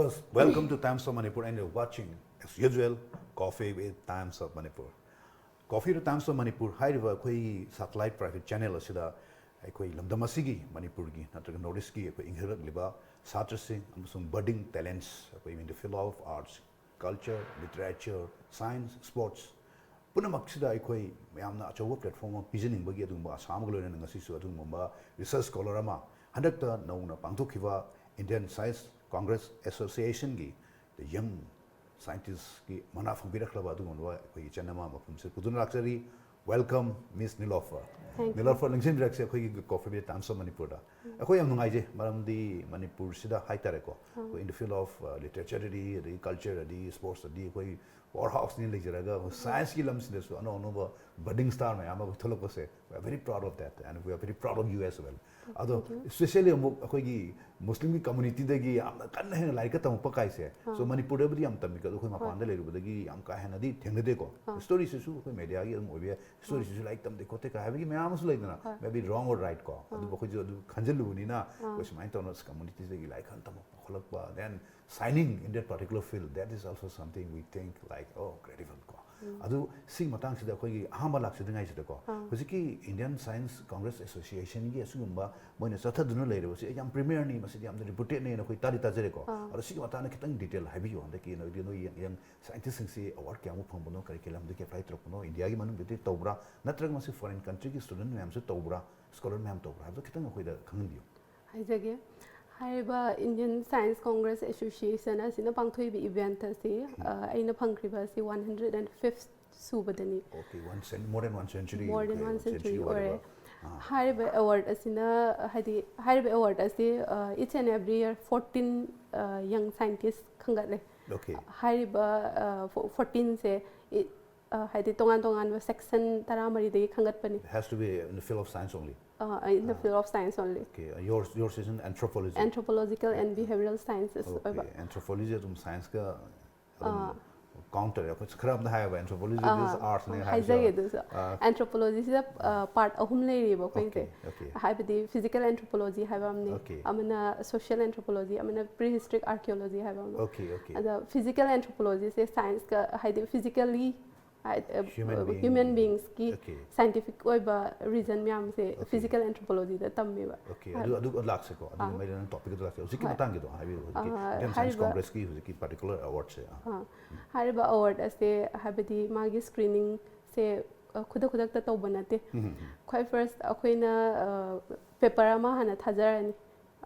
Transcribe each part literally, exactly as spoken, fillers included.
Welcome to Times of Manipur and you're watching, as usual, Coffee with Times of Manipur. Coffee with Times of Manipur ꯍꯥꯏꯔꯤꯕ ꯑꯩꯈꯣꯏꯒꯤ satellite private channel ꯑꯁꯤꯗ ꯑꯩꯈꯣꯏ ꯂꯝꯗꯝ ꯑꯁꯤꯒꯤ, ꯃꯅꯤꯄꯨꯔꯒꯤ ꯅꯠꯇ꯭ꯔꯒ North Eastꯀꯤ ꯑꯩꯈꯣꯏ ꯏꯪꯈꯠꯂꯛꯂꯤꯕ ꯁꯥꯇ꯭ꯔꯁꯤꯡ ꯑꯃꯁꯨꯡ budding talents, ꯑꯩꯈꯣꯏ in the field of arts, culture, literature, science, sports, ꯄꯨꯝꯅꯃꯛꯁꯤꯗ ꯑꯩꯈꯣꯏ ꯃꯌꯥꯝꯅ ꯑꯆꯧꯕ platform ꯑꯃ ꯄꯤꯖꯅꯤꯡꯕꯒꯤ ꯑꯗꯨꯒꯨꯝꯕ ꯑꯁꯥ ꯑꯃꯒ ꯂꯣꯏꯅꯅ ꯉꯁꯤꯁꯨ ꯑꯗꯨꯒꯨꯝꯕ research scholar ꯑꯃ, ꯍꯟꯗꯛꯇ ꯅꯧꯅ ꯄꯥꯡꯊꯣꯛꯈꯤꯕ Indian Science Congress Associationꯒꯤ the young scientistꯀꯤ ꯃꯅꯥ ꯐꯪꯕꯤꯔꯛꯂꯕ ꯑꯗꯨꯒꯨꯝꯂꯕ ꯑꯩꯈꯣꯏꯒꯤ ꯏꯆꯟ ꯑꯃ ꯃꯐꯝꯁꯤꯗ ꯄꯨꯗꯨꯅ ꯂꯥꯛꯆꯔꯤ꯫ Welcome, Miss Nilofer. Thank you. Nilofer ꯅꯤꯡꯁꯤꯡꯕꯤꯔꯛꯁꯦ, ꯑꯩꯈꯣꯏꯒꯤ Coffee with Times of Manipurꯗ ꯑꯩꯈꯣꯏ ꯌꯥꯝ ꯅꯨꯡꯉꯥꯏꯖꯩ, ꯃꯔꯝꯗꯤ ꯃꯅꯤꯄꯨꯔꯁꯤꯗ ꯍꯥꯏꯇꯥꯔꯦꯀꯣ, ꯑꯩꯈꯣꯏ in the field of, uh, literature ꯑꯗꯤ, ꯑꯗꯒꯤ culture ꯑꯗꯤ, sports ꯑꯗꯤ ꯑꯩꯈꯣꯏ power houseꯅꯤ ꯂꯩꯖꯔꯒ, scienceꯀꯤ ꯂꯝꯁꯤꯗꯁꯨ ꯑꯅꯧ ꯑꯅꯧꯕ budding star ꯃꯌꯥꯝ ꯑꯃ ꯊꯣꯛꯂꯛꯄꯁꯦ, we are very proud of that and we are very proud of you as well. ꯑꯗꯣ especially ꯑꯃꯨꯛ ꯑꯩꯈꯣꯏꯒꯤ Muslimꯒꯤ communityꯗꯒꯤ ꯌꯥꯝꯅ ꯀꯟꯅ ꯍꯦꯟꯅ ꯂꯥꯏꯔꯤꯛꯀ ꯇꯝꯃꯛꯄ ꯀꯥꯏꯁꯦ, so ꯃꯅꯤꯄꯨꯔꯗꯕꯨꯗꯤ ꯌꯥꯝ ꯇꯝꯃꯤ, ꯑꯗꯣ ꯑꯩꯈꯣꯏ ꯃꯄꯥꯟꯗ ꯂꯩꯔꯨꯕꯗꯒꯤ ꯌꯥꯝ ꯀꯥ ꯍꯦꯟꯅꯗꯤ ꯊꯦꯡꯅꯗꯦꯀꯣ꯫ Storyꯁꯤꯁꯨ ꯑꯩꯈꯣꯏ mediaꯒꯤ ꯑꯗꯨꯝ ꯑꯣꯏꯕ ꯌꯥꯏ, storyꯁꯤꯁꯨ ꯂꯥꯏꯔꯤꯛ ꯇꯝꯗꯦ ꯈꯣꯠꯇꯦ ꯀꯥꯏ ꯍꯥꯏꯕꯒꯤ ꯃꯌꯥꯝ ꯑꯃꯁꯨ ꯂꯩꯗꯅ, maybe wrong or right ꯀꯣ, ꯑꯗꯨꯕꯨ ꯑꯩꯈꯣꯏꯁꯨ ꯑꯗꯨ ꯈꯟꯖꯤꯜꯂꯨꯕꯅꯤꯅ ꯑꯩꯈꯣꯏ ꯁꯨꯃꯥꯏꯅ ꯇꯧꯅ communitiesꯗꯒꯤ ꯂꯥꯏꯔꯤꯛ ꯀꯟꯅ ꯇꯝꯃꯛꯄ ꯈꯣꯠꯂꯛꯄ, then shining in that particular field, that is also something we think like, oh, grateful ꯀꯣ꯫ ꯑꯗꯨ ꯁꯤꯒꯤ ꯃꯇꯥꯡꯁꯤꯗ ꯑꯩꯈꯣꯏꯒꯤ ꯑꯍꯥꯟꯕ ꯂꯥꯛꯆꯗ꯭ꯔꯤꯉꯩꯁꯤꯗꯀꯣ, ꯍꯧꯖꯤꯛꯀꯤ Indian Science Congress Associationꯒꯤ ꯑꯁꯤꯒꯨꯝꯕ ꯃꯣꯏꯅ ꯆꯠꯊꯗꯨꯅ ꯂꯩꯔꯤꯕꯁꯤ ꯌꯥꯝ premierꯅꯤ, ꯃꯁꯤꯗꯤ ꯌꯥꯝꯅ reputedꯅꯦꯅ ꯑꯩꯈꯣꯏ ꯇꯥꯗꯤ ꯇꯥꯖꯔꯦꯀꯣ꯫ ꯑꯗꯣ ꯁꯤꯒꯤ ꯃꯇꯥꯡꯗ ꯈꯤꯇꯪ detail ꯍꯥꯏꯕꯤꯌꯨ, ꯍꯟꯗꯛꯀꯤ ꯅꯣꯏꯒꯤ ꯅꯣꯏ young scientistꯁꯤꯡꯁꯤ award ꯀꯌꯥꯃꯨꯛ ꯐꯪꯕꯅꯣ, ꯀꯔꯤ ꯀꯔꯤ ꯂꯝꯗꯒꯤ apply ꯇꯧꯔꯛꯄꯅꯣ, Indiaꯒꯤ ꯃꯅꯨꯡꯗꯗꯤ ꯇꯧꯕ꯭ꯔꯥ, ꯅꯠꯇ꯭ꯔꯒ ꯃꯁꯤ foreign countryꯒꯤ student ꯃꯌꯥꯝꯁꯨ ꯇꯧꯕ꯭ꯔꯥ, scholar ꯃꯌꯥꯝ ꯇꯧꯕ꯭ꯔꯥ ꯍꯥꯏꯕꯗꯣ ꯈꯤꯇꯪ ꯑꯩꯈꯣꯏꯗ ꯈꯪꯍꯟꯕꯤꯌꯨ꯫ ꯍꯥꯏꯖꯒꯦ꯫ ꯍꯥꯏꯔꯤꯕ Indian Science Congress Association ꯑꯁꯤꯅ ꯄꯥꯡꯊꯣꯛꯏꯕ event ꯑꯁꯤ ꯑ, ꯑꯩꯅ ꯐꯪꯈ꯭ꯔꯤꯕ ꯑꯁꯤ one hundred and fifth ꯁꯨꯕꯗꯅꯤ꯫ Okay, one cent, more than one century, More than okay, one century ꯑꯣꯏꯔꯕ꯫ ꯑꯣꯏꯔꯦ꯫ ꯍꯥꯏꯔꯤꯕ award ꯑꯁꯤꯅ, ꯍꯥꯏꯗꯤ ꯍꯥꯏꯔꯤꯕ award ꯑꯁꯤ, uh, each and every year fourteen, uh, young scientist ꯈꯟꯒꯠꯂꯦ꯫ Okay. ꯍꯥꯏꯔꯤꯕ, uh, fo- fourteenꯁꯦ, ꯍꯥꯏꯗꯤ ꯇꯣꯉꯥꯟ ꯇꯣꯉꯥꯟꯕ section ꯇꯔꯥꯃꯔꯤꯗꯒꯤ ꯈꯟꯒꯠꯄꯅꯤ꯫ It has to be in the field of science only. Uh, in the field of science only. Okay, uh, yours, yours is in anthropology. Anthropological and behavioral sciences Okay, ꯑꯣꯏꯕ꯫ Anthropology ꯑꯗꯨꯝ scienceꯀ ꯑꯗꯨꯝ ꯑꯥ, counter ꯑꯩꯈꯣꯏ ꯈꯔ ꯑꯃꯅ ꯍꯥꯏꯌꯦꯕ anthropology ah, is arts ꯅꯦ ꯍꯥꯏꯕꯁꯨ ꯍꯥꯏꯖꯒꯦ ꯌꯥꯎꯋꯦ꯫ ꯑꯗꯨꯁꯨ꯫ ꯑꯥ, Anthropology ꯁꯤꯗ ꯄꯥꯔꯠ ꯑꯍꯨꯝ ꯂꯩꯔꯤꯕ ꯑꯩꯈꯣꯏꯁꯦ꯫ Okay, okay. ꯍꯥꯏꯕꯗꯤ physical anthropology ꯍꯥꯏꯕ ꯑꯃꯅꯤ, Okay. ꯑꯃꯅ social anthropology, ꯑꯃꯅ prehistoric archaeology ꯍꯥꯏꯕ ꯑꯃ꯫ Okay, okay. ꯑꯗ physical anthropology ꯁꯦ science ꯀ ꯍꯥꯏꯗꯤ physically Human being. human beings ꯀꯤ Okay. scientific ꯑꯣꯏꯕ reason ꯃꯌꯥꯝꯁꯦ Okay. physical anthropology ꯗ ꯇꯝꯃꯦꯕ꯫ Okay, ꯑꯗꯨ ꯑꯗꯨ ꯂꯥꯛꯁꯦꯀꯣ, ꯑꯗꯨꯒꯤ ꯑꯥ꯫ ꯃꯩꯗ ꯅꯪ topic ꯇꯨ ꯂꯥꯛꯁꯦ꯫ ꯍꯧꯖꯤꯛꯀꯤ ꯍꯣꯏ꯫ ꯃꯇꯥꯡꯒꯤꯗꯣ ꯍꯥꯏꯕꯤꯌꯨ꯫ ꯍꯧꯖꯤꯛꯀꯤ ꯑꯥ, Indian Science ꯍꯥꯏꯔꯤꯕ Congress ꯀꯤ ꯍꯧꯖꯤꯛꯀꯤ particular award ꯁꯦ꯫ ꯑꯥ꯫ ꯑꯥ, ꯍꯥꯏꯔꯤꯕ award ꯑꯁꯦ ꯍꯥꯏꯕꯗꯤ ꯃꯥꯒꯤ screening ꯁꯦ, ꯑ, ꯈꯨꯗꯛ ꯈꯨꯗꯛꯇ ꯇꯧꯕ ꯅꯠꯇꯦ꯫ ꯎꯝ, ꯎꯝ, ꯈ꯭ꯋꯥꯏ first ꯑꯩꯈꯣꯏꯅ, ꯑ, paper ꯑꯃ ꯍꯥꯟꯅ ꯊꯥꯖꯔꯅꯤ꯫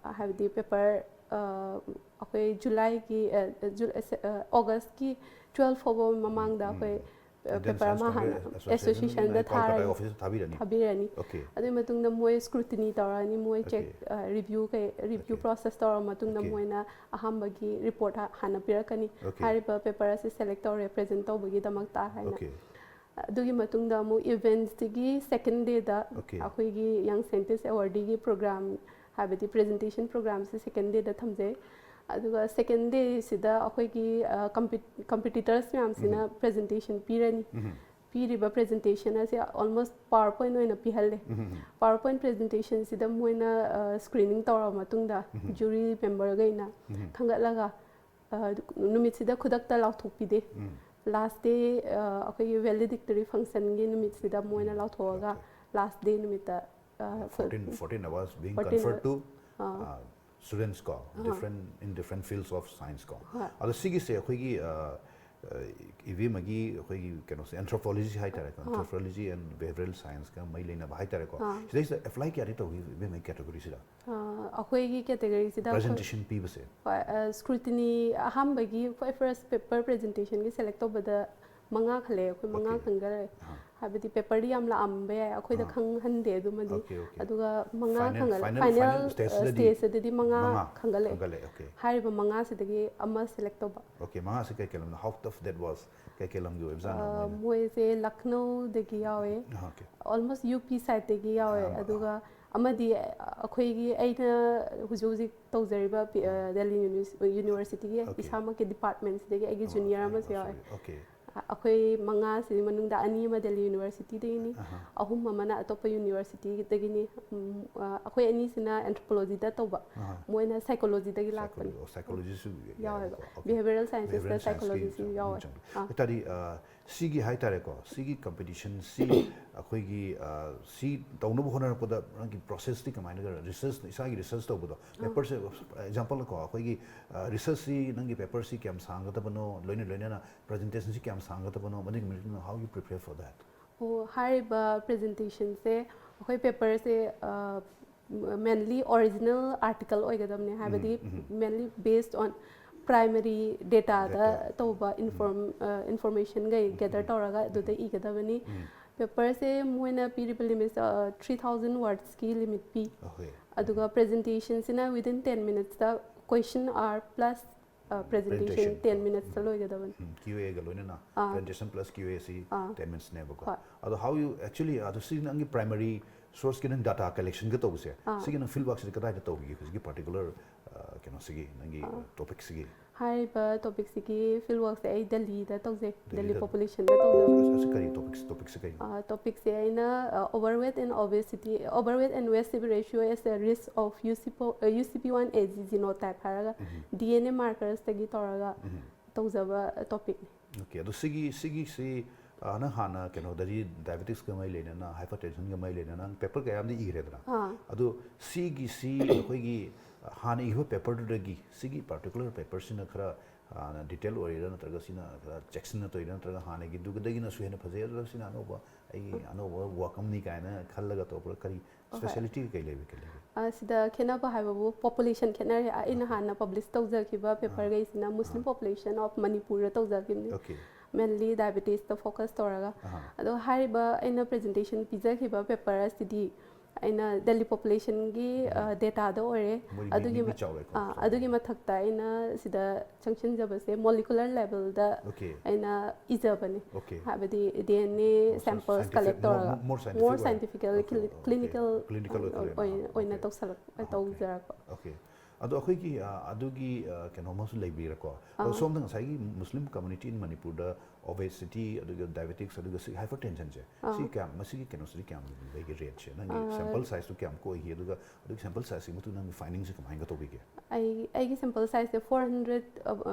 ꯑ, ꯍꯥꯏꯕꯗꯤ paper, ꯑ, ꯑꯩꯈꯣꯏ July ꯒꯤ, ꯑ, Ju-, ꯑ, August ꯀꯤ twelve ꯐꯥꯎꯕ ꯃꯃꯥꯡꯗ ꯎꯝ, ꯑꯩꯈꯣꯏ, ꯎꯝ꯫ ꯑ, Indian paper Science ꯑꯃ Congress ꯍꯥꯟꯅ Association association ꯗ ꯅ ꯀꯣꯜꯀꯇꯥꯒꯤ ꯊꯥꯔꯅꯤ꯫ office ꯊꯥꯕꯤꯔꯅꯤ꯫ ꯊꯥꯕꯤꯔꯅꯤ꯫ Okay. ꯑꯗꯨꯒꯤ ꯃꯇꯨꯡꯗ ꯃꯣꯏ scrutiny ꯇꯧꯔꯛꯑꯅꯤ, ꯃꯣꯏ check, Okay. ꯑ, review ꯀꯩ, review Okay. process ꯇꯧꯔꯕ ꯃꯇꯨꯡꯗ Okay. ꯃꯣꯏꯅ ꯑꯍꯥꯟꯕꯒꯤ report ꯍꯥ-, ꯍꯥꯟꯅ ꯄꯤꯔꯛꯀꯅꯤ꯫ Okay. ꯍꯥꯏꯔꯤꯕ paper ꯑꯁꯤ select ꯇꯧꯔꯦ present ꯇꯧꯕꯒꯤꯗꯃꯛꯇ ꯍꯥꯏꯅ꯫ Okay. ꯑꯗꯨꯒꯤ ꯃꯇꯨꯡꯗ ꯑꯃꯨꯛ event ꯁꯤꯒꯤ second day ꯗ Okay. ꯑꯩꯈꯣꯏꯒꯤ Young Scientist Award ꯒꯤ program, ꯍꯥꯏꯕꯗꯤ presentation program ꯁꯤ second day ꯗ ꯊꯝꯖꯩ꯫ ꯑꯗꯨꯒ second day ꯁꯤꯗ ꯑꯩꯈꯣꯏꯒꯤ, ꯑ, compet-, competitors ꯃꯌꯥꯝꯁꯤꯅ presentation ꯄꯤꯔꯅꯤ꯫ ꯎꯝ꯫ ꯄꯤꯔꯤꯕ presentation ꯑꯁꯦ almost PowerPoint ꯑꯣꯏꯅ ꯄꯤꯍꯜꯂꯦ꯫ ꯎꯝ, ꯎꯝ, ꯎꯝ꯫ PowerPoint presentation ꯁꯤꯗ ꯃꯣꯏꯅ, ꯑ, screening ꯇꯧꯔꯕ ꯃꯇꯨꯡꯗ, ꯎꯝ꯫ jury member ꯈꯩꯅ ꯎꯝ꯫ ꯈꯟꯒꯠꯂꯒ, ꯑ, ꯅꯨꯃꯤꯠꯁꯤꯗ ꯈꯨꯗꯛꯇ ꯂꯥꯎꯊꯣꯛꯄꯤꯗꯦ꯫ ꯎꯝ꯫ Last day, ꯑ, ꯑꯩꯈꯣꯏꯒꯤ valedictory function ꯒꯤ ꯅꯨꯃꯤꯠꯁꯤꯗ ꯃꯣꯏꯅ ꯎꯝ, ꯂꯥꯎꯊꯣꯛꯑꯒ, okay. last day ꯅꯨꯃꯤꯠꯇ, ꯑ, Fourteen, fourteen awards being fourteen conferred to, ah. uh, students ꯀꯣ, ꯑꯥ꯫ different, in different fields of science ꯀꯣ꯫ ꯍꯣꯏ꯫ ꯑꯗꯣ ꯁꯤꯒꯤꯁꯦ ꯑꯩꯈꯣꯏꯒꯤ, ꯑ, ꯑ, ꯏꯕꯦꯝꯃꯒꯤ ꯑꯩꯈꯣꯏꯒꯤ ꯀꯩꯅꯣꯁꯦ, anthropology ꯍꯥꯏꯇꯥꯔꯦꯀꯣ, ꯑꯥ꯫ Anthropology and Behavioral Science ꯀ ꯃꯔꯤ ꯂꯩꯅꯕ ꯍꯥꯏꯇꯥꯔꯦꯀꯣ꯫ ꯑꯥ꯫ ꯁꯤꯗꯩꯁꯤꯗ apply ꯀꯌꯥꯗꯤ ꯇꯧꯈꯤ ꯏꯕꯦꯝꯃꯒꯤ category ꯁꯤꯗ? ꯑ, ꯑꯩꯈꯣꯏꯒꯤ category ꯁꯤꯗ ꯑꯩꯈꯣꯏ Presentation ꯄꯤꯕꯁꯦ? ꯍꯣꯏ, ꯑ, scrutiny ꯑꯍꯥꯟꯕꯒꯤ ꯑꯩꯈꯣꯏ first paper presentation ꯒꯤ select ꯇꯧꯕꯗ ꯃꯉꯥ ꯈꯜꯂꯦ, ꯑꯩꯈꯣꯏ ꯃꯉꯥ Okay. ꯈꯟꯈꯔꯦ꯫ ꯑꯥ꯫ ꯍꯥꯏꯕꯗꯤ paper ꯗꯤ ꯌꯥꯝ ꯂꯥꯛꯑꯝꯕ ꯌꯥꯏ, ꯑꯩꯈꯣꯏꯗ ꯑꯥ꯫ ꯈꯪꯍꯟꯗꯦ ꯑꯗꯨꯃꯗꯤ꯫ Okay, okay. ꯑꯗꯨꯒ ꯃꯉꯥ Final, ꯈꯟꯒꯠꯂꯦ꯫ final, Final, final stage ꯑ, ꯁꯤꯗꯗꯤ stage ꯁꯤꯗꯗꯤ ꯃꯉꯥ ꯃꯉꯥ ꯈꯟꯒꯠꯂꯦ꯫ ꯈꯟꯒꯠꯂꯦ, okay. ꯍꯥꯏꯔꯤꯕ ꯃꯉꯥꯁꯤꯗꯒꯤ ꯑꯃ select ꯇꯧꯕ꯫ Okay, ꯃꯉꯥꯁꯦ ꯀꯩ ꯀꯩ ꯂꯝꯅꯣ? Out of that was ꯀꯩ ꯀꯩ ꯂꯝꯒꯤ ꯑꯣꯏꯕꯖꯥꯠꯅꯣ ꯑ, ꯃꯣꯏꯅ? ꯃꯣꯏꯁꯦ ꯂꯈꯅꯧꯗꯒꯤ ꯌꯥꯎꯋꯦ, ꯑꯥ, okay. almost UP side ꯇꯒꯤ ꯌꯥꯎꯋꯦ, ꯑꯌꯥꯝꯕ, ꯑꯗꯨꯒ, ꯑꯃꯗꯤ ꯑꯩꯈꯣꯏꯒꯤ, ꯑꯩꯅ ꯍꯧꯖꯤꯛ ꯍꯧꯖꯤꯛ ꯇꯧꯖꯔꯤꯕ ꯄꯤ- ꯑ, ꯗꯦꯜꯂꯤ ꯌꯨꯅꯤꯚꯔꯁꯤꯇꯤꯒꯤ Okay. ꯏꯁꯥꯃꯛꯀꯤ ꯗꯤꯄꯥꯔꯠꯃꯦꯟꯁꯤꯗꯒꯤ ꯑꯩꯒꯤ ꯖꯨꯅꯤꯌꯔ ꯑꯃꯁꯨ ꯌꯥꯎꯋꯦ꯫ Okay. ꯑ- ꯑꯩꯈꯣꯏ ꯃꯉꯥꯁꯤꯒꯤ ꯃꯅꯨꯡꯗ ꯑꯅꯤ ꯑꯃ ꯗꯦꯜꯂꯤ ꯌꯨꯅꯤꯚꯔꯁꯤꯇꯤꯗꯒꯤꯅꯤ, ꯑꯍꯥ. ꯑꯍꯨꯝ ꯑꯃꯅ ꯑꯇꯣꯞꯄ ꯌꯨꯅꯤꯚꯔꯁꯤꯇꯤꯗꯒꯤꯅꯤ꯫ ꯎꯝ, ꯑ, ꯑꯩꯈꯣꯏ ꯑꯅꯤꯁꯤꯅ ꯑꯦꯟꯊ꯭ꯔꯣꯄꯣꯂꯣꯖꯤꯗ ꯇꯧꯕ, ꯑꯍꯥ. ꯃꯣꯏꯅ ꯁꯥꯏꯀꯣꯂꯣꯖꯤꯗꯒꯤ ꯂꯥꯛꯄꯅꯤ꯫ ꯁꯥꯏꯀꯣꯂꯣꯖꯤꯁꯨ ꯌꯥꯎꯋꯦꯕ꯫ ꯕꯤꯍꯦꯕꯤꯌꯔꯦꯜ ꯁꯥꯏꯟꯁꯦꯁꯇ ꯁꯥꯏꯀꯣꯂꯣꯖꯤꯁꯨ ꯌꯥꯎꯋꯦ꯫ ꯑꯥ. ꯍꯥꯏꯇꯥꯔꯗꯤ, ꯑ, ꯁꯤꯒꯤ ꯍꯥꯏꯇꯥꯔꯦꯀꯣ, ꯁꯤꯒꯤ ꯀꯝꯄꯤꯇꯤꯁꯟꯁꯤ ꯑꯩꯈꯣꯏꯒꯤ, ꯑ, ꯁꯤ ꯇꯧꯅꯕ ꯍꯣꯠꯅꯔꯛꯄꯗ ꯅꯪꯒꯤ ꯄ꯭ꯔꯣꯁꯦꯁꯇꯤ ꯀꯃꯥꯏꯅ, ꯔꯤꯁꯔꯁ, ꯏꯁꯥꯒꯤ ꯔꯤꯁꯔꯁ ꯇꯧꯕꯗꯣ, ꯄꯦꯄꯔꯁꯦ, ꯑꯦꯛꯖꯥꯝꯄꯜ ꯀꯣ, ꯑꯩꯈꯣꯏꯒꯤ, ꯑ, ꯔꯤꯁꯔꯁꯁꯤ ꯅꯪꯒꯤ ꯄꯦꯄꯔꯁꯤ ꯀꯌꯥꯝ ꯁꯥꯡꯒꯗꯕꯅꯣ, ꯂꯣꯏꯅ ꯂꯣꯏꯅꯅ ꯄ꯭ꯔꯖꯦꯟꯇꯦꯁꯟꯁꯤ ꯀꯌꯥꯝ ꯁꯥꯡꯒꯗꯕꯅꯣ, ꯃꯗꯨꯒꯤ ꯃꯇꯨꯡ ꯏꯟꯅ how you prepare for that? ꯑꯣ, ꯍꯥꯏꯔꯤꯕ ꯄ꯭ꯔꯖꯦꯟꯇꯦꯁꯟꯁꯦ ꯑꯩꯈꯣꯏ ꯄꯦꯄꯔꯁꯦ ꯃꯦꯟꯂꯤ ꯑꯣꯔꯤꯖꯤꯅꯦꯜ ꯑꯥꯔꯇꯤꯀꯜ ꯑꯣꯏꯒꯗꯕꯅꯦ, ꯍꯥꯏꯕꯗꯤ ꯃꯦꯟꯂꯤ ꯕꯦꯁ ꯑꯣꯟ ꯄ꯭ꯔꯥꯏꯃꯔꯤ ꯗꯦꯇꯥꯗ ꯇꯧꯕ ꯏꯟꯐꯣꯔꯝ ꯏꯟꯐꯣꯔꯃꯦꯁꯟꯈꯩ ꯒꯦꯗꯔ ꯇꯧꯔꯒ ꯑꯗꯨꯗ ꯏꯒꯗꯕꯅꯤ꯫ ꯄꯦꯄꯔꯁꯦ ꯃꯣꯏꯅ ꯄꯤꯔꯤꯕ ꯂꯤꯃꯤꯠꯁꯦ ꯊ꯭ꯔꯤ ꯊꯥꯎꯖꯟ ꯋꯥꯔꯗꯁꯀꯤ ꯂꯤꯃꯤꯠ ꯄꯤ꯫ Okay. ꯑꯗꯨꯒ ꯄ꯭ꯔꯖꯦꯟꯇꯦꯁꯟꯁꯤꯅ within ten minutesꯇ question hour plus presentation ten minutesꯇ ꯂꯣꯏꯒꯗꯕꯅꯤ꯫ ꯀ꯭ꯌꯨ ꯑꯦꯒ ꯂꯣꯏꯅꯅ ꯑꯥ. ꯄ꯭ꯔꯖꯦꯟꯇꯦꯁꯟ ꯄ꯭ꯂꯁ ꯀ꯭ꯌꯨ ꯑꯦ ꯁꯤ ꯑꯥ. ꯇꯦꯟ ꯃꯤꯅꯤꯠꯁꯅꯦꯕꯀꯣ꯫ ꯍꯣꯏ. ꯑꯗꯣ how you actually, ꯑꯗꯣ ꯁꯤ ꯅꯪꯒꯤ ꯄ꯭ꯔꯥꯏꯃꯔꯤ ꯁꯣꯔꯁꯀꯤ ꯅꯪ ꯗꯥꯇꯥ ꯀꯂꯦꯛꯁꯟꯒ ꯇꯧꯕꯁꯦ, ꯑꯥ. ꯁꯤꯒꯤ ꯅꯪ ꯐꯤꯜ ꯋꯥꯔꯛꯁꯤꯗꯤ ꯀꯗꯥꯏꯗ ꯇꯧꯈꯤꯒꯦ ꯍꯧꯖꯤꯛꯀꯤ ꯄꯥꯔꯇꯤꯀꯨꯂꯔ ꯀꯩꯅꯣꯁꯤꯒꯤ, ꯅꯪꯒꯤ ꯑꯥ. ꯇꯣꯄꯤꯛꯁꯤꯒꯤ? ꯍꯥꯏꯔꯤꯕ ꯇꯣꯄꯤꯛꯁꯤꯒꯤ ꯐꯤꯜ ꯋꯥꯔꯛꯁꯦ ꯑꯩ ꯗꯦꯜꯂꯤꯗ ꯇꯧꯖꯩ, ꯗꯦꯜꯂꯤ ꯗꯦꯜꯂꯤꯗ? ꯄꯣꯄꯨꯂꯦꯁꯟꯗ ꯇꯧꯖꯕꯅꯤ꯫ ꯑꯁꯤ ꯀꯔꯤ ꯇꯣꯄꯤꯛꯁ, ꯇꯣꯄꯤꯛꯁꯦ ꯀꯔꯤꯅꯣ? ꯇꯣꯄꯤꯛꯁꯦ ꯑꯩꯅ overweight and obesity, overweight and waist ratio as a risk of UCP, UCP one A G genotype ꯍꯥꯏꯔꯒ ꯗꯤ ꯑꯦꯟ ꯑꯦ ꯃꯥꯔꯀꯔꯁꯇꯒꯤ ꯇꯧꯔꯒ ꯇꯧꯖꯕ ꯇꯣꯄꯤꯛꯅꯤ꯫ Okay, ꯑꯗꯣ ꯁꯤꯒꯤ, ꯁꯤꯒꯤꯁꯤ, ꯑ, ꯅꯪ ꯍꯥꯟꯅ ꯀꯩꯅꯣꯗꯗꯤ ꯗꯥꯏꯕꯦꯇꯤꯛꯁꯀ ꯃꯔꯤ ꯂꯩꯅꯅ, ꯍꯥꯏꯄꯔ ꯇꯦꯟꯁꯟꯒ ꯃꯔꯤ ꯂꯩꯅꯅ ꯅꯪ ꯄꯦꯄꯔ ꯀꯌꯥ ꯑꯃꯗꯤ ꯏꯈ꯭ꯔꯦꯗꯅ? ꯑꯥ. ꯑꯗꯣ ꯁꯤꯒꯤꯁꯤ ꯑꯩꯈꯣꯏꯒꯤ ꯍꯥꯟꯅ ꯏꯈꯤꯕ ꯄꯦꯄꯔꯗꯨꯗꯒꯤ, ꯁꯤꯒꯤ ꯄꯥꯔꯇꯤꯀꯨꯂꯔ ꯄꯦꯄꯔꯁꯤꯅ ꯈꯔ, ꯑ, ꯗꯤꯇꯦꯜ ꯑꯣꯏꯔꯤꯔꯥ, ꯅꯠꯇ꯭ꯔꯒ ꯁꯤꯅ ꯈꯔ ꯆꯦꯛꯁꯤꯟꯅ ꯇꯧꯔꯤꯔꯥ, ꯅꯠꯇ꯭ꯔꯒ ꯍꯥꯟꯅꯒꯤꯗꯨꯗꯒꯤꯅꯁꯨ ꯍꯦꯟꯅ ꯐꯖꯩ, ꯑꯗꯨꯒ ꯁꯤꯅ ꯑꯅꯧꯕ, ꯑꯩꯒꯤ ꯑꯅꯧꯕ ꯋꯥꯔꯛ ꯑꯃꯅꯤ ꯀꯥꯏꯅ ꯈꯜꯂꯒ ꯇꯧꯕ꯭ꯔꯥ? ꯀꯔꯤ ꯑꯍꯣꯏ. ꯁ꯭ꯄꯦꯁꯤꯌꯦꯂꯤꯇꯤ ꯀꯩ ꯂꯩꯕ, ꯀꯩ ꯂꯩꯒꯦ? ꯑ, ꯁꯤꯗ ꯈꯦꯠꯅꯕ ꯍꯥꯏꯕꯕꯨ ꯄꯣꯄꯨꯂꯦꯁꯟ ꯈꯦꯠꯅꯔꯦ꯫ ꯑ, ꯑꯩꯅ ꯍꯥꯟꯅ ꯄꯕ꯭ꯂꯤꯁ ꯇꯧꯖꯈꯤꯕ ꯄꯦꯄꯔꯈꯩꯁꯤꯅ ꯃꯨꯁꯂꯤꯝ ꯄꯣꯄꯨꯂꯦꯁꯟ ꯑꯣꯐ ꯃꯅꯤꯄꯨꯔꯗ ꯇꯧꯖꯈꯤꯕꯅꯤ꯫ Okay. ꯃꯦꯟꯂꯤ ꯗꯥꯏꯕꯦꯇꯤꯁꯇ ꯐꯣꯀꯁ ꯇꯧꯔꯒ꯫ ꯑꯍꯥ. ꯑꯗꯣ ꯍꯥꯏꯔꯤꯕ ꯑꯩꯅ ꯄ꯭ꯔꯖꯦꯟꯇꯦꯁꯟ ꯄꯤꯖꯈꯤꯕ ꯄꯦꯄꯔ ꯑꯁꯤꯗꯤ ꯑꯩꯅ ꯗꯦꯜꯂꯤ ꯄꯣꯄꯨꯂꯦꯁꯟꯒꯤ ꯗꯦꯇꯥꯗ ꯑꯣꯏꯔꯦ꯫ ꯃꯣꯏꯗꯤ ꯑꯗꯨꯒꯤ ꯃꯤ ꯃ- ꯆꯥꯎꯔꯦꯀꯣ꯫ ꯑꯥ, ꯑꯗꯨꯒꯤ ꯃꯊꯛꯇ ꯑꯩꯅ ꯁꯤꯗ ꯆꯪꯁꯤꯟꯖꯕꯁꯦ ꯃꯣꯂꯤꯀꯨꯂꯔ ꯂꯦꯕꯦꯜꯗ Okay. ꯑꯩꯅ ꯏꯖꯕꯅꯦ꯫ Okay. ꯍꯥꯏꯕꯗꯤ D N A More ꯁꯦꯝꯄꯜꯁ scientific, collect more, ꯇꯧꯔꯒ more scientific ꯃꯣꯔ ꯑꯣꯏ-, ꯁꯥꯏꯟꯇꯤꯐꯤꯀꯦꯜ okay, okay. Clinical Clinical ꯑꯣꯏꯊꯣꯔꯛꯑꯦ꯫ ꯑꯣꯏꯅ Okay. ꯇꯧꯁꯜꯂꯛ Okay. ꯇꯧꯖꯔꯛꯄ꯫ ꯑꯗꯣ ꯑꯩꯈꯣꯏꯒꯤ ꯑ, ꯑꯗꯨꯒꯤ ꯑ, ꯀꯩꯅꯣ ꯑꯃꯁꯨ ꯂꯩꯕꯤꯔꯦꯀꯣ꯫ ꯑꯗꯣ ꯑꯥ꯫ ꯁꯣꯝꯗ ꯉꯁꯥꯏꯒꯤ ꯃꯨꯁꯂꯤꯝ ꯀꯝꯃꯨꯅꯤꯇꯤ ꯏꯟ ꯃꯅꯤꯄꯨꯔꯗ ꯑꯣꯕꯦꯁꯤꯇꯤ, ꯑꯗꯨꯒ ꯗꯥꯏꯕꯦꯇꯤꯛꯁ, ꯑꯗꯨꯒ ꯁꯤ ꯍꯥꯏꯄꯔ ꯇꯦꯟꯁꯟꯁꯦ, ꯁꯤ ꯑꯥ꯫ ꯀꯌꯥꯝ, ꯃꯁꯤꯒꯤ ꯀꯩꯅꯣꯁꯤꯗꯤ ꯀꯌꯥꯝ ꯂꯩꯒꯦ ꯔꯦꯠꯁꯦ? ꯅꯪꯒꯤ ꯑꯥ꯫ ꯁꯦꯝꯄꯜ ꯁꯥꯏꯖꯇꯨ ꯀꯌꯥꯝ ꯀꯣꯛꯏꯒꯦ? ꯑꯗꯨꯒ ꯑꯗꯨꯒꯤ ꯁꯦꯝꯄꯜ ꯁꯥꯏꯖꯁꯤꯒꯤ ꯃꯇꯨꯡ ꯅꯪꯒꯤ ꯐꯥꯏꯟꯗꯤꯡꯁꯦ ꯀꯃꯥꯏꯅ ꯇꯧꯕꯤꯒꯦ? ꯑꯩ ꯑꯩꯒꯤ ꯁꯦꯝꯄꯜ ꯁꯥꯏꯖꯁꯦ four hundred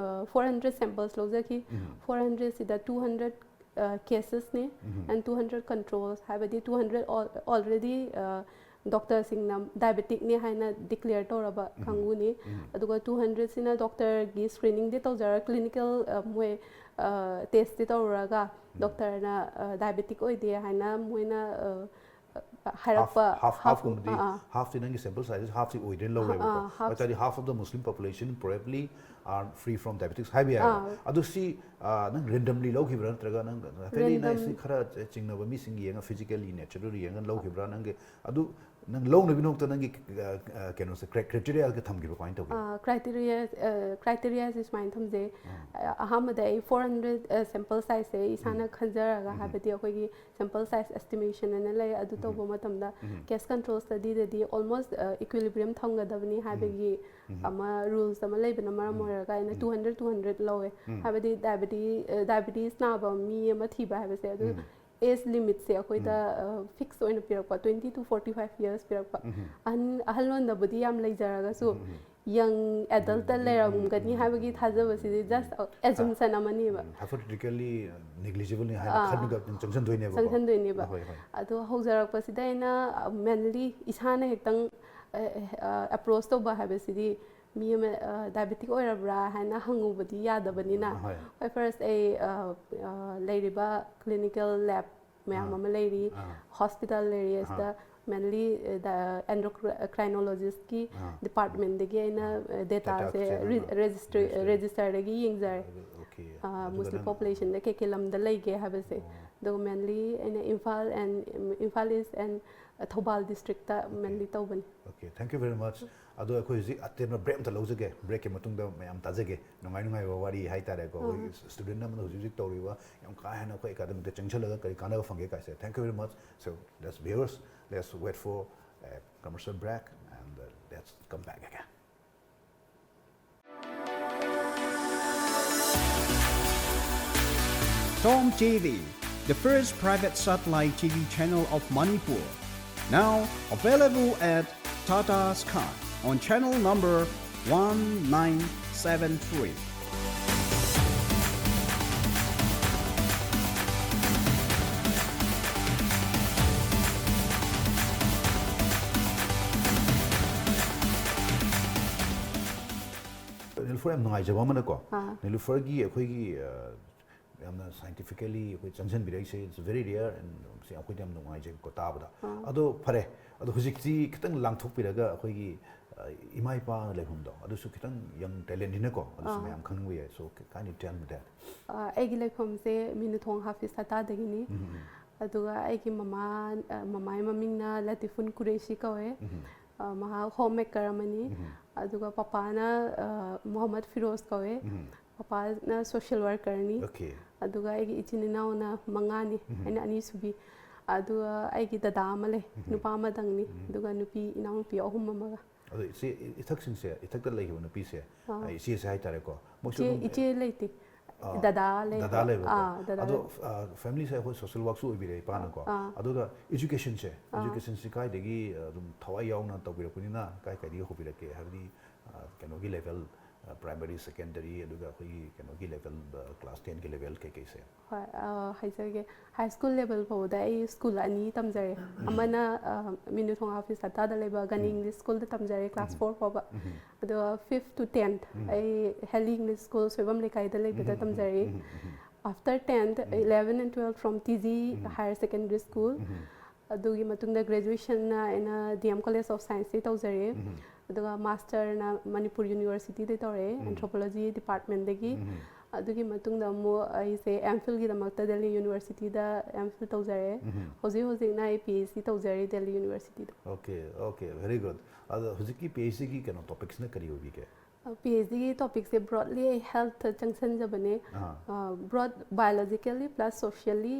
four hundred samples ꯂꯧꯖꯈꯤ꯫ ꯎꯝ꯫ ꯐꯣꯔ ꯍꯟꯗ꯭ꯔꯦꯠꯁꯤꯗ ꯇꯨ ꯍꯟꯗ꯭ꯔꯦꯠ ꯀꯦꯁꯦꯁꯅꯤ꯫ ꯎꯝ꯫ ꯑꯦꯟ ꯇꯨ ꯍꯟꯗ꯭ꯔꯦꯠ ꯀꯟꯇ꯭ꯔꯣꯜꯁ, ꯍꯥꯏꯕꯗꯤ ꯇꯨ ꯍꯟꯗ꯭ꯔꯦꯠ ꯑꯣꯜꯔꯦꯗꯤ ꯗꯣꯛꯇꯔꯁꯤꯡꯅ ꯗꯥꯏꯕꯦꯇꯤꯛꯅꯤ ꯍꯥꯏꯅ ꯗꯤꯀ꯭ꯂꯦꯌꯔ ꯇꯧꯔꯕ ꯎꯝ꯫ ꯀꯥꯡꯕꯨꯅꯤ꯫ ꯎꯝ꯫ ꯑꯗꯨꯒ ꯇꯨ ꯍꯟꯗ꯭ꯔꯦꯠꯁꯤꯅ ꯗꯣꯛꯇꯔꯒꯤ ꯁ꯭ꯀ꯭ꯔꯤꯅꯤꯡꯗꯤ ꯇꯧꯖꯔꯒ ꯀ꯭ꯂꯤꯅꯤꯀꯦꯜ ꯃꯣꯏ ꯇꯦꯁꯇꯤ ꯇꯧꯔꯒ ꯎꯝ꯫ ꯗꯣꯛꯇꯔꯅ ꯗꯥꯏꯕꯦꯇꯤꯛ ꯑꯣꯏꯗꯦ ꯍꯥꯏꯅ ꯃꯣꯏꯅ ꯑ, ꯍꯥꯏꯔꯛꯄ ꯍꯥꯐ ꯍꯥꯐ ꯀꯨꯝꯕꯗꯤ, ꯑꯥ, ꯑꯥ꯫ ꯍꯥꯐꯇꯤ ꯅꯪꯒꯤ ꯁꯦꯝꯄꯜ ꯁꯥꯏꯖ ꯍꯥꯐꯇꯤ ꯑꯣꯏꯗ꯭ꯔꯦꯅ ꯂꯧꯔꯦꯕꯀꯣ꯫ ꯑꯥ, ꯍꯥꯐ꯫ ꯑꯗꯨ ꯇꯥꯔꯗꯤ half of the Muslim population probably are free from diabetics ꯍꯥꯏꯕ ꯌꯥꯏꯕ꯫ ꯑꯥ꯫ ꯑꯗꯨ ꯁꯤ ꯑ, ꯅꯪ ꯔꯦꯟꯗꯝꯂꯤ ꯂꯧꯈꯤꯕ꯭ꯔꯥ, ꯅꯠꯇ꯭ꯔꯒ ꯅꯪ ꯍꯥꯏꯐꯦꯠ ꯅꯪ ꯔꯦꯟꯗꯝ꯫ ꯁꯤ ꯈꯔ ꯆꯤꯡꯅꯕ ꯃꯤꯁꯤꯡ ꯌꯦꯡꯉ, ꯐꯤꯖꯤꯀꯦꯜꯂꯤ ꯅꯦꯆꯔꯦꯜꯂꯤ ꯌꯦꯡꯉ ꯂꯧꯈꯤꯕ꯭ꯔꯥ? ꯅꯪꯒꯤ ꯑꯗꯨ ꯅꯪ ꯂꯧꯅꯕꯒꯤ ꯅꯣꯛꯇ ꯅꯪꯒꯤ ꯑ, ꯑ, ꯀꯩꯅꯣꯁꯦ ꯀ꯭ꯔꯥꯏꯇꯦꯔꯤꯌꯥꯒ ꯊꯝꯈꯤꯕ ꯀꯃꯥꯏꯅ ꯇꯧꯒꯦ? ꯀ꯭ꯔꯥꯏꯇꯦꯔꯤꯌꯥ ꯀ꯭ꯔꯥꯏꯇꯦꯔꯤꯌꯥꯁꯦ ꯁꯨꯃꯥꯏꯅ ꯊꯝꯖꯩ꯫ ꯑꯥ꯫ ꯑ, ꯑꯍꯥꯟꯕꯗ ꯑꯩ ꯐꯣꯔ ꯍꯟꯗ꯭ꯔꯦꯠ ꯁꯦꯝꯄꯜ ꯁꯥꯏꯖꯁꯦ ꯏꯁꯥꯅ ꯎꯝ꯫ ꯈꯟꯖꯔꯒ, ꯎꯝ꯫ ꯍꯥꯏꯕꯗꯤ ꯑꯩꯈꯣꯏꯒꯤ ꯁꯦꯝꯄꯜ ꯁꯥꯏꯖ ꯑꯦꯁꯇꯤꯃꯦꯁꯟ ꯑꯅ ꯂꯩ, ꯑꯗꯨ ꯎꯝ꯫ ꯇꯧꯕ ꯃꯇꯝꯗ ꯎꯝ꯫ ꯀꯦꯁ ꯀꯟꯇ꯭ꯔꯣꯜ ꯁ꯭ꯇꯗꯤꯗꯗꯤ ꯑꯣꯜꯃꯣꯁ ꯏꯀ꯭ꯋꯤꯂꯤꯕ꯭ꯔꯤꯌꯝ ꯊꯝꯒꯗꯕꯅꯤ ꯍꯥꯏꯕꯒꯤ ꯎꯝ꯫ ꯑꯃ ꯔꯨꯜꯁ ꯑꯃ ꯂꯩꯕꯅ ꯃꯔꯝ ꯎꯝ꯫ ꯑꯣꯏꯔꯒ ꯑꯩꯅ ꯎꯝ꯫ ꯇꯨ ꯍꯟꯗ꯭ꯔꯦꯠ ꯇꯨ ꯍꯟꯗ꯭ꯔꯦꯠ ꯂꯧꯋꯦ꯫ ꯎꯝ꯫ ꯍꯥꯏꯕꯗꯤ ꯗꯥꯏꯕꯦꯇꯤ ꯗꯥꯏꯕꯦꯇꯤꯁ ꯅꯥꯕ ꯃꯤ ꯑꯃ ꯊꯤꯕ ꯍꯥꯏꯕꯁꯦ ꯑꯗꯨ ꯎꯝ꯫ ꯑꯦꯖ ꯂꯤꯃꯤꯠꯁꯦ ꯑꯩꯈꯣꯏꯗ ꯎꯝ꯫ ꯐꯤꯛꯁ ꯑꯣꯏꯅ ꯄꯤꯔꯛꯄ, twenty two forty five years ꯄꯤꯔꯛꯄ꯫ ꯎꯝ꯫ ꯑꯍꯟ ꯑꯍꯜ ꯂꯣꯟꯗꯕꯨꯗꯤ ꯌꯥꯝ ꯂꯩꯖꯔꯒꯁꯨ ꯎꯝ꯫ ꯌꯪ ꯑꯦꯗꯜꯇ ꯂꯩꯔꯝꯒꯅꯤ ꯍꯥꯏꯕꯒꯤ ꯊꯥꯖꯕꯁꯤꯗꯤ ꯖꯁ ꯑꯦꯖꯨꯝꯁꯟ ꯑꯃꯅꯦꯕ꯫ ꯍꯥꯏꯄꯣꯊꯦꯇꯤꯀꯦꯜꯂꯤ ꯅꯦꯒ꯭ꯂꯤꯖꯤꯕꯜꯅꯤ ꯍꯥꯏꯅ ꯑꯥ꯫ ꯈꯟꯕꯒ ꯑꯗꯨꯝ ꯆꯪꯁꯤꯟꯗꯣꯏꯅꯦꯕꯀꯣ꯫ ꯆꯪꯁꯤꯟꯗꯣꯏꯅꯦꯕ꯫ ꯍꯣꯏ, ꯍꯣꯏ꯫ ꯑꯗꯣ ꯍꯧꯖꯔꯛꯄꯁꯤꯗ ꯑꯩꯅ ꯃꯦꯟꯂꯤ ꯏꯁꯥꯅ ꯍꯦꯛꯇꯪ ꯑꯦꯄ꯭ꯔꯣꯁ ꯇꯧꯕ ꯍꯥꯏꯕꯁꯤꯗꯤ ꯃꯤ ꯑꯃ ꯗꯥꯏꯕꯦꯇꯤꯛ ꯑꯣꯏꯔꯕ꯭ꯔꯥ ꯍꯥꯏꯅ ꯍꯪꯉꯨꯕꯗꯤ ꯌꯥꯗꯕꯅꯤꯅ꯫ ꯍꯣꯏ꯫ ꯍꯣꯏ, ꯐꯥꯔꯁ ꯑꯩ ꯑ, ꯑ, ꯂꯩꯔꯤꯕ ꯀ꯭ꯂꯤꯅꯤꯀꯦꯜ ꯂꯦꯕ ꯃꯌꯥꯝ ꯑꯥ꯫ ꯑꯃ ꯂꯩꯔꯤ, ꯑꯥ꯫ ꯍꯣꯁꯄꯤꯇꯥꯜ ꯂꯩꯔꯤ, ꯑꯥ꯫ ꯑꯁꯤꯗ ꯃꯦꯟꯂꯤ ꯑꯦꯟꯗꯣꯀ꯭ꯔꯥꯏꯅꯣꯂꯣꯖꯤꯁꯀꯤ ꯑꯥ꯫ ꯗꯤꯄꯥꯔꯠꯃꯦꯟꯗꯒꯤ ꯑꯩꯅ ꯑꯥ꯫ ꯗꯦꯇꯥꯁꯦ Data ꯀꯩꯅꯣ, register. ꯔꯦꯖꯤꯁꯇꯔꯗꯒꯤ ꯌꯦꯡꯖꯔꯦ꯫ ꯑꯣꯀꯦ꯫ ꯑ, ꯑꯗꯨꯒ ꯃꯨꯁꯂꯤꯝ ꯅꯪ ꯄꯣꯄꯨꯂꯦꯁꯟꯗ ꯀꯩ ꯀꯩ ꯂꯝꯗ ꯂꯩꯒꯦ ꯍꯥꯏꯕꯁꯦ꯫ ꯑꯣ꯫ ꯑꯗꯨꯒ ꯃꯦꯟꯂꯤ ꯑꯩꯅ Imphal and Imphal east and Thoubal district ꯃꯦꯟꯂꯤ ꯇꯧꯕꯅꯤ꯫ Okay, thank you very much. ꯑꯗꯣ ꯑꯩꯈꯣꯏ ꯍꯧꯖꯤꯛ ꯑꯇꯦꯟꯕ ꯕ꯭ꯔꯦꯛ ꯑꯝꯇ ꯂꯧꯖꯒꯦ꯫ ꯕ꯭ꯔꯦꯛꯀꯤ ꯃꯇꯨꯡꯗ ꯃꯌꯥꯝ ꯇꯥꯖꯒꯦ꯫ ꯅꯨꯡꯉꯥꯏ ꯅꯨꯡꯉꯥꯏꯕ ꯋꯥꯔꯤ ꯍꯥꯏꯇꯥꯔꯦꯀꯣ, ꯑꯩꯈꯣꯏꯒꯤ ꯁ꯭ꯇꯨꯗꯦꯟ ꯑꯃꯅ ꯍꯧꯖꯤꯛ ꯍꯧꯖꯤꯛ ꯇꯧꯔꯤꯕ ꯌꯥꯝ ꯀꯥ ꯍꯦꯟꯅ ꯑꯩꯈꯣꯏ ꯑꯦꯀꯥꯗꯃꯤꯛꯇ ꯆꯪꯁꯤꯜꯂꯒ ꯀꯔꯤ ꯀꯥꯟꯅꯕ ꯐꯪꯒꯦ ꯀꯥꯏꯁꯦ꯫ Thank you very much. So let's viewers, let's wait for a commercial break and uh, let's come back again. Tom T V, the first private satellite T V channel of Manipur, now available at Tata Sky on channel number one nine seven three. ꯅꯤꯂꯨꯐꯔ, ꯌꯥꯝ ꯅꯨꯡꯉꯥꯏꯖꯕ ꯑꯃꯅꯀꯣ, ꯑꯥ꯫ ꯅꯤꯂꯨꯐꯔꯒꯤ ꯑꯩꯈꯣꯏꯒꯤ ꯑ, ꯌꯥꯝꯅ scientifically ꯑꯩꯈꯣꯏ ꯆꯪꯁꯤꯟꯕꯤꯔꯛꯏꯁꯦ, it's very rare and ꯁꯤ ꯑꯩꯈꯣꯏꯗ ꯌꯥꯝ ꯅꯨꯡꯉꯥꯏꯖꯩꯀꯣ ꯇꯥꯕꯗ꯫ ꯑꯗꯣ ꯐꯔꯦ, ꯑꯗꯣ ꯍꯧꯖꯤꯛꯇꯤ ꯈꯤꯇꯪ ꯂꯥꯡꯊꯣꯛꯄꯤꯔꯒ ꯑꯩꯈꯣꯏꯒꯤ ꯑ, ꯏꯃꯥ ꯏꯄꯥ ꯂꯩꯐꯝꯗꯣ ꯑꯗꯨꯁꯨ ꯈꯤꯇꯪ young talent ꯅꯤꯅꯀꯣ, ꯑꯗꯨꯁꯨ ꯃꯌꯥꯝ ꯈꯪꯅꯤꯡꯕ ꯌꯥꯏ꯫ So kindly tell me that. ꯑ, ꯑꯩꯒꯤ ꯂꯩꯐꯝꯁꯦ ꯃꯤꯅꯨꯊꯣꯡ ꯍꯥꯐꯤꯁ ꯍꯇꯥꯗꯒꯤꯅꯤ꯫ ꯑꯗꯨꯒ ꯑꯩꯒꯤ ꯃꯃꯥ, ꯑ, ꯃꯃꯥꯒꯤ ꯃꯃꯤꯡꯅ ꯂꯇꯤꯐꯨꯟ ꯀꯨꯔꯦꯁꯤ ꯀꯧꯋꯦ꯫ ꯑ, ꯃꯍꯥꯛ ꯍꯣꯝ ꯃꯦꯀꯔ ꯑꯃꯅꯤ꯫ ꯑꯗꯨꯒ ꯄꯄꯥꯅ, ꯑ, ꯃꯣꯍꯝꯃꯗ ꯐꯤꯔꯣꯖ ꯀꯧꯋꯦ꯫ ꯄꯄꯥꯅ ꯁꯣꯁꯤꯌꯦꯜ ꯋꯥꯔꯀꯔꯅꯤ꯫ Okay. ꯑꯗꯨꯒ ꯑꯩꯒꯤ ꯏꯆꯤꯟ ꯏꯅꯥꯎꯅ ꯃꯉꯥꯅꯤ꯫ ꯑꯩꯅ ꯑꯅꯤꯁꯨꯕꯤ꯫ ꯑꯗꯨꯒ ꯑꯩꯒꯤ ꯗꯗꯥ ꯑꯃ ꯂꯩ, ꯅꯨꯄꯥ ꯑꯃꯗꯪꯅꯤ꯫ ꯑꯗꯨꯒ ꯅꯨꯄꯤ, ꯏꯅꯥꯎꯅꯨꯄꯤ ꯑꯍꯨꯝ ꯑꯃꯒ꯫ ꯑꯗꯣ ꯏꯆꯦ, ꯏꯊꯛꯁꯤꯡꯁꯦ, ꯏꯊꯛꯇ ꯂꯩꯈꯤꯕ ꯅꯨꯄꯤꯁꯦ, ꯑꯥ꯫ ꯏꯆꯦꯁꯦ ꯍꯥꯏꯇꯥꯔꯦꯀꯣ, ꯃꯣꯏꯁꯨ ꯏꯆꯦ, ꯑꯗꯨꯝ ꯏꯆꯦ ꯂꯩꯇꯦ꯫ ꯑꯥ, ꯗꯗꯥ ꯂꯩ꯫ ꯗꯗꯥ ꯂꯩꯕꯀꯣ꯫ ꯑꯥ, ꯗꯗꯥ ꯑꯗꯣ ꯂꯩ꯫ ꯐꯦꯃꯤꯂꯤꯁꯦ ꯑꯩꯈꯣꯏ ꯁꯣꯁꯤꯌꯦꯜ ꯋꯥꯔꯛꯁꯨ ꯑꯣꯏꯕꯤꯔꯦ ꯏꯄꯥꯅꯀꯣ꯫ ꯑꯥ꯫ ꯑꯗꯨꯒ ꯏꯖꯨꯀꯦꯁꯟꯁꯦ, ꯑꯥ꯫ ꯏꯖꯨꯀꯦꯁꯟꯁꯤ ꯀꯥꯏꯗꯒꯤ ꯑꯗꯨꯝ ꯊꯋꯥꯏ ꯌꯥꯎꯅ ꯇꯧꯕꯤꯔꯛꯄꯅꯤꯅ ꯀꯥꯏ ꯀꯥꯏꯗꯒꯤ ꯍꯧꯕꯤꯔꯛꯀꯦ? ꯍꯥꯏꯕꯗꯤ ꯑ, ꯀꯩꯅꯣꯒꯤ ꯂꯦꯚꯦꯜ, ꯄ꯭ꯔꯥꯏꯃꯔꯤ, ꯁꯦꯀꯦꯟꯗꯔꯤ, ꯑꯗꯨꯒ ꯑꯩꯈꯣꯏꯒꯤ ꯀꯩꯅꯣꯒꯤ ꯂꯦꯚꯦꯜ, ꯀ꯭ꯂꯥꯁ ꯇꯦꯟꯒꯤ ꯂꯦꯚꯦꯜ ꯀꯩꯀꯩꯁꯦ? ꯍꯣꯏ, ꯑ, ꯍꯥꯏꯖꯒꯦ꯫ ꯍꯥꯏ ꯁ꯭ꯀꯨꯜ ꯂꯦꯚꯦꯜ ꯐꯥꯎꯕꯗ ꯑꯩ ꯁ꯭ꯀꯨꯜ ꯑꯅꯤ ꯇꯝꯖꯔꯦ꯫ ꯑꯃꯅ, ꯑ, ꯃꯤꯅꯨꯊꯣꯡ ꯍꯥꯐꯤꯁ ꯍꯇꯥꯗ ꯂꯩꯕ ꯒꯅꯤ ꯏꯪꯂꯤꯁ ꯁ꯭ꯀꯨꯜꯗ ꯇꯝꯖꯔꯦ, ꯀ꯭ꯂꯥꯁ ꯐꯣꯔ ꯐꯥꯎꯕ꯫ ꯑꯗꯨꯒ ꯐꯤꯐ ꯇꯨ ꯇꯦꯟ ꯑꯩ ꯍꯦꯂꯤ ꯏꯪꯂꯤꯁ ꯁ꯭ꯀꯨꯜ ꯁꯣꯏꯕꯝ ꯂꯩꯀꯥꯏꯗ ꯂꯩꯕꯗ ꯇꯝꯖꯔꯦ꯫ After ten, eleven and twelve from T G Higher Secondary School. ꯑꯗꯨꯒꯤ ꯃꯇꯨꯡꯗ ꯒ꯭ꯔꯦꯖꯨꯋꯦꯁꯟꯅ ꯑꯩꯅ D M College of Scienceꯇꯩ ꯇꯧꯖꯔꯦ꯫ ꯑꯗꯨꯒ ꯃꯥꯁꯇꯔꯅ ꯃꯅꯤꯄꯨꯔ ꯌꯨꯅꯤꯚꯔꯁꯤꯇꯤꯗꯩ ꯇꯧꯔꯛꯑꯦ, ꯑꯦꯟꯊ꯭ꯔꯣꯄꯣꯂꯣꯖꯤ ꯗꯤꯄꯥꯔꯠꯃꯦꯟꯗꯒꯤ꯫ ꯑꯗꯨꯒꯤ ꯃꯇꯨꯡꯗ ꯑꯃꯨꯛ ꯑꯩꯁꯦ ꯑꯦꯝ ꯐꯤꯜꯒꯤꯗꯃꯛꯇ ꯗꯦꯜꯂꯤ ꯌꯨꯅꯤꯚꯔꯁꯤꯇꯤꯗ ꯑꯦꯝ ꯐꯤꯜ ꯇꯧꯖꯔꯦ꯫ ꯎꯝ꯫ ꯍꯧꯖꯤꯛ ꯍꯧꯖꯤꯛꯅ ꯑꯩ ꯄꯤ ꯑꯩꯆ ꯗꯤ ꯇꯧꯖꯔꯤ ꯗꯦꯜꯂꯤ ꯌꯨꯅꯤꯚꯔꯁꯤꯇꯤꯗ꯫ Okay, okay, very good. ꯑꯗꯣ ꯍꯧꯖꯤꯛꯀꯤ ꯄꯤ ꯑꯩꯆ ꯗꯤꯒꯤ ꯀꯩꯅꯣ ꯇꯣꯄꯤꯛꯁꯤꯅ ꯀꯔꯤ ꯑꯣꯏꯕꯤꯒꯦ? ꯄꯤ ꯑꯩꯆ ꯗꯤꯒꯤ ꯇꯣꯄꯤꯛꯁꯦ ꯕ꯭ꯔꯣꯗꯂꯤ ꯑꯩ ꯍꯦꯜꯠꯇ ꯆꯪꯁꯟꯖꯕꯅꯦ꯫ ꯑꯥ꯫ ꯕ꯭ꯔꯣꯗ ꯕꯥꯏꯑꯣꯂꯣꯖꯤꯀꯦꯜꯂꯤ ꯄ꯭ꯂꯁ ꯁꯣꯁꯤꯌꯦꯜꯂꯤ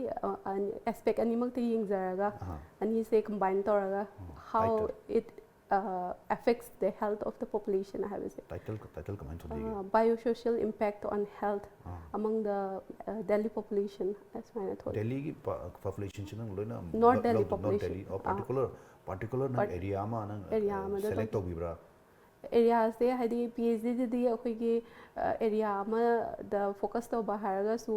ꯑꯦꯁꯄꯦꯛ ꯑꯅꯤꯃꯛꯇ ꯌꯦꯡꯖꯔꯒ ꯑꯍꯥ꯫ ꯑꯅꯤꯁꯦ ꯀꯝꯕꯥꯏꯟ ꯇꯧꯔꯒ ꯑꯣ, how title. It affects the health of the population ꯍꯥꯏꯕꯁꯦ꯫ Title, title ꯀꯃꯥꯏꯅ ꯊꯣꯟꯕꯤꯒꯦ? Biosocial impact on health ah. Among the Delhi population ꯁꯨꯃꯥꯏꯅ ꯊꯣꯜꯂꯤ꯫ ꯗꯦꯜꯂꯤꯒꯤ ꯄꯣꯄꯨꯂꯦꯁꯟꯁꯤ ꯅꯪ ꯂꯣꯏꯅ North Delhi ꯂꯧꯗꯣ? North population. Delhi, ꯑꯣ, ꯑꯥ꯫ Particular, particular ꯅꯪ Part-, ꯑꯦꯔꯤꯌꯥ ꯑꯃ ꯅꯪ area ꯑꯃꯗ ꯁꯦꯂꯦꯛ ꯇꯧꯕꯤꯕ꯭ꯔꯥ? ꯑꯦꯔꯤꯌꯥꯁꯦ ꯍꯥꯏꯗꯤ ꯄꯤ ꯑꯩꯆ ꯗꯤꯗꯗꯤ ꯑꯩꯈꯣꯏꯒꯤ ꯑꯦꯔꯤꯌꯥ ꯑꯃꯗ ꯐꯣꯀꯁ ꯇꯧꯕ ꯍꯥꯏꯔꯒꯁꯨ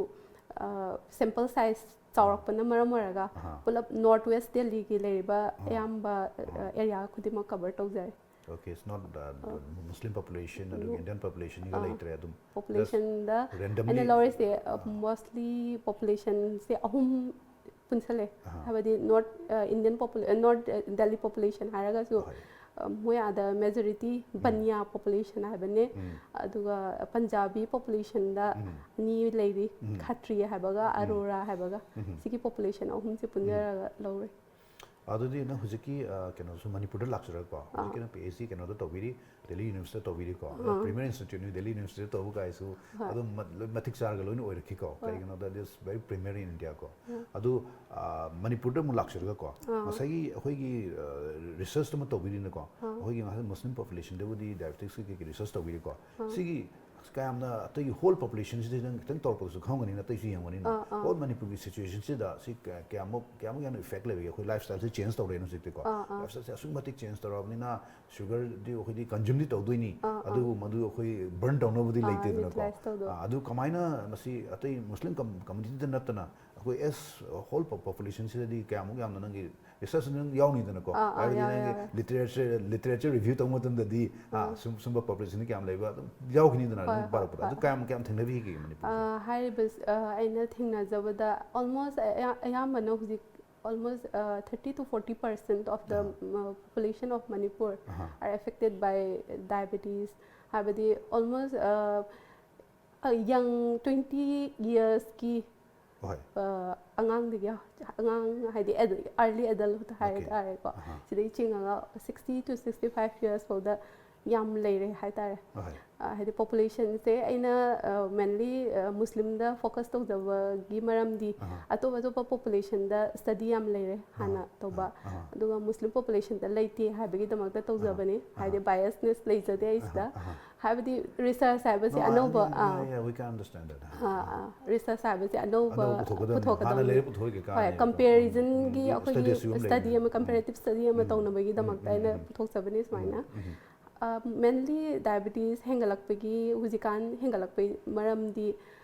ꯁꯦꯝꯄꯜ ꯁꯥꯏꯖ ꯆꯥꯎꯔꯛꯄꯅ ꯃꯔꯝ ꯑꯣꯏꯔꯒ ꯑꯍꯥ꯫ ꯄꯨꯂꯞ ꯅꯣꯔꯠ ꯋꯦꯁ ꯗꯦꯜꯂꯤꯒꯤ ꯂꯩꯔꯤꯕ ꯑꯍꯥ꯫ ꯑꯌꯥꯝꯕ ꯑꯍꯥ꯫ ꯑꯦꯔꯤꯌꯥ ꯈꯨꯗꯤꯡꯃꯛ ꯀꯕꯔ ꯇꯧꯖꯔꯦ꯫ Okay, it's not, uh, ꯑꯥ꯫ Muslim population ꯑꯗꯨꯒ No. Indian population ꯒ ꯑꯥ꯫ ꯂꯩꯇ꯭ꯔꯦ ꯑꯗꯨꯝ꯫ Just ꯄꯣꯄꯨꯂꯦꯁꯟꯗ randomly ꯑꯩꯅ ꯂꯧꯔꯤꯁꯦ ꯑꯥ꯫ ꯃꯣꯁꯂꯤ ꯄꯣꯄꯨꯂꯦꯁꯟꯁꯦ ꯑꯍꯨꯝ ꯄꯨꯟꯁꯜꯂꯦ꯫ ꯑꯍꯥ꯫ ꯍꯥꯏꯕꯗꯤ north Indian north Delhi population ꯍꯥꯏꯔꯒꯁꯨ ꯍꯣꯏ꯫ ꯃꯣꯏ ꯑꯥꯗ ꯃꯦꯖꯣꯔꯤꯇꯤ ꯎꯝ꯫ ꯕꯅꯤꯌꯥ ꯄꯣꯄꯨꯂꯦꯁꯟ ꯍꯥꯏꯕꯅꯦ꯫ ꯎꯝ꯫ ꯑꯗꯨꯒ ꯄꯟꯖꯥꯕꯤ ꯄꯣꯄꯨꯂꯦꯁꯟꯗ ꯎꯝ꯫ ꯑꯅꯤ ꯂꯩꯔꯤ꯫ ꯎꯝ꯫ ꯈꯇ꯭ꯔꯤꯌꯥ ꯍꯥꯏꯕꯒ ꯎꯝ꯫ ꯑꯔꯣꯔꯥ ꯍꯥꯏꯕꯒ꯫ ꯎꯝ꯫ ꯁꯤꯒꯤ ꯄꯣꯄꯨꯂꯦꯁꯟ ꯑꯍꯨꯝꯁꯦ ꯎꯝ꯫ ꯄꯨꯟꯖꯔꯒ ꯂꯧꯔꯦ꯫ ꯑꯗꯨꯗꯤ ꯅꯪ ꯍꯧꯖꯤꯛꯀꯤ, ꯑ, ꯀꯩꯅꯣꯁꯨ ꯃꯅꯤꯄꯨꯔꯗ ꯂꯥꯛꯆꯔꯒꯀꯣ, ꯑꯥ꯫ ꯍꯧꯖꯤꯛꯀꯤ ꯅꯪ ꯄꯤ ꯑꯩꯆ ꯗꯤ ꯀꯩꯅꯣꯗ ꯇꯧꯕꯤꯔꯤ, ꯗꯦꯜꯂꯤ ꯌꯨꯅꯤꯚꯔꯁꯤꯇꯤꯗ ꯇꯧꯕꯤꯔꯤꯀꯣ, ꯑꯗꯣ ꯑꯥ꯫ ꯄ꯭ꯔꯤꯃꯤꯌꯔ ꯏꯟꯁꯇꯤꯇ꯭ꯌꯨꯠꯅꯤ, ꯗꯦꯜꯂꯤ ꯌꯨꯅꯤꯚꯔꯁꯤꯇꯤꯗ ꯇꯧꯕ ꯀꯥꯏꯁꯨ ꯍꯣꯏ꯫ ꯑꯗꯨꯝ ꯃ-, ꯂꯣꯏ ꯃꯇꯤꯛ ꯆꯥꯔꯒ ꯂꯣꯏꯅ ꯑꯣꯏꯔꯛꯈꯤꯀꯣ, ꯍꯣꯏ꯫ ꯀꯩꯒꯤꯅꯣꯗ it is very premier in India ꯀꯣ꯫ ꯑꯥ꯫ ꯑꯗꯨ, ꯑ, ꯃꯅꯤꯄꯨꯔꯗ ꯑꯃꯨꯛ ꯂꯥꯛꯆꯔꯒꯀꯣ, ꯑꯥ꯫ ꯉꯁꯥꯏꯒꯤ ꯑꯩꯈꯣꯏꯒꯤ, ꯑ, ꯔꯤꯁꯔꯁ ꯑꯃ ꯇꯧꯕꯤꯔꯤꯅꯀꯣ, ꯑꯥ꯫ ꯑꯩꯈꯣꯏꯒꯤ ꯉꯁꯥꯏ ꯃꯨꯁꯂꯤꯝ ꯄꯣꯄꯨꯂꯦꯁꯟꯗꯕꯨꯗꯤ ꯗꯥꯏꯕꯦꯇꯤꯛꯁꯀꯤ ꯀꯩꯀꯩ ꯔꯤꯁꯔꯁ ꯇꯧꯕꯤꯔꯤꯀꯣ, ꯑꯥ꯫ ꯁꯤꯒꯤ ꯑꯁ, ꯀꯌꯥꯝꯅ ꯑꯇꯩꯒꯤ ꯍꯣꯜ ꯄꯣꯄꯨꯂꯦꯁꯟꯁꯤꯗ ꯅꯪ ꯈꯤꯇꯪ ꯇꯧꯔꯛꯄꯗꯁꯨ ꯈꯪꯉꯝꯒꯅꯤꯅ ꯑꯇꯩꯁꯨ ꯌꯦꯡꯉꯝꯒꯅꯤꯅ꯫ ꯑꯥ, ꯑꯥ꯫ ꯍꯣꯜ ꯃꯅꯤꯄꯨꯔꯒꯤ ꯁꯤꯆꯨꯋꯦꯁꯟꯁꯤꯗ ꯁꯤ ꯀꯌꯥ-, ꯀꯌꯥꯃꯨꯛ, ꯀꯌꯥꯃꯨꯛ ꯌꯥꯝꯅ ꯏꯐꯦꯛ ꯂꯩꯕꯒꯦ? ꯑꯩꯈꯣꯏ ꯂꯥꯏꯐ ꯁ꯭ꯇꯥꯏꯜꯁꯦ ꯆꯦꯟꯖ ꯇꯧꯔꯦꯅ ꯍꯧꯖꯤꯛꯇꯤꯀꯣ꯫ ꯑꯥ, ꯑꯥ꯫ ꯂꯥꯏꯐ ꯁ꯭ꯇꯥꯏꯜꯁꯦ ꯑꯁꯨꯛꯀꯤ ꯃꯇꯤꯛ ꯆꯦꯟꯖ ꯇꯧꯔꯛꯑꯕꯅꯤꯅ ꯁꯨꯒꯔꯗꯤ ꯑꯩꯈꯣꯏꯗꯤ ꯀꯟꯖꯨꯝꯗꯤ ꯇꯧꯗꯣꯏꯅꯤ, ꯑꯥ, ꯑꯥ꯫ ꯑꯗꯨꯕꯨ ꯃꯗꯨ ꯑꯩꯈꯣꯏ ꯕꯔꯟ ꯇꯧꯅꯕꯗꯤ ꯑꯥ, ꯂꯩꯇꯦꯗꯅꯀꯣ꯫ ꯌꯨꯇꯤꯂꯥꯏꯁ ꯇꯧꯗꯣ꯫ ꯑꯥ, ꯑꯗꯨ ꯀꯃꯥꯏꯅ ꯃꯁꯤ ꯑꯇꯩ ꯃꯨꯁꯂꯤꯝ ꯀꯝ-, ꯀꯝꯃ꯭ꯌꯨꯅꯤꯇꯤꯗ ꯅꯠꯇꯅ ꯑꯩꯈꯣꯏ ꯑꯦꯁ ꯍꯣꯜ ꯄꯣ-, ꯄꯣꯄꯨꯂꯦꯁꯟꯁꯤꯗꯗꯤ ꯀꯌꯥꯃꯨꯛ ꯌꯥꯝꯅ ꯅꯪꯒꯤ ꯔꯤꯁꯔꯁ ꯅꯪ ꯌꯥꯎꯅꯤꯗꯅꯀꯣ? ꯑꯥ, ꯑꯥ, ꯍꯥꯏꯕꯗꯤ ꯌꯥꯎꯋꯦ, ꯅꯪꯒꯤ ꯌꯥꯎꯋꯦ꯫ ꯂꯤꯇꯔꯦꯆꯔ, ꯂꯤꯇꯔꯦꯆꯔ ꯔꯤꯚ꯭ꯌꯨ ꯇꯧꯕ ꯃꯇꯝꯗꯗꯤ, ꯑꯥ, ꯑꯥ꯫ ꯁꯨꯝ-, ꯁꯨꯝꯕ ꯄꯣꯄꯨꯂꯦꯁꯟ ꯀꯌꯥꯝ ꯂꯩꯕ ꯑꯗꯨꯝ ꯌꯥꯎꯈꯤꯅꯤꯗꯅ ꯍꯣꯏ, ꯑꯗꯨꯝ ꯍꯣꯏ, ꯄꯥꯔꯛꯄꯗ꯫ ꯑꯗꯨ ꯍꯣꯏ꯫ ꯀꯌꯥꯝ, ꯀꯌꯥꯝ ꯊꯦꯡꯅꯕꯤꯒꯦ ꯃꯅꯤꯄꯨꯔꯁꯦ? ꯑꯥ, ꯍꯥꯏꯔꯤꯕ, ꯑꯥ, ꯑꯩꯅ ꯊꯦꯡꯅꯖꯕꯗ almost ꯑꯌꯥ-, ꯑꯌꯥꯝꯕꯅ ꯍꯧꯖꯤꯛ almost, ah, thirty to forty percent of the, ah. Um, population of Manipur ꯑꯍꯥ꯫ Are affected by diabetes꯫ ꯍꯥꯏꯕꯗꯤ almost, ꯑꯥ, ꯌꯪ ꯇ꯭ꯋꯦꯟꯇꯤ ꯏꯌꯔꯁꯀꯤ ꯍꯣꯏ ꯑꯉꯥꯡꯗꯒꯤ, ꯑꯉꯥꯡ ꯍꯥꯏꯗꯤ ꯑꯥꯔꯂꯤ ꯑꯦꯗꯜꯍꯨꯗ ꯍꯥꯏ Okay. ꯇꯥꯔꯦꯀꯣ, ꯑꯍꯥ. ꯁꯤꯗꯒꯤ ꯆꯤꯡꯉꯒ sixty to sixty five years ꯐꯥꯎꯗ ꯌꯥꯝ ꯂꯩꯔꯦ ꯍꯥꯏꯇꯥꯔꯦ꯫ ꯍꯣꯏ ꯑ, ꯍꯥꯏꯗꯤ ꯄꯣꯄꯨꯂꯦꯁꯟꯁꯦ ꯑꯩꯅ ꯃꯦꯟꯂꯤ ꯃꯨꯁꯂꯤꯝꯗ ꯐꯣꯀꯁ ꯇꯧꯖꯕꯒꯤ ꯃꯔꯝꯗꯤ ꯑꯍꯥ. ꯑꯇꯣꯞ ꯑꯇꯣꯞꯄ ꯄꯣꯄꯨꯂꯦꯁꯟꯗ ꯁ꯭ꯇꯗꯤ ꯌꯥꯝ ꯂꯩꯔꯦ ꯍꯥꯟꯅ ꯇꯧꯕ, ꯑꯍꯥ. ꯑꯗꯨꯒ ꯃꯨꯁꯂꯤꯝ ꯄꯣꯄꯨꯂꯦꯁꯟꯗ ꯂꯩꯇꯦ ꯍꯥꯏꯕꯒꯤꯗꯃꯛꯇ ꯇꯧꯖꯕꯅꯤ꯫ ꯑꯍꯥ. ꯍꯥꯏꯗꯤ ꯕꯥꯏꯁꯅꯦꯁ ꯂꯩꯖꯗꯦ ꯑꯩꯁꯤꯗ꯫ ꯑꯍꯥ. ꯍꯥꯏꯕꯗꯤ ꯔꯤꯁꯔꯁ ꯍꯥꯏꯕꯁꯤ No, ꯑꯅꯧꯕ I- yeah, yeah, we can understand that. ꯔꯤꯁꯔꯁ ꯍꯥꯏꯕꯁꯤ ꯑꯅꯧꯕ ꯑꯅꯧꯕ ꯄꯨꯊꯣꯛꯀꯗꯕꯅꯤ. ꯄꯨꯊꯣꯛꯀꯗꯕꯅꯤ꯫ ꯍꯥꯟꯅ ꯂꯩꯔ ꯄꯨꯊꯣꯛꯑꯣꯏ ꯀꯩ ꯍꯣꯏ, ꯀꯥꯟꯅꯩ꯫ ꯀꯝꯄꯦꯔꯤꯖꯟꯒꯤ ꯎꯝ, ꯑꯩꯈꯣꯏꯒꯤ studies ꯁꯨꯝ ꯁ꯭ꯇꯗꯤ ꯂꯩꯕꯅꯤ꯫ ꯑꯃ, ꯀꯝꯄꯦꯔꯦꯇꯤꯞ ꯁ꯭ꯇꯗꯤ ꯑꯃ ꯇꯧꯅꯕꯒꯤꯗꯃꯛꯇ ꯎꯝ, ꯑꯩꯅ ꯎꯝ. ꯄꯨꯊꯣꯛꯆꯕꯅꯤ ꯁꯨꯃꯥꯏꯅ꯫ ꯎꯝ. ꯃꯦꯟꯂꯤ ꯗꯥꯏꯕꯤꯇꯤꯁ ꯍꯦꯟꯒꯠꯂꯛꯄꯒꯤ, ꯍꯧꯖꯤꯛꯀꯥꯟ ꯍꯦꯟꯒꯠꯂꯛꯄꯒꯤ ꯃꯔꯝꯗꯤ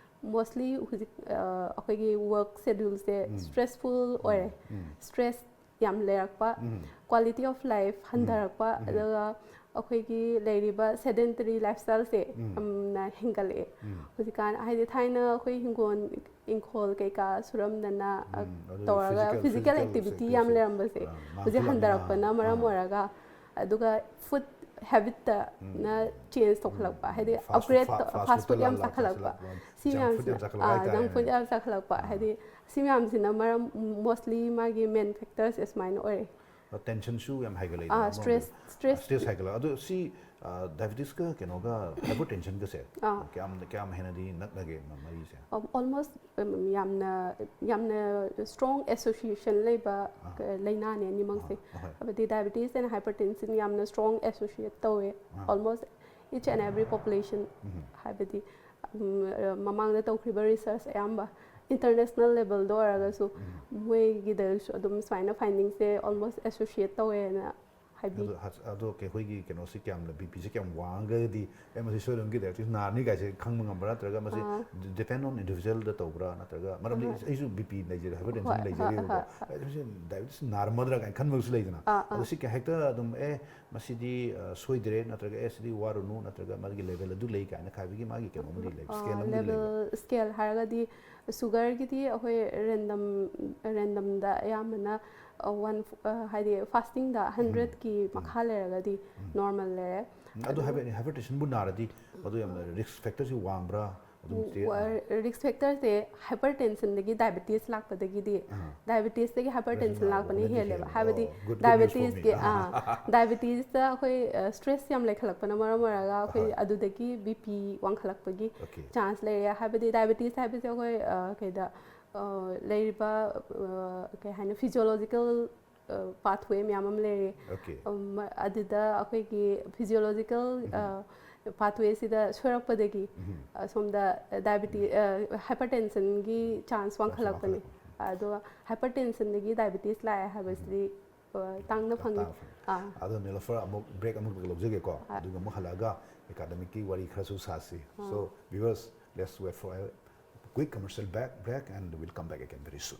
ꯃꯣꯁꯂꯤ ꯍꯧꯖꯤꯛ ꯑ, ꯑꯩꯈꯣꯏꯒꯤ ꯋꯔꯛ ꯁꯦꯗ꯭ꯌꯨꯜꯁꯦ ꯎꯝ. ꯁ꯭ꯇ꯭ꯔꯦꯁꯐꯨꯜ ꯑꯣꯏꯔꯦ꯫ ꯎꯝ. ꯁ꯭ꯇ꯭ꯔꯦꯁ ꯌꯥꯝ ꯂꯩꯔꯛꯄ, ꯎꯝ. ꯀ꯭ꯋꯥꯂꯤꯇꯤ ꯑꯣꯐ ꯂꯥꯏꯐ ꯍꯟꯊꯔꯛꯄ, ꯎꯝ. ꯑꯗꯨꯒ ꯑꯩꯈꯣꯏꯒꯤ ꯂꯩꯔꯤꯕ ꯁꯦꯗꯦꯟꯇꯔꯤ ꯂꯥꯏꯐꯁ꯭ꯇꯥꯏꯜꯁꯦ ꯎꯝ. ꯌꯥꯝꯅ ꯍꯦꯟꯒꯠꯂꯛꯑꯦ꯫ ꯎꯝ. ꯍꯧꯖꯤꯛꯀꯥꯟ ꯍꯥꯏꯗꯤ ꯊꯥꯏꯅ ꯑꯩꯈꯣꯏ ꯍꯤꯡꯒꯣꯜ ꯏꯪꯈꯣꯜ ꯀꯩꯀꯥ ꯁꯨꯔꯝꯗꯅ ꯑ, ꯎꯝ, ꯑꯗꯨ ꯇꯧꯔꯒ physical- physical physical activity activity ꯌꯥꯝ ꯁꯦ, ꯂꯩꯔꯝꯕꯁꯦ ꯑ, ꯃꯥꯡꯁꯤꯜꯂꯛꯄꯅ, ꯍꯧꯖꯤꯛ ꯍꯟꯊꯔꯛꯄꯅ ꯃꯔꯝ ꯑꯥ. ꯑꯣꯏꯔꯒ, ꯑꯗꯨꯒ ꯐꯨꯗ ꯍꯦꯕꯤꯠꯇꯅ ꯎꯝ. ꯆꯦꯟꯖ ꯇꯧꯈꯠꯂꯛꯄ, ꯍꯥꯏꯗꯤ Fast- ꯑꯞꯒ꯭ꯔꯦꯗ fa- fast ꯐꯥꯁ food ꯐꯨꯗ ꯌꯥꯝ ꯂꯥꯛ- ꯆꯥꯈꯠꯂꯛꯄ, ꯆꯥꯈꯠꯂꯛꯄ, ꯁꯤ junk food ꯃꯌꯥꯝꯁꯤꯅ ꯌꯥꯝ ꯆꯥꯈꯠꯂꯛꯄ ꯍꯥꯏꯇꯥꯔꯦ. ꯖꯪ ꯐꯨꯗ ꯌꯥꯝ ꯆꯥꯈꯠꯂꯛꯄ, ꯑꯥ. ꯍꯥꯏꯗꯤ ꯁꯤ ꯃꯌꯥꯝꯁꯤꯅ ꯃꯔꯝ ꯃꯣꯁꯂꯤ ꯃꯥꯒꯤ ꯃꯦꯟ ꯐꯦꯛꯇꯔꯁꯦ ꯁꯨꯃꯥꯏꯅ ꯑꯣꯏꯔꯦ꯫ ꯇꯦꯟꯁꯟꯁꯨ ꯌꯥꯝ ꯍꯥꯏꯒꯠꯂꯛꯏꯗꯅ ꯑꯥ, ꯁ꯭ꯇ꯭ꯔꯦꯁ- ꯁ꯭ꯇ꯭ꯔꯦꯁ- ꯁ꯭ꯇ꯭ꯔꯦꯁ ꯍꯥꯏꯒꯠꯂꯛ ꯑꯗꯣ ꯁꯤ ꯗꯥꯏꯕꯤꯇꯤꯁꯀ ꯀꯩꯅꯣꯒ ꯍꯥꯏꯄꯔ ꯇꯦꯟꯁꯟꯒꯁꯦ ꯑꯥ. ꯀꯌꯥꯝ ꯀꯌꯥꯝ ꯍꯦꯟꯅꯗꯤ ꯅꯛꯅꯒꯦ ꯃ- ꯃꯔꯤꯁꯦ? ꯑꯣꯜꯃꯣꯁ ꯌꯥꯝꯅ ꯌꯥꯝꯅ ꯁ꯭ꯇ꯭ꯔꯣꯡ ꯑꯦꯁꯣꯁꯤꯌꯦꯁꯟ ꯂꯩꯕ ꯑꯥ. ꯂꯥꯏꯅꯥꯅꯦ ꯑꯅꯤꯃꯛꯁꯦ꯫ ꯑꯥ, ꯍꯣꯏ. ꯍꯥꯏꯕꯗꯤ ꯗꯥꯏꯕꯤꯇꯤꯁ ꯑꯦꯟ ꯍꯥꯏꯄꯔ ꯇꯦꯟꯁꯟ ꯌꯥꯝꯅ ꯁ꯭ꯇ꯭ꯔꯣꯡ ꯑꯦꯁꯣꯁꯤꯌꯦꯠ ꯇꯧꯋꯦ꯫ ꯑꯥ. ꯑꯣꯜꯃꯣꯁ ꯏꯆ ꯑꯦꯟ ꯑꯦꯕ꯭ꯔꯤ ꯄꯣꯄꯨꯂꯦꯁꯟ ꯎꯝ. ꯍꯥꯏꯕꯗꯤ ꯎꯝ, ꯑ, ꯃꯃꯥꯡꯗ ꯇꯧꯈ꯭ꯔꯤꯕ ꯔꯤꯁꯔꯁ ꯑꯌꯥꯝꯕ ꯏꯟꯇꯔꯅꯦꯁꯅꯦꯜ ꯂꯦꯕꯦꯜꯗ ꯑꯣꯏꯔꯒꯁꯨ ꯎꯝ. ꯃꯣꯏꯒꯤꯗꯁꯨ ꯑꯗꯨꯝ ꯁꯨꯃꯥꯏꯅ ꯐꯥꯏꯟꯗꯤꯡꯁꯦ ꯑꯣꯜꯃꯣꯁ ꯑꯦꯁꯣꯁꯤꯌꯦꯠ ꯇꯧꯋꯦꯅ ꯍꯥꯏꯕꯤ꯫ ꯑꯗꯣ ꯍ- ꯑꯗꯣ ꯀꯩ- ꯑꯩꯈꯣꯏꯒꯤ ꯀꯩꯅꯣꯁꯦ ꯀꯌꯥꯝ, ꯕꯤ ꯄꯤꯁꯦ ꯀꯌꯥꯝ ꯋꯥꯡꯉꯒꯗꯤ ꯑꯦ ꯃꯁꯤ ꯁꯣꯏꯗꯅ ꯗꯥꯏꯕꯤꯇꯤꯁ ꯅꯥꯔꯅꯤ ꯀꯥꯏꯁꯦ ꯈꯪꯕ ꯉꯝꯕ꯭ꯔꯥ, ꯅꯠꯇ꯭ꯔꯒ ꯃꯁꯤ ꯑꯥ. ꯗꯤꯄꯦꯟ ꯑꯣꯟ ꯏꯟꯗꯤꯕꯤꯖꯨꯋꯦꯜꯗ ꯇꯧꯕ꯭ꯔꯥ, ꯅꯠꯇ꯭ꯔꯒ ꯃꯔꯝꯗꯤ ꯍꯣꯏ. ꯑꯩꯁꯨ ꯕꯤ ꯄꯤ ꯂꯩꯖꯔꯦ, ꯍꯥꯏꯄꯔ ꯍꯣꯏ, ꯇꯦꯟꯁꯟ ꯍꯣꯏ, ꯂꯩꯖꯔꯤꯕꯀꯣ, ꯍꯣꯏ, ꯍꯣꯏ. ꯑꯩ ꯃꯁꯤ ꯗꯥꯏꯕꯤꯇꯤꯁ ꯅꯥꯔꯝꯃꯗ꯭ꯔꯥ ꯀꯥꯏꯅ ꯈꯟꯕꯁꯨ ꯂꯩꯗꯅ꯫ ꯑꯥ, ꯑꯥ. ꯑꯗꯣ ꯁꯤ ꯀꯩ- ꯍꯦꯛꯇ ꯑꯗꯨꯝ ꯑꯦ ꯃꯁꯤꯗꯤ ꯑ, ꯁꯣꯏꯗ꯭ꯔꯦ, ꯅꯠꯇ꯭ꯔꯒ ꯑꯦ ꯁꯤꯗꯤ ꯋꯥꯔꯨꯅꯨ, ꯅꯠꯇ꯭ꯔꯒ ꯃꯥꯒꯤ ꯂꯦꯕꯦꯜ ꯑꯗꯨ ꯂꯩ ꯀꯥꯏꯅ ꯈꯥꯏꯕꯒꯤ ꯃꯥꯒꯤ ꯀꯩꯅꯣ ꯑꯃꯗꯤ ꯂꯩꯕ, ꯁ꯭ꯀꯦꯜ ꯑꯃꯗꯤ ꯂꯩꯕ? ꯂꯦꯕꯦꯜ ꯁ꯭ꯀꯦꯜ ꯍꯥꯏꯔꯒꯗꯤ ꯁꯨꯒꯔꯒꯤꯗꯤ ꯑꯩꯈꯣꯏ ꯔꯦꯟꯗꯝ ꯔꯦꯟꯗꯝꯗ ꯑꯌꯥꯝꯕꯅ ꯋꯥꯟ ꯍꯥꯏꯗꯤ ꯐꯥꯁꯇꯤꯡꯗ ꯍꯟꯗ꯭ꯔꯦꯠꯀꯤ ꯃꯈꯥ ꯂꯩꯔꯒꯗꯤ ꯅꯣꯔꯃꯦꯜ ꯂꯩꯔꯦ꯫ ꯎꯝ, ꯑꯗꯨ ꯍꯥꯏꯕꯗꯤ ꯍꯥꯏꯄꯔ ꯇꯦꯟꯁꯟꯕꯨ ꯅꯥꯔꯗꯤ ꯃꯗꯨ ꯌꯥꯝꯅ ꯔꯤꯁꯛ ꯐꯦꯛꯇꯔꯁꯤ ꯋꯥꯡꯕ꯭ꯔꯥ, ꯑꯗꯨꯝ ꯁꯤ- ꯔꯤꯛꯁ ꯐꯦꯛꯇꯔꯁꯦ ꯍꯥꯏꯄꯔ ꯇꯦꯟꯁꯟꯗꯒꯤ ꯗꯥꯏꯕꯤꯇꯤꯁ ꯂꯥꯛꯄꯗꯒꯤꯗꯤ ꯑꯥ꯫ ꯗꯥꯏꯕꯤꯇꯤꯁꯇꯒꯤ ꯍꯥꯏꯄꯔ ꯇꯦꯟꯁꯟ ꯂꯥꯛꯄꯅ ꯍꯦꯜꯂꯦꯕ꯫ ꯍꯥꯏꯕꯗꯤ ꯑꯣ, good, good news for me. ꯗꯥꯏꯕꯤꯇꯤꯁꯀꯤ ꯑꯥ꯫ ꯑꯥ, ꯗꯥꯏꯕꯤꯇꯤꯁꯇ ꯑꯩꯈꯣꯏ ꯁ꯭ꯇ꯭ꯔꯦꯁ ꯌꯥꯝ ꯂꯩꯈꯠꯂꯛꯄꯅ ꯃꯔꯝ ꯑꯣꯏꯔꯒ ꯑꯩꯈꯣꯏ ꯍꯣꯏ꯫ ꯑꯗꯨꯗꯒꯤ ꯕꯤ ꯄꯤ ꯋꯥꯡꯈꯠꯂꯛꯄꯒꯤ ꯑꯣꯀꯦ꯫ ꯆꯥꯟꯁ ꯂꯩꯔꯦ꯫ ꯍꯥꯏꯕꯗꯤ ꯗꯥꯏꯕꯤꯇꯤꯁ ꯍꯥꯏꯕꯁꯦ ꯑꯩꯈꯣꯏ ꯑ, ꯀꯩꯗ ꯑ, ꯂꯩꯔꯤꯕ ꯑ, ꯀꯩ ꯍꯥꯏꯅꯤ, ꯐꯤꯖꯤꯌꯣꯂꯣꯖꯤꯀꯦꯜ ꯄꯥꯊꯋꯦ ꯃꯌꯥꯝ ꯑꯃ ꯂꯩꯔꯦ꯫ ꯑꯣꯀꯦ꯫ ꯑꯗꯨꯗ ꯑꯩꯈꯣꯏꯒꯤ ꯐꯤꯖꯤꯌꯣꯂꯣꯖꯤꯀꯦꯜ ꯄꯥꯊꯋꯦꯁꯤꯗ ꯁꯣꯏꯔꯛꯄꯗꯒꯤ ꯎꯝ꯫ ꯑꯁꯣꯝꯗ ꯗꯥꯏꯕꯤꯇꯤ ꯍꯥꯏꯄꯔ ꯇꯦꯟꯁꯟꯒꯤ ꯆꯥꯟꯁ ꯋꯥꯡꯈꯠꯂꯛꯄꯅꯦ꯫ ꯋꯥꯡꯈꯠꯂꯛꯄꯅꯦ꯫ ꯑꯗꯣ ꯍꯥꯏꯄꯔ ꯇꯦꯟꯁꯟꯗꯒꯤ ꯗꯥꯏꯕꯤꯇꯤꯁ ꯂꯥꯛꯑꯦ ꯍꯥꯏꯕꯁꯤꯗꯤ ꯑ, ꯇꯥꯡꯅ ꯐꯪꯉꯤ꯫ ꯇꯥꯡꯅ ꯐꯪꯉꯤ꯫ ꯑꯥ꯫ ꯑꯗꯣ ꯅꯤꯂꯣꯐꯔ, ꯑꯃꯨꯛ ꯕ꯭ꯔꯦꯛ ꯑꯃꯈꯛ ꯂꯧꯖꯒꯦꯀꯣ꯫ ꯑꯥ꯫ ꯑꯗꯨꯒ ꯑꯃꯨꯛ ꯍꯜꯂꯛꯑꯒ ꯑꯦꯀꯥꯗꯃꯤꯛꯀꯤ ꯋꯥꯔꯤ ꯈꯔꯁꯨ ꯁꯥꯁꯤ꯫ ꯑꯥ꯫ So viewers, let's wait for a quick commercial back, break and we'll come back again very soon.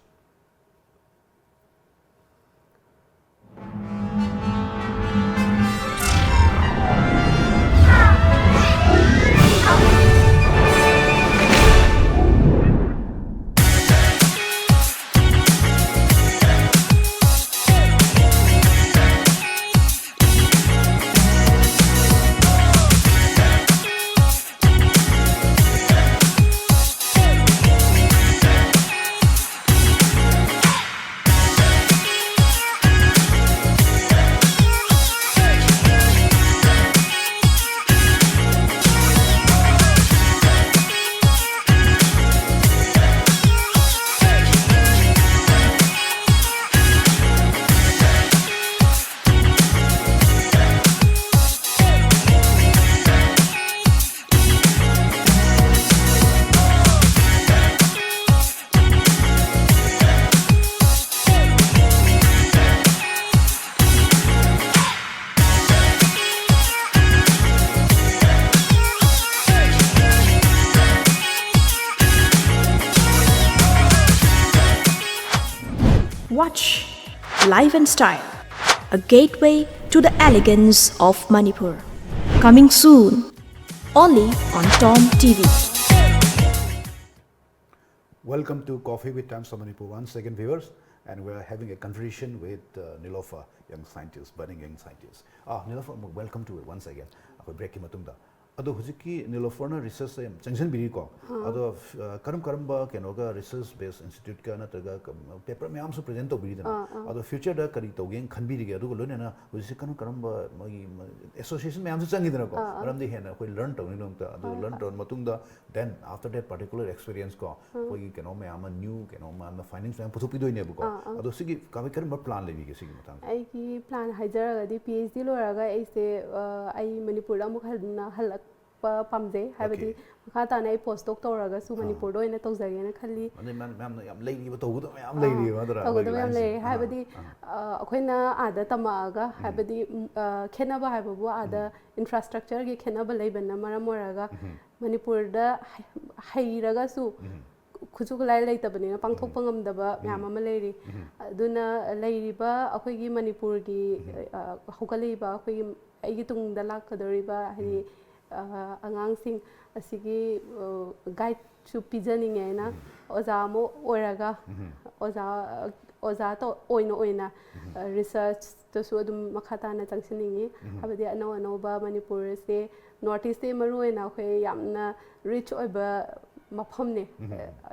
Watch Life and Style, a gateway to the elegance of Manipur. Coming soon, only on Tom T V. Welcome to Coffee with Times of Manipur once again, viewers, and we are having a conversation with uh, Nilofa, young scientist, budding young scientist. Ah, Nilofa, welcome to it once again. ꯑꯩꯈꯣꯏ ꯕ꯭ꯔꯦꯛꯀꯤ ꯃꯇꯨꯡꯗ ꯑꯗꯣ ꯍꯧꯖꯤꯛꯀꯤ ꯅꯤꯂꯣꯐꯔꯅ ꯔꯤꯁꯔꯁꯁꯦ ꯌꯥꯝ ꯆꯪꯁꯤꯟꯕꯤꯔꯤꯀꯣ꯫ ꯑꯗꯣ ꯑ, ꯀꯔꯝ ꯀꯔꯝꯕ ꯀꯩꯅꯣꯒ ꯔꯤꯁꯔꯁ ꯕꯦꯁ ꯏꯟꯁꯇꯤꯇ꯭ꯌꯨꯠꯀ ꯅꯠꯇ꯭ꯔꯒ ꯄꯦꯄꯔ ꯃꯌꯥꯝꯁꯨ ꯄ꯭ꯔꯖꯦꯟ ꯇꯧꯕꯤꯔꯤꯗꯅ, ꯑꯗꯣ ꯐ꯭ꯌꯨꯆꯔꯗ ꯀꯔꯤ ꯇꯧꯒꯦꯅ ꯈꯟꯕꯤꯔꯤꯒꯦ? ꯑꯗꯨꯒ ꯂꯣꯏꯅꯅ ꯍꯧꯖꯤꯛꯁꯦ ꯀꯔꯝ ꯀꯔꯝꯕ ꯃꯣꯏꯒꯤ ꯑꯦꯁꯣꯁꯤꯌꯦꯁꯟ ꯃꯌꯥꯝꯁꯨ ꯆꯪꯉꯤꯗꯅꯀꯣ, ꯃꯔꯝꯗꯤ ꯍꯦꯟꯅ ꯑꯩꯈꯣꯏ ꯂꯔꯟ ꯇꯧꯅꯤꯡꯕ ꯑꯗꯨ ꯂꯔꯟ ꯇꯧꯔ ꯃꯇꯨꯡꯗ, then after that particular experience ꯀꯣ, ꯑꯩꯈꯣꯏꯒꯤ ꯀꯩꯅꯣ ꯃꯌꯥꯝ ꯑꯃ, ꯅ꯭ꯌꯨ ꯀꯩꯅꯣ ꯃꯌꯥꯝ ꯑꯃ, ꯐꯥꯏꯟꯗꯤꯡꯁ ꯃꯌꯥꯝ ꯄꯨꯊꯣꯛꯄꯤꯗꯣꯏꯅꯦꯕꯀꯣ꯫ ꯑꯗꯣ ꯁꯤꯒꯤ ꯀꯃꯥꯏ-, ꯀꯔꯝꯕ ꯄ꯭ꯂꯥꯟ ꯂꯩꯕꯤꯒꯦ ꯁꯤꯒꯤ ꯃꯇꯥꯡꯗ? ꯑꯩꯒꯤ ꯄ꯭ꯂꯥꯟ ꯍꯥꯏꯖꯔꯒꯗꯤ, ꯄꯤ ꯑꯩꯆ ꯗꯤ ꯂꯣꯏꯔꯒ ꯑꯩꯁꯦ, ꯑ, ꯑꯩ ꯃꯅꯤꯄꯨꯔꯗ ꯑꯃꯨꯛ ꯍꯟꯅ ꯍꯜꯂꯛꯄ ꯄꯥꯝꯖꯩ꯫ ꯍꯥꯏꯕꯗꯤ, ꯃꯈꯥ ꯇꯥꯅ ꯑꯩ ꯄꯣꯁ ꯗꯣꯛ ꯇꯧꯔꯒꯁꯨ ꯃꯅꯤꯄꯨꯔꯗ ꯑꯣꯏꯅ ꯇꯧꯖꯒꯦꯅ ꯈꯜꯂꯤ꯫ ꯑꯗꯩ ꯃꯌꯥꯝ, ꯃꯌꯥꯝꯅ ꯌꯥꯝ ꯂꯩꯔꯤꯕ, ꯇꯧꯒꯗꯕ ꯃꯌꯥꯝ ꯂꯩꯔꯤꯕ ꯅꯠꯇ꯭ꯔꯥ? ꯇꯧꯒꯗꯕ ꯃꯌꯥꯝ ꯂꯩꯔꯤ꯫ ꯍꯥꯏꯕꯗꯤ, ꯑ, ꯑꯩꯈꯣꯏꯅ ꯑꯥꯗ ꯇꯝꯃꯛꯑꯒ, ꯍꯥꯏꯕꯗꯤ, ꯎꯝ, ꯑ, ꯈꯦꯠꯅꯕ ꯍꯥꯏꯕꯕꯨ, ꯑꯥꯗ ꯏꯟꯐ꯭ꯔꯥꯁ꯭ꯇ꯭ꯔꯛꯆꯔꯒꯤ ꯈꯦꯠꯅꯕ ꯂꯩꯕꯅ ꯃꯔꯝ ꯑꯣꯏꯔꯒ, ꯃꯅꯤꯄꯨꯔꯗ ꯍꯩ-, ꯍꯩꯔꯒꯁꯨ ꯈꯨꯠꯁꯨ ꯈꯨꯠꯂꯥꯏ ꯂꯩꯇꯕꯅꯤꯅ ꯄꯥꯡꯊꯣꯛꯄ ꯉꯝꯗꯕ ꯃꯌꯥꯝ ꯑꯃ ꯂꯩꯔꯤ꯫ ꯑꯗꯨꯅ ꯂꯩꯔꯤꯕ ꯑꯩꯈꯣꯏꯒꯤ ꯃꯅꯤꯄꯨꯔꯒꯤ, ꯑ, ꯍꯧꯒꯠꯂꯛꯏꯕ ꯑꯩꯈꯣꯏꯒꯤ, ꯑꯩꯒꯤ ꯇꯨꯡꯗ ꯂꯥꯛꯀꯗꯧꯔꯤꯕ, ꯍꯥꯏꯗꯤ, ꯑ, ꯑꯉꯥꯡꯁꯤꯡ ꯑꯁꯤꯒꯤ, ꯑ, ꯒꯥꯏꯗꯁꯨ ꯄꯤꯖꯅꯤꯡꯉꯦ ꯑꯩꯅ꯫ ꯑꯣꯖꯥ ꯑꯃ ꯑꯣꯏꯔꯒ, ꯑꯣꯖꯥ, ꯑꯣꯖꯥ ꯇꯧ-, ꯑꯣꯏꯅ ꯑꯣꯏꯅ, ꯑ, ꯔꯤꯁꯔꯆꯇꯁꯨ ꯑꯗꯨꯝ ꯃꯈꯥ ꯇꯥꯅ ꯆꯪꯁꯤꯟꯅꯤꯡꯉꯤ꯫ ꯍꯥꯏꯕꯗꯤ ꯑꯅꯧ ꯑꯅꯧꯕ ꯃꯅꯤꯄꯨꯔꯁꯦ, ꯅꯣꯔꯠ ꯏꯁꯇꯤ ꯃꯔꯨ ꯑꯣꯏꯅ ꯑꯩꯈꯣꯏ ꯌꯥꯝꯅ ꯔꯤꯆ ꯑꯣꯏꯕ ꯃꯐꯝꯅꯦ꯫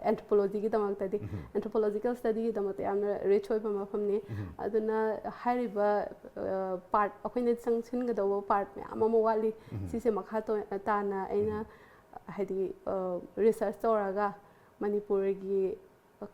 ꯑꯦꯟꯊ꯭ꯔꯣꯄꯣꯂꯣꯖꯤꯒꯤꯗꯃꯛꯇꯗꯤ, ꯑꯦꯟꯊ꯭ꯔꯣꯄꯣꯂꯣꯖꯤꯀꯦꯜ ꯁ꯭ꯇꯗꯤꯒꯤꯗꯃꯛꯇ ꯌꯥꯝꯅ ꯔꯤꯆ ꯑꯣꯏꯕ ꯃꯐꯝꯅꯤ꯫ ꯑꯗꯨꯅ ꯍꯥꯏꯔꯤꯕ, ꯑ, ꯄꯥꯔꯠ, ꯑꯩꯈꯣꯏꯅ ꯆꯪꯁꯤꯟꯒꯗꯧꯕ ꯄꯥꯔꯠ ꯃꯌꯥꯝ ꯑꯃ ꯋꯥꯠꯂꯤ꯫ ꯁꯤꯁꯦ ꯃꯈꯥ ꯇꯣ-, ꯇꯥꯅ ꯑꯩꯅ, ꯍꯥꯏꯗꯤ, ꯑ, ꯔꯤꯁꯔꯆ ꯇꯧꯔꯒ ꯃꯅꯤꯄꯨꯔꯒꯤ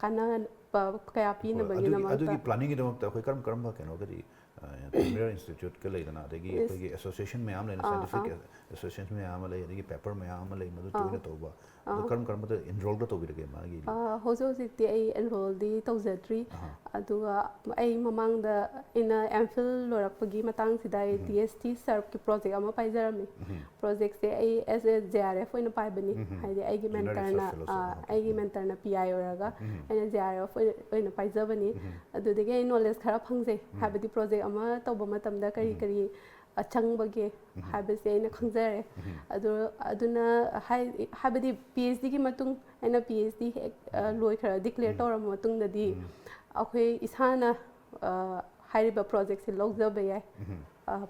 ꯀꯥꯟꯅꯕ ꯀꯌꯥ ꯍꯣꯏ, ꯑꯗꯨꯒꯤ, ꯄꯤꯅꯕꯒꯤꯗꯃꯛꯇ꯫ ꯑꯗꯨꯒꯤ ꯄ꯭ꯂꯥꯅꯤꯡꯒꯤꯗꯃꯛꯇ ꯑꯩꯈꯣꯏ ꯀꯔꯝ ꯀꯔꯝꯕ ꯀꯩꯅꯣꯒꯗꯤ, ꯑ, ꯄ꯭ꯔꯤꯃꯤꯌꯔ ꯏꯟꯁꯇꯤꯇ꯭ꯌꯨꯠꯀ ꯂꯩꯗꯅ, ꯑꯗꯒꯤ ꯑꯩꯈꯣꯏꯒꯤ ꯑꯦꯁꯣꯁꯤꯌꯦꯁꯟ ꯃꯌꯥꯝ ꯂꯩꯅ, ꯑꯥ, ꯁꯥꯏꯟꯇꯤꯐꯤꯛ ꯑꯥ꯫ ꯑꯦꯁꯣꯁꯤꯌꯦꯁꯟ ꯃꯌꯥꯝ ꯑꯃ ꯂꯩ, ꯑꯗꯒꯤ ꯄꯦꯄꯔ ꯃꯌꯥꯝ ꯑꯃ ꯂꯩ, ꯃꯗꯨ ꯑꯥ꯫ ꯇꯣꯏꯅ ꯇꯧꯕ꯫ ꯑꯗꯨ ꯑꯥ꯫ ꯀꯔꯝ ꯀꯔꯝꯕꯗ ꯏꯟꯔꯣꯜꯒ ꯇꯧꯕꯤꯔꯒꯦ ꯃꯥꯒꯤ? ꯑ, ꯍꯧꯖꯤꯛ ꯍꯧꯖꯤꯛꯇꯤ ꯑꯩ ꯑꯦꯟꯔꯣꯜꯗꯤ ꯇꯧꯖꯗ꯭ꯔꯤ꯫ ꯑꯍꯥ꯫ ꯑꯗꯨꯒ ꯑꯩ ꯃꯃꯥꯡꯗ ꯑꯩꯅ ꯑꯦꯝ ꯐꯤꯜ ꯂꯣꯏꯔꯛꯄꯒꯤ ꯃꯇꯥꯡꯁꯤꯗ ꯑꯩ ꯎꯝ꯫ ꯗꯤ ꯑꯦꯁ ꯇꯤ ꯁꯔꯞꯀꯤ ꯄ꯭ꯔꯣꯖꯦꯛ ꯑꯃ ꯄꯥꯏꯖꯔꯝꯃꯤ꯫ ꯎꯝ꯫ ꯄ꯭ꯔꯣꯖꯦꯛꯁꯦ ꯑꯩ ꯑꯦꯁ ꯑꯦ ꯖꯦ ꯑꯥꯔ ꯑꯦꯐ ꯑꯣꯏꯅ ꯄꯥꯏꯕꯅꯤ꯫ ꯎꯝ꯫ ꯍꯥꯏꯗꯤ ꯑꯩꯒꯤ Junior ꯃꯦꯟꯇꯔꯅ, Research Fellow ꯑ, ꯑꯣꯏꯅ꯫ ꯑꯩꯒꯤ ꯎꯝ꯫ ꯃꯦꯟꯇꯔꯅ ꯄꯤ ꯑꯥꯏ ꯑꯣꯏꯔꯒ ꯎꯝ꯫ ꯑꯩꯅ ꯖꯦ ꯑꯥꯔ ꯑꯦꯐ ꯑꯣꯏꯅ, ꯑꯣꯏꯅ ꯄꯥꯏꯖꯕꯅꯤ꯫ ꯎꯝ꯫ ꯑꯗꯨꯗꯒꯤ ꯑꯩ ꯅꯣꯂꯦꯖ ꯈꯔ ꯐꯪꯖꯩ꯫ ꯎꯝ꯫ ꯍꯥꯏꯕꯗꯤ ꯄ꯭ꯔꯣꯖꯦꯛ ꯑꯃ ꯇꯧꯕ ꯃꯇꯝꯗ ꯀꯔꯤ ꯎꯝ꯫ ꯀꯔꯤ, ꯑ, ꯆꯪꯕꯒꯦ ꯎꯝ꯫ ꯍꯥꯏꯕꯁꯦ ꯑꯩꯅ ꯈꯪꯖꯔꯦ꯫ ꯎꯝ꯫ ꯑꯗꯨ, ꯑꯗꯨꯅ ꯍꯥꯏ-, ꯍꯥꯏꯕꯗꯤ ꯄꯤ ꯑꯩꯆ ꯗꯤꯒꯤ ꯃꯇꯨꯡ ꯑꯩꯅ ꯄꯤ ꯑꯩꯆ ꯗꯤ ꯍꯦꯛ, ꯑ, ꯎꯝ꯫ ꯂꯣꯏꯈ꯭ꯔ, ꯗꯤꯀ꯭ꯂꯦꯌꯔ ꯎꯝ꯫ ꯇꯧꯔꯕ ꯃꯇꯨꯡꯗꯗꯤ ꯎꯝ꯫ ꯑꯩꯈꯣꯏ ꯏꯁꯥꯅ, ꯑ, ꯍꯥꯏꯔꯤꯕ ꯄ꯭ꯔꯣꯖꯦꯛꯁꯦ ꯂꯧꯖꯕ ꯌꯥꯏ꯫ ꯎꯝ꯫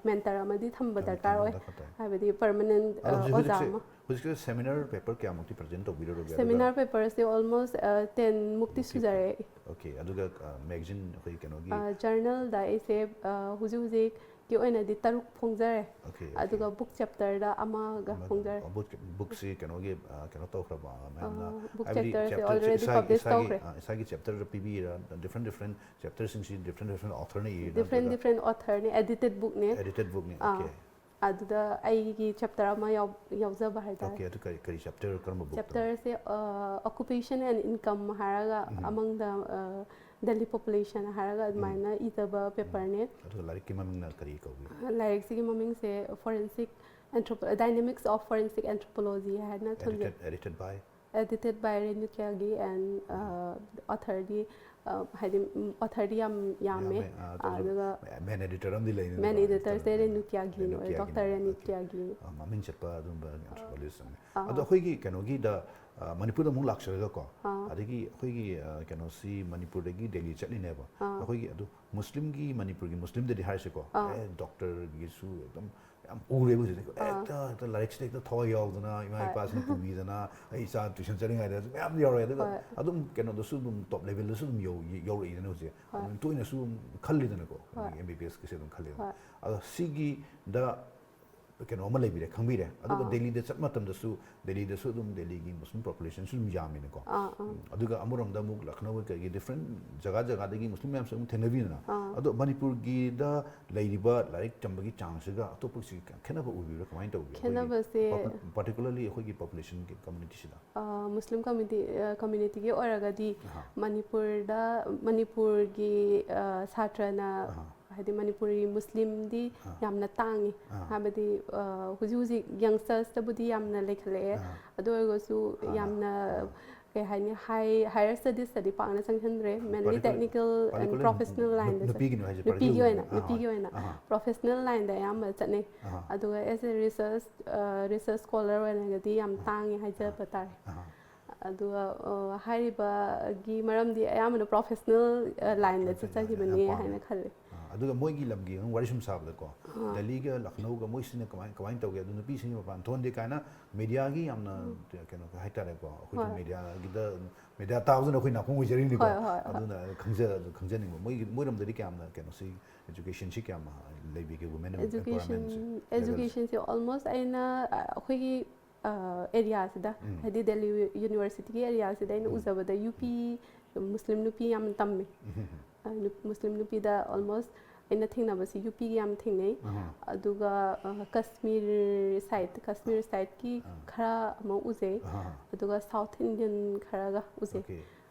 ꯃꯦꯟꯇꯔ ꯑꯃꯗꯤ ꯊꯝꯕ ꯊꯝ- ꯗꯔꯀꯥꯔ ꯑꯣꯏ꯫ ꯊꯝꯕ ꯗꯔꯀꯥꯔ ꯇꯥꯏ꯫ ꯍꯥꯏꯕꯗꯤ ꯄꯔꯃꯅꯦꯟ ꯑꯗꯣ ꯍꯧꯖꯤꯛ ꯑꯣꯖꯥ ꯍꯧꯖꯤꯛꯁꯦ ꯑꯃ꯫ ꯍꯧꯖꯤꯛꯁꯦ ꯁꯦꯃꯤꯅꯥꯔ ꯄꯦꯄꯔ ꯀꯌꯥꯃꯨꯛꯇꯤ ꯄ꯭ꯔꯖꯦꯟ ꯇꯧꯕꯤꯔꯨꯔꯒꯦ? ꯑꯗꯨꯒ ꯁꯦꯃꯤꯅꯥꯔ ꯄꯦꯄꯔꯁꯦ ꯑꯣꯜꯃꯣꯁ ꯇꯦꯟ ꯃꯨꯛꯇꯤ ꯃꯨꯛꯇꯤ ꯁꯨꯖꯔꯦ꯫ ꯑꯣꯀꯦ, ꯑꯗꯨꯒ ꯃꯦꯒꯖꯤꯟ ꯑꯩꯈꯣꯏ ꯀꯩꯅꯣꯒꯤ ꯖꯔꯅꯦꯜꯗ ꯑꯩꯁꯦ ꯑ, ꯍꯧꯖꯤꯛ ꯍꯧꯖꯤꯛꯀꯤ ꯑꯣꯏꯅꯗꯤ ꯇꯔꯨꯛ ꯐꯣꯡꯖꯔꯦ꯫ ꯑꯣꯀꯦ, ꯑꯗꯨꯒ ꯕꯨꯛ ꯆꯦꯞꯇꯔꯗ ꯑꯃꯒ ꯐꯣꯡꯖꯔꯦ꯫ ꯕꯨꯛꯁꯤ ꯀꯩꯅꯣꯒꯤ ꯑ, ꯀꯩꯅꯣ ꯇꯧꯈ꯭ꯔꯕ ꯃꯌꯥꯝꯅ? ꯕꯨꯛ ꯍꯥꯏꯕꯗꯤ ꯆꯦꯞꯇꯔꯁꯦ chapter- ꯑꯣꯜꯔꯦꯗꯤ ꯏꯁꯥꯒꯤ ꯄꯕ꯭ꯂꯤꯁ ꯏꯁꯥꯒꯤ ꯇꯧꯈ꯭ꯔꯦ꯫ ꯑ, ꯏꯁꯥꯒꯤ ꯆꯦꯞꯇꯔꯗ ꯄꯤꯕꯤꯔ? ꯗꯤꯐ꯭ꯔꯦꯟ ꯗꯤꯐ꯭ꯔꯦꯟ ꯆꯦꯞꯇꯔꯁꯤꯡꯁꯤ ꯗꯤꯐ꯭ꯔꯦꯟ ꯗꯤꯐ꯭ꯔꯦꯟ ꯑꯣꯊꯔꯅ ꯏꯔꯤꯔ? ꯗꯤꯐ꯭ꯔꯦꯟ ꯅꯠꯇ꯭ꯔꯒ ꯗꯤꯐ꯭ꯔꯦꯟ ꯑꯣꯊꯔꯅꯤ, ꯑꯦꯗꯤꯇꯦꯠ ꯕꯨꯛꯅꯦ꯫ ꯑꯦꯗꯤꯇꯦꯠ ꯕꯨꯛꯅꯤ꯫ ꯑꯥ꯫ ꯑꯣꯀꯦ, ꯑꯗꯨꯗ ꯑꯩꯒꯤ ꯆꯦꯞꯇꯔ ꯑꯃ ꯌꯥꯎ- ꯌꯥꯎꯖꯕ ꯍꯥꯏꯇꯥꯔꯦ꯫ ꯑꯣꯀꯦ, ꯑꯗꯨ ꯀꯔꯤ ꯀꯔꯤ ꯆꯦꯞꯇꯔ, ꯀꯔꯝꯕ ꯕꯨꯛꯇꯅꯣ? ꯆꯦꯞꯇꯔꯁꯦ ꯑꯣꯀꯨꯄꯦꯁꯟ ꯑꯦꯟ ꯏꯟꯀꯝ ꯍꯥꯏꯔꯒ ꯑꯃꯪꯗ ꯗꯦꯜꯂꯤ ꯄꯣꯄꯨꯂꯦꯁꯟ ꯍꯥꯏꯔꯒ ꯑꯗꯨꯃꯥꯏꯅ ꯏꯖꯕ ꯄꯦꯄꯔꯅꯦ꯫ ꯑꯗꯨꯒ ꯂꯥꯏꯔꯤꯛꯀꯤ ꯃꯃꯤꯡꯅ ꯀꯔꯤ ꯀꯧꯏ? ꯂꯥꯏꯔꯤꯛꯁꯤꯒꯤ ꯃꯃꯤꯡꯁꯦ forensic anthropodynamics of forensic anthropology ꯍꯥꯏꯅ ꯊꯣꯟꯖꯩ꯫ ꯑꯦꯗꯤꯇꯦꯠ ꯑꯦꯗꯤꯇꯦꯠ ꯕꯥꯏ? ꯑꯦꯗꯤꯇꯦꯠ ꯕꯥꯏ ꯔꯦꯅꯨ ꯇ꯭ꯌꯥꯒꯤ ꯑꯦꯟ ꯑꯣꯊꯔꯗꯤ ꯍꯥꯏꯗꯤ ꯑꯣꯊꯔꯗꯤ ꯌꯥꯝ ꯌꯥꯝꯃꯦ꯫ ꯌꯥꯝꯃꯦ, ꯑꯥ, ꯑꯗꯨ ꯑꯗꯨꯒ ꯃꯦꯟ ꯑꯦꯗꯤꯇꯔ ꯑꯃꯗꯤ ꯂꯩꯅꯤ꯫ ꯃꯦꯟ ꯑꯦꯗꯤꯇꯔꯁꯦ ꯔꯦꯅꯨ ꯇ꯭ꯌꯥꯒꯤꯅꯤ ꯑꯣꯏ, ꯗꯣꯛꯇꯔ ꯔꯦꯅꯨ ꯇ꯭ꯌꯥꯒꯤꯅꯤ꯫ ꯃꯃꯤꯡ ꯆꯠꯄ ꯑꯗꯨꯝꯕ ꯑꯦꯟꯊ꯭ꯔꯣꯄꯣꯂꯣꯖꯤꯁ ꯑꯃꯅꯤ꯫ ꯑꯥ꯫ ꯑꯗꯣ ꯑꯩꯈꯣꯏꯒꯤ ꯀꯩꯅꯣꯒꯤꯗ ꯑ, ꯃꯅꯤꯄꯨꯔꯗ ꯑꯃꯨꯛ ꯂꯥꯛꯆꯔꯒꯀꯣ, ꯑꯥ꯫ ꯑꯗꯒꯤ ꯑꯩꯈꯣꯏꯒꯤ ꯑ, ꯀꯩꯅꯣꯁꯤ ꯃꯅꯤꯄꯨꯔꯗꯒꯤ ꯗꯦꯜꯂꯤ ꯆꯠꯂꯤꯅꯦꯕ꯫ ꯑꯥ꯫ ꯑꯩꯈꯣꯏꯒꯤ ꯑꯗꯨ ꯃꯨꯁꯂꯤꯝꯒꯤ, ꯃꯅꯤꯄꯨꯔꯒꯤ ꯃꯨꯁꯂꯤꯝꯗꯗꯤ ꯍꯥꯏꯔꯁꯤꯀꯣ, ꯑꯥ꯫ ꯑꯦ ꯗꯣꯛꯇꯔꯒꯤꯁꯨ ꯑꯗꯨꯝ ꯌꯥꯝ ꯎꯔꯦꯕ ꯍꯧꯖꯤꯛꯇꯤ꯫ ꯑꯥ꯫ ꯍꯦꯛꯇ ꯍꯦꯛꯇ ꯂꯥꯏꯔꯤꯛꯁꯤꯗ ꯍꯦꯛꯇ ꯊꯋꯥꯏ ꯌꯥꯎꯗꯅ, ꯏꯃꯥ ꯍꯣꯏ꯫ ꯏꯄꯥꯁꯤꯅ ꯄꯨꯕꯤꯗꯅ, ꯑꯩ ꯏꯆꯥ ꯇ꯭ꯋꯤꯁꯟ ꯆꯠꯂꯤꯉꯩꯗ ꯃꯌꯥꯝ ꯌꯥꯎꯔꯛꯑꯦ꯫ ꯑꯗꯨꯒ ꯍꯣꯏ꯫ ꯑꯗꯨꯝ ꯀꯩꯅꯣꯗꯁꯨ ꯑꯗꯨꯝ ꯇꯣꯞ ꯂꯦꯚꯦꯜꯗꯁꯨ ꯑꯗꯨꯝ ꯌꯧ- ꯌꯧꯔꯛꯏꯗꯅ ꯍꯧꯖꯤꯛ꯫ ꯍꯣꯏ꯫ ꯑꯗꯨꯝ ꯇꯣꯏꯅꯁꯨ ꯑꯗꯨꯝ ꯈꯜꯂꯤꯗꯅꯀꯣ, ꯍꯣꯏ꯫ ꯑꯦꯝ ꯕꯤ ꯕꯤ ꯑꯦꯁꯀꯤꯁꯦ ꯑꯗꯨꯝ ꯈꯜꯂꯤꯗꯅ꯫ ꯍꯣꯏ꯫ ꯑꯗꯣ ꯁꯤꯒꯤꯗ ꯀꯩꯅꯣ ꯑꯃ ꯂꯩꯕꯤꯔꯦ, ꯈꯪꯕꯤꯔꯦ꯫ ꯑꯗꯨꯒ ꯑꯥ꯫ ꯗꯦꯜꯂꯤꯗ ꯆꯠꯄ ꯃꯇꯝꯗꯁꯨ ꯗꯦꯜꯂꯤꯗꯁꯨ ꯑꯗꯨꯝ ꯗꯦꯜꯂꯤꯒꯤ ꯃꯨꯁꯂꯤꯝ ꯄꯣꯄꯨꯂꯦꯁꯟꯁꯨ ꯑꯗꯨꯝ ꯌꯥꯝꯃꯤꯅꯀꯣ꯫ ꯑꯥ, ꯑꯥ꯫ ꯎꯝ, ꯑꯗꯨꯒ ꯑꯃꯔꯣꯝꯗ ꯑꯃꯨꯛ ꯂꯈꯅꯧ ꯀꯩꯒꯤ ꯗꯤꯐ꯭ꯔꯦꯟ ꯖꯒꯥ ꯖꯒꯥꯗꯒꯤ ꯃꯨꯁꯂꯤꯝ ꯃꯌꯥꯝꯁꯨ ꯑꯗꯨꯝ ꯊꯦꯡꯅꯕꯤꯗꯅ꯫ ꯑꯥ꯫ ꯑꯗꯣ ꯃꯅꯤꯄꯨꯔꯒꯤꯗ ꯂꯩꯔꯤꯕ ꯂꯥꯏꯔꯤꯛ ꯇꯝꯕꯒꯤ ꯆꯥꯡꯁꯤꯒ ꯑꯇꯣꯞꯄꯁꯤ ꯈꯦꯠꯅꯕ ꯎꯕꯤꯕ꯭ꯔꯥ, ꯀꯃꯥꯏꯅ ꯇꯧꯒꯦ? ꯑꯩꯈꯣꯏꯒꯤ ꯈꯦꯠꯅꯕꯁꯦ ꯄꯥꯄꯨ-, ꯄꯥꯔꯇꯤꯀꯨꯂꯔꯂꯤ ꯑꯩꯈꯣꯏꯒꯤ ꯄꯣꯄꯨꯂꯦꯁꯟꯒꯤ ꯀꯝꯃꯨꯅꯤꯇꯤꯁꯤꯗ꯫ ꯑ, ꯃꯨꯁꯂꯤꯝ ꯀꯝꯃꯨꯅꯤꯇꯤ ꯑ, ꯀꯝꯃ꯭ꯌꯨꯅꯤꯇꯤꯒꯤ ꯑꯣꯏꯔꯒꯗꯤ ꯑꯍꯥ꯫ ꯃꯅꯤꯄꯨꯔꯗ ꯃꯅꯤꯄꯨꯔꯒꯤ ꯑ, ꯁꯥꯇ꯭ꯔꯅ ꯑꯍꯥ꯫ ꯍꯥꯏꯗꯤ ꯃꯅꯤꯄꯨꯔꯤ ꯃꯨꯁꯂꯤꯝꯗꯤ ꯑꯥ꯫ ꯌꯥꯝꯅ ꯇꯥꯡꯉꯤ꯫ ꯑꯥ꯫ ꯍꯥꯏꯕꯗꯤ ꯑ, ꯍꯧꯖꯤꯛ ꯍꯧꯖꯤꯛ ꯌꯪꯁꯇꯔꯁꯇꯕꯨꯗꯤ ꯌꯥꯝꯅ ꯂꯩꯈꯠꯂꯛꯑꯦ꯫ ꯑꯥ꯫ ꯑꯗꯨ ꯑꯣꯏꯔꯒꯁꯨ ꯍꯥꯟꯅ, ꯌꯥꯝꯅ ꯑꯥ꯫ ꯀꯩ ꯍꯥꯏꯅꯤ, ꯍꯥꯏ ꯍꯥꯌꯔ ꯁ꯭ꯇꯗꯤꯁꯇꯗꯤ ꯄꯥꯛꯅ ꯆꯪꯁꯤꯟꯗ꯭ꯔꯦ꯫ ꯃꯦꯟꯂꯤ particular technical and particular professional ꯅꯨ- ꯂꯥꯏꯟꯗ ꯅꯨꯄꯤꯒꯤꯅꯤ ꯍꯥꯏꯁꯦ, ꯅꯨꯄꯤꯒꯤ ꯄꯥꯔꯇꯤꯀꯨꯂꯔ ꯑꯣꯏꯅ ꯑꯥ, ꯅꯨꯄꯤꯒꯤ ꯑꯣꯏꯅ ꯑꯥ꯫ ꯄ꯭ꯔꯣꯐꯦꯁꯅꯦꯜ ꯂꯥꯏꯟꯗ ꯑꯌꯥꯝꯕ ꯆꯠꯅꯩ꯫ ꯑꯥ꯫ ꯑꯗꯨꯒ ꯑꯦꯁ ꯑꯦ ꯔꯤꯁꯔꯁ ꯔꯤꯁꯔꯁ ꯁ꯭ꯀꯣꯂꯔ ꯑꯣꯏꯔꯒꯗꯤ ꯌꯥꯝ ꯇꯥꯡꯉꯤ ꯍꯥꯏꯖꯕ ꯇꯥꯔꯦ꯫ ꯑꯥ꯫ ꯑꯗꯨꯒ ꯑ, ꯍꯥꯏꯔꯤꯕꯒꯤ ꯃꯔꯝꯗꯤ ꯑꯌꯥꯝꯕꯅ ꯄ꯭ꯔꯣꯐꯦꯁꯅꯦꯜ ꯂꯥꯏꯟꯗ ꯌꯥꯝ ꯆꯠꯆꯈꯤꯕꯅꯤ ꯄꯥꯝꯃꯦ꯫ ꯍꯥꯏꯅ ꯈꯜꯂꯤ꯫ ꯑꯥ꯫ ꯑꯗꯨꯒ ꯃꯣꯏꯒꯤ ꯂꯝꯒꯤ ꯑꯗꯨꯝ ꯋꯥꯔꯤ ꯁꯨꯝ ꯁꯥꯕꯗꯀꯣ, ꯗꯦꯜꯂꯤꯒ ꯂꯈꯅꯧꯒ ꯃꯣꯏꯁꯤꯅ ꯀꯃꯥꯏ ꯀꯃꯥꯏꯅ ꯇꯧꯒꯦ, ꯑꯗꯨ ꯅꯨꯄꯤꯁꯤꯡꯒꯤ ꯃꯄꯥꯟ ꯊꯣꯛꯍꯟꯗꯦ ꯀꯥꯏꯅ ꯃꯦꯗꯤꯌꯥꯒꯤ ꯌꯥꯝꯅ ꯀꯩꯅꯣ ꯍꯥꯏꯇꯥꯔꯦꯀꯣ, ꯑꯩꯈꯣꯏꯒꯤ ꯍꯣꯏ꯫ ꯃꯦꯗꯤꯌꯥꯒꯤꯗ, ꯃꯦꯗꯤꯌꯥ ꯇꯥꯕꯗꯨꯅ ꯑꯩꯈꯣꯏ ꯅꯥꯀꯣꯡ ꯑꯣꯏꯖꯔꯤꯅꯤꯀꯣ꯫ ꯍꯣꯏ, ꯍꯣꯏ, ꯍꯣꯏ꯫ ꯑꯗꯨꯅ ꯈꯪꯖ ꯈꯪꯖꯅꯤꯡꯕ, ꯃꯣꯏꯒꯤ ꯃꯣꯏꯔꯣꯝꯗꯗꯤ ꯀꯌꯥꯝꯅ ꯀꯩꯅꯣꯁꯤ, ꯑꯦꯖꯨꯀꯦꯁꯟꯁꯤ ꯀꯌꯥꯝ ꯂꯩꯕꯤꯒꯦ, ꯋꯨꯃꯦꯟ ꯑꯦꯝꯄꯥꯋꯔꯃꯦꯟꯁꯦ? ꯑꯦꯖꯨꯀꯦꯁꯟ ꯑꯦꯖꯨꯀꯦꯁꯟꯁꯦ ꯑꯣꯜꯃꯣꯁ ꯑꯩꯅ ꯑ, ꯑꯩꯈꯣꯏꯒꯤ ꯑꯦꯔꯤꯌꯥꯁꯤꯗ, ꯎꯝ꯫ ꯍꯥꯏꯗꯤ ꯗꯦꯜꯂꯤ ꯌꯨꯅꯤꯚꯔꯁꯤꯇꯤꯒꯤ ꯑꯦꯔꯤꯌꯥꯁꯤꯗ ꯑꯩꯅ ꯎꯝ꯫ ꯎꯖꯕꯗ ꯌꯨ ꯄꯤ ꯃꯨꯁꯂꯤꯝ ꯅꯨꯄꯤ ꯌꯥꯝ ꯇꯝꯃꯦ꯫ ꯎꯝ꯫ ꯑ, ꯅꯨ- ꯃꯨꯁꯂꯤꯝ ꯅꯨꯄꯤꯗ ꯑꯣꯜꯃꯣꯁ ꯑꯩꯅ ꯊꯦꯡꯅꯕꯁꯤ ꯌꯨ ꯄꯤꯒꯤ ꯌꯥꯝ ꯊꯦꯡꯅꯩ꯫ ꯑꯍꯥ꯫ ꯑꯗꯨꯒ ꯑ, ꯀꯥꯁꯃꯤꯔ ꯁꯥꯏꯠ ꯀꯥꯁꯃꯤꯔ ꯁꯥꯏꯠꯀꯤ ꯑꯥ꯫ ꯈꯔ ꯑꯃ ꯎꯖꯩ꯫ ꯑꯍꯥ꯫ ꯑꯗꯨꯒ ꯁꯥꯎꯠ ꯏꯟꯗꯤꯌꯟ ꯈꯔꯒ ꯎꯖꯩ꯫ ꯑꯣꯀꯦ꯫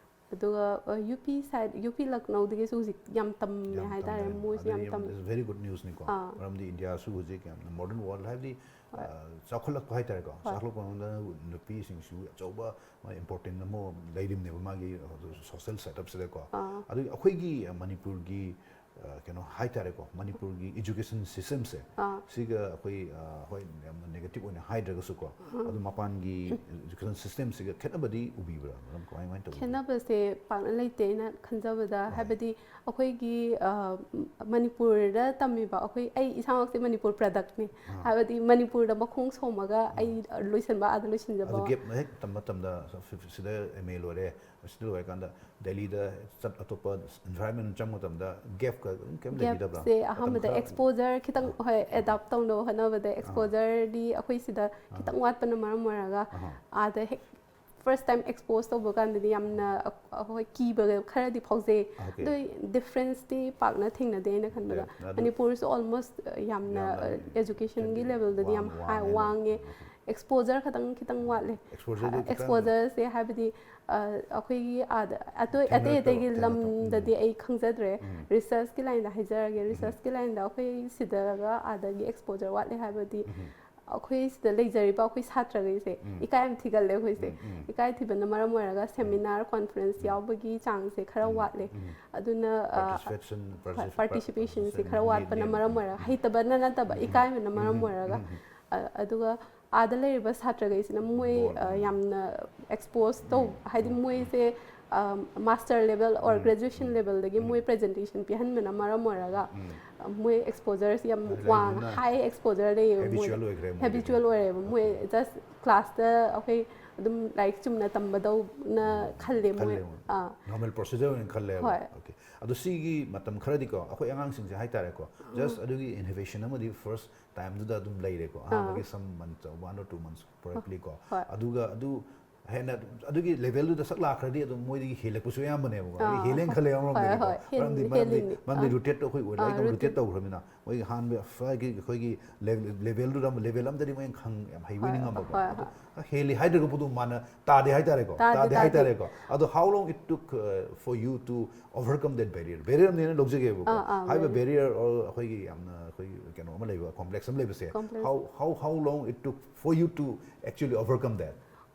ꯑꯗꯨꯒ ꯌꯨ ꯄꯤ ꯁꯥꯏꯠ, ꯌꯨ ꯄꯤ ꯂꯛꯅꯧꯗꯒꯤꯁꯨ ꯍꯧꯖꯤꯛ ꯌꯥꯝ ꯇꯝꯃꯦ ꯌꯥꯝ ꯍꯥꯏꯇꯥꯔꯦ, ꯇꯝꯅꯔꯦ꯫ ꯃꯣꯏꯁꯨ ꯌꯥꯝ ꯑꯗꯨꯗꯤ ꯇꯝꯃꯦ꯫ It's very good newsꯅꯤꯀꯣ꯫ ꯑꯥ꯫ ꯃꯔꯝꯗꯤ ꯏꯟꯗꯤꯌꯥꯁꯨ ꯍꯧꯖꯤꯛ ꯌꯥꯝꯅ ꯃꯣꯗꯔꯟ ꯋꯥꯔꯜ, ꯍꯥꯏꯕꯗꯤ ꯍꯣꯏ꯫ ꯑ, ꯆꯥꯎꯈꯠꯂꯛꯄ ꯍꯥꯏꯇꯥꯔꯦꯀꯣ꯫ ꯍꯣꯏ꯫ ꯆꯥꯎꯈꯠꯂꯛꯄ ꯃꯇꯝꯗ ꯅꯨꯄꯤꯁꯤꯡꯁꯨ ꯑꯆꯧꯕ ꯏꯝꯄꯣꯔꯇꯦꯟ ꯑꯃ ꯂꯩꯔꯤꯕꯅꯦꯕ ꯃꯥꯒꯤ ꯁꯣꯁꯦꯜ ꯁꯦꯠꯑꯞꯁꯤꯗꯀꯣ꯫ ꯑꯥ꯫ ꯑꯗꯨꯒꯤ ꯑꯩꯈꯣꯏꯒꯤ ꯃꯅꯤꯄꯨꯔꯒꯤ ꯑ, ꯀꯩꯅꯣ ꯍꯥꯏꯇꯥꯔꯦꯀꯣ, ꯃꯅꯤꯄꯨꯔꯒꯤ ꯏꯖꯨꯀꯦꯁꯟ ꯁꯤꯁꯇꯦꯝꯁꯦ, ꯑꯥ꯫ ꯁꯤꯒ ꯑꯩꯈꯣꯏ, ꯑ, ꯍꯣꯏ, ꯌꯥꯝꯅ ꯅꯦꯒꯦꯇꯤꯚ ꯑꯣꯏꯅ ꯍꯥꯏꯗ꯭ꯔꯒꯁꯨꯀꯣ, ꯎꯝ꯫ ꯑꯗꯨ ꯃꯄꯥꯟꯒꯤ ꯏꯖꯨꯀꯦꯁꯟ ꯁꯤꯁꯇꯦꯝꯁꯤꯒ ꯈꯦꯠꯅꯕꯗꯤ ꯎꯕꯤꯕ꯭ꯔꯥ, ꯃꯔꯝ ꯀꯃꯥꯏ ꯀꯃꯥꯏꯅ ꯇꯧꯒꯦ? ꯈꯦꯠꯅꯕꯁꯦ ꯄꯥꯛꯅ ꯂꯩꯇꯦ ꯑꯩꯅ ꯈꯟꯖꯕꯗ꯫ ꯍꯣꯏ꯫ ꯍꯥꯏꯕꯗꯤ ꯑꯩꯈꯣꯏꯒꯤ ꯑ, ꯃꯅꯤꯄꯨꯔꯗ ꯇꯝꯃꯤꯕ ꯑꯩꯈꯣꯏ, ꯑꯩ ꯏꯁꯥꯃꯛꯁꯦ ꯃꯅꯤꯄꯨꯔ ꯄ꯭ꯔꯗꯛꯅꯤ꯫ ꯑꯥ꯫ ꯍꯥꯏꯕꯗꯤ ꯃꯅꯤꯄꯨꯔꯗ ꯃꯈꯣꯡ ꯁꯣꯝꯃꯒ ꯑꯩ ꯂꯣꯏꯁꯤꯟꯕ ꯑꯥꯗ ꯂꯣꯏꯁꯤꯟꯖꯕ꯫ ꯑꯗꯨ ꯒꯦꯞ ꯍꯦꯛ ꯇꯝꯕ ꯃꯇꯝꯗ, ꯁꯤꯗ ꯑꯦꯝ ꯑꯦ ꯂꯣꯏꯔꯦ, ꯁꯤꯗ ꯂꯣꯏꯔꯀꯥꯟꯗ ꯗꯦꯜꯂꯤꯗ ꯆꯠ-, ꯑꯇꯣꯞꯄ ꯏꯟꯚꯥꯏꯔꯣꯟꯃꯦꯟ ꯆꯪꯕ ꯃꯇꯝꯗ ꯒꯦꯞꯀ ꯑꯗꯨꯝ ꯀꯩꯝ ꯂꯩꯕꯤꯗꯕ꯭ꯔꯥ? ꯒꯦꯞꯁꯦ ꯃꯇꯝ ꯑꯍꯥꯟꯕꯗ ꯈꯔ ꯑꯦꯛꯁꯄꯣꯖꯔ ꯈꯤꯇꯪ, ꯍꯣꯏ, ꯑꯦꯗꯥꯞ ꯇꯧꯅꯕ ꯍꯣꯠꯅꯕꯗ ꯑꯦꯛꯁꯄꯣꯖꯔꯗꯤ ꯑꯩꯈꯣꯏ ꯁꯤꯗ ꯈꯤꯇꯪ ꯋꯥꯠꯄꯅ ꯃꯔꯝ ꯑꯣꯏꯔꯒ ꯑꯍꯥ꯫ ꯑꯥꯗ ꯍꯦꯛ ꯐꯥꯔꯁ ꯇꯥꯏꯝ ꯑꯦꯛꯁꯄꯣꯖ ꯇꯧꯕ ꯀꯥꯟꯗꯗꯤ ꯌꯥꯝꯅ ꯑꯩꯈꯣꯏ ꯀꯤꯕ ꯈꯔꯗꯤ ꯐꯥꯎꯖꯩ꯫ ꯑꯣꯀꯦ꯫ ꯑꯗꯣ ꯗꯤꯐ꯭ꯔꯦꯟꯁꯇꯤ ꯄꯥꯛꯅ ꯊꯦꯡꯅꯗꯦ ꯑꯩꯅ ꯈꯟꯕꯗ꯫ ꯑꯗꯨ ꯃꯅꯤꯄꯨꯔꯁꯨ ꯑꯣꯜꯃꯣꯁ ꯌꯥꯝꯅ ꯌꯥꯝꯅ ꯑꯦꯖꯨꯀꯦꯁꯟꯒꯤ ꯂꯦꯕꯦꯜꯗꯗꯤ ꯌꯥꯝ ꯋꯥꯡ-, ꯍꯥꯏ ꯋꯥꯡꯉꯦꯅ꯫ ꯋꯥꯡꯉꯦ꯫ ꯑꯣꯀꯦ꯫ ꯑꯦꯛꯁꯄꯣꯖꯔ ꯈꯇꯪ ꯈꯤꯇꯪ ꯋꯥꯠꯂꯦ꯫ ꯑꯦꯛꯁꯄꯣꯖꯔꯗꯤ ꯈꯤꯇꯪ ꯑꯦꯛꯁꯄꯣꯖꯔꯁꯦ ꯍꯥꯏꯕꯗꯤ ꯑ, ꯑꯩꯈꯣꯏꯒꯤ ꯑꯥꯗ ꯑꯇꯩ ꯑꯇꯩ ꯊꯦꯡꯅꯔꯛꯇꯕ, ꯑꯇꯩꯒꯤ ꯊꯦꯡꯅꯔꯛꯇꯕ꯫ ꯂꯝꯗꯗꯤ ꯑꯩ ꯈꯪꯖꯗ꯭ꯔꯦ꯫ ꯎꯝ꯫ ꯔꯤꯁꯔꯁꯀꯤ ꯂꯥꯏꯟꯗ ꯍꯥꯏꯖꯔꯒꯦ꯫ ꯔꯤꯁꯔꯁꯀꯤ ꯂꯥꯏꯟꯗ ꯑꯩꯈꯣꯏ ꯁꯤꯗꯒ ꯑꯥꯗꯒꯤ ꯑꯦꯛꯁꯄꯣꯖꯔ ꯋꯥꯠꯂꯦ ꯍꯥꯏꯕꯗꯤ ꯑꯩꯈꯣꯏ ꯁꯤꯗ ꯂꯩꯖꯔꯤꯕ ꯑꯩꯈꯣꯏ ꯁꯥꯇ꯭ꯔꯈꯩꯁꯦ ꯎꯝ꯫ ꯏꯀꯥꯏ ꯌꯥꯝ ꯊꯤꯒꯜꯂꯦ ꯑꯩꯈꯣꯏꯁꯦ꯫ ꯎꯝ, ꯎꯝ꯫ ꯏꯀꯥꯏ ꯊꯤꯕꯅ ꯃꯔꯝ ꯑꯣꯏꯔꯒ ꯁꯦꯃꯤꯅꯥꯔ ꯀꯣꯟꯐ꯭ꯔꯦꯟꯁ ꯌꯥꯎꯕꯒꯤ ꯆꯥꯡꯁꯦ ꯈꯔ ꯎꯝ, ꯋꯥꯠꯂꯦ꯫ ꯎꯝ꯫ ꯑꯗꯨꯅ ꯑ, Participation, ꯍꯣꯏ, particip-, ꯄꯥꯔꯇꯤꯁꯤꯄꯦꯁꯟꯁꯦ participation ꯈꯔ ꯋꯥꯠꯄꯅ ꯅꯦꯝꯃꯤ꯫ ꯃꯔꯝ ꯎꯝ, ꯑꯣꯏꯔꯒ, ꯎꯝ꯫ ꯍꯩꯇꯕꯅ ꯅꯠꯇꯕ, ꯎꯝ, ꯎꯝ, ꯏꯀꯥꯏꯕꯅ ꯃꯔꯝ ꯎꯝ, ꯑꯣꯏꯔꯒ꯫ ꯎꯝ, ꯎꯝ꯫ ꯑ, ꯑꯗꯨꯒ ꯑꯥꯗ ꯂꯩꯔꯤꯕ ꯁꯥꯇ꯭ꯔꯈꯩꯁꯤꯅ ꯃꯣꯏ ꯕꯣꯜ, ꯑ, ꯎꯝ꯫ ꯌꯥꯝꯅ ꯑꯦꯛꯁꯄꯣꯖ ꯇꯧ, ꯎꯝ, ꯍꯥꯏꯗꯤ ꯎꯝ, ꯃꯣꯏꯁꯦ ꯃꯥꯁꯇꯔ ꯂꯦꯕꯦꯜ ꯑꯣꯔ ꯒ꯭ꯔꯦꯖꯨꯑꯦꯁꯟ ꯂꯦꯕꯦꯜꯗꯒꯤ ꯃꯣꯏ ꯄ꯭ꯔꯖꯦꯟꯇꯦꯁꯟ ꯄꯤꯍꯟꯕꯅ ꯃꯔꯝ ꯑꯣꯏꯔꯒ ꯃꯣꯏ ꯑꯦꯛꯁꯄꯣꯖꯔꯁꯤ ꯌꯥꯝ ꯋꯥꯡ, ꯍꯥꯏ ꯑꯦꯛꯁꯄꯣꯖꯔ ꯂꯩꯌꯦꯕ ꯃꯣꯏ꯫ ꯍꯦꯕꯤꯆꯨꯋꯦꯜ ꯑꯣꯏꯈ꯭ꯔꯦ ꯃꯣꯏꯗꯤ꯫ ꯍꯦꯕꯤꯆꯨꯋꯦꯜ ꯑꯣꯏꯔꯦꯕ ꯃꯣꯏ꯫ ꯖꯁ ꯀ꯭ꯂꯥꯁꯇ ꯑꯩꯈꯣꯏ ꯑꯗꯨꯝ ꯂꯥꯏꯔꯤꯛ ꯆꯨꯝꯅ ꯇꯝꯕꯗꯧꯅ ꯈꯜꯂꯦ ꯃꯣꯏ꯫ ꯈꯜꯂꯦ ꯃꯣꯏ꯫ ꯑꯥ꯫ ꯅꯣꯔꯃꯦꯜ ꯄ꯭ꯔꯣꯁꯤꯖꯔ ꯑꯣꯏꯅ ꯈꯜꯂꯦꯕ꯫ ꯍꯣꯏ꯫ ꯑꯣꯀꯦ꯫ ꯑꯗꯣ ꯁꯤꯒꯤ ꯃꯇꯝ ꯈꯔꯗꯤꯀꯣ ꯑꯩꯈꯣꯏ ꯑꯉꯥꯡꯁꯤꯡꯁꯦ ꯍꯥꯏꯇꯥꯔꯦꯀꯣ, ꯖꯁ ꯑꯗꯨꯒꯤ ꯏꯅꯣꯚꯦꯁꯟ ꯑꯃꯗꯤ ꯐꯥꯔꯁ ꯇꯥꯏꯝꯗꯨꯗ ꯑꯗꯨꯝ ꯂꯩꯔꯦꯀꯣ, ꯑꯍꯥꯟꯕꯒꯤ some month, one or two months ꯄ꯭ꯔꯣꯕꯦꯕ꯭ꯂꯤꯀꯣ꯫ ꯍꯣꯏ꯫ ꯑꯗꯨꯒ ꯑꯗꯨ ꯍꯦꯟꯅ ꯑꯗꯨꯒꯤ ꯂꯦꯚꯦꯜꯗꯨꯗ ꯁꯛ ꯂꯥꯛꯈ꯭ꯔꯗꯤ ꯑꯗꯨꯝ ꯃꯣꯏꯗꯒꯤ ꯍꯦꯜꯂꯛꯄꯁꯨ ꯑꯌꯥꯝꯕꯅꯦꯕ꯫ ꯑꯩ ꯑꯥ꯫ ꯍꯦꯜꯂꯦꯅ ꯈꯜꯂꯦ ꯍꯣꯏ, ꯑꯃꯔꯣꯝꯗꯗꯤꯀꯣ꯫ ꯍꯣꯏ꯫ ꯍꯦꯜ-, ꯃꯔꯝꯗꯤ, ꯃꯔꯝꯗꯤ, ꯍꯦꯜꯂꯤꯅꯤ꯫ ꯃꯔꯝꯗꯤ ꯑꯥ, ꯔꯨꯇꯦꯠ ꯔꯨꯇꯤꯟ꯫ ꯇꯧꯈ꯭ꯔꯕꯅꯤꯅ ꯃꯣꯏꯒꯤ ꯑꯍꯥꯟꯕ ꯐꯥꯔꯒꯤ ꯑꯩꯈꯣꯏꯒꯤ ꯂꯦꯚꯦꯜꯗꯨꯗ ꯑꯃ, ꯂꯦꯚꯦꯜ ꯑꯃꯗꯗꯤ ꯃꯣꯏꯅ ꯈꯪ-, ꯌꯥꯝ ꯍꯩꯕ ꯑꯣꯏꯅ ꯍꯣꯏ, ꯉꯝꯕꯀꯣ꯫ ꯍꯣꯏ, ꯑꯗꯣ ꯍꯣꯏ꯫ ꯍꯦꯜꯂꯤ ꯍꯥꯏꯗ꯭ꯔꯒ ꯄꯣꯠꯇꯣ ꯃꯥꯅ ꯇꯥꯗꯦ ꯍꯥꯏꯇꯥꯔꯦꯀꯣ꯫ ꯇꯥꯗꯦ, ꯇꯥꯗꯦ ꯇꯥꯗꯦ꯫ ꯍꯥꯏꯇꯥꯔꯦꯀꯣ꯫ ꯑꯗꯣ how long it took, uh, for you to overcome that barrier? Barrier ꯑꯃꯅꯦꯅ ꯂꯧꯖꯒꯦꯕꯀꯣ꯫ ꯑꯥ, ꯑꯥ, ꯍꯥꯏꯔꯤꯕ ꯕꯦꯔꯤꯌꯔ꯫ ꯕꯦꯔꯤꯌꯔ ꯑꯩꯈꯣꯏꯒꯤ ꯌꯥꯝꯅ ꯑꯩꯈꯣꯏꯒꯤ ꯀꯩꯅꯣ ꯑꯃ ꯂꯩꯕ, ꯀꯣꯝꯄ꯭ꯂꯦꯛꯁ ꯑꯃ ꯂꯩꯕꯁꯦ, complex. how, how, how long it took for you to actually overcome that?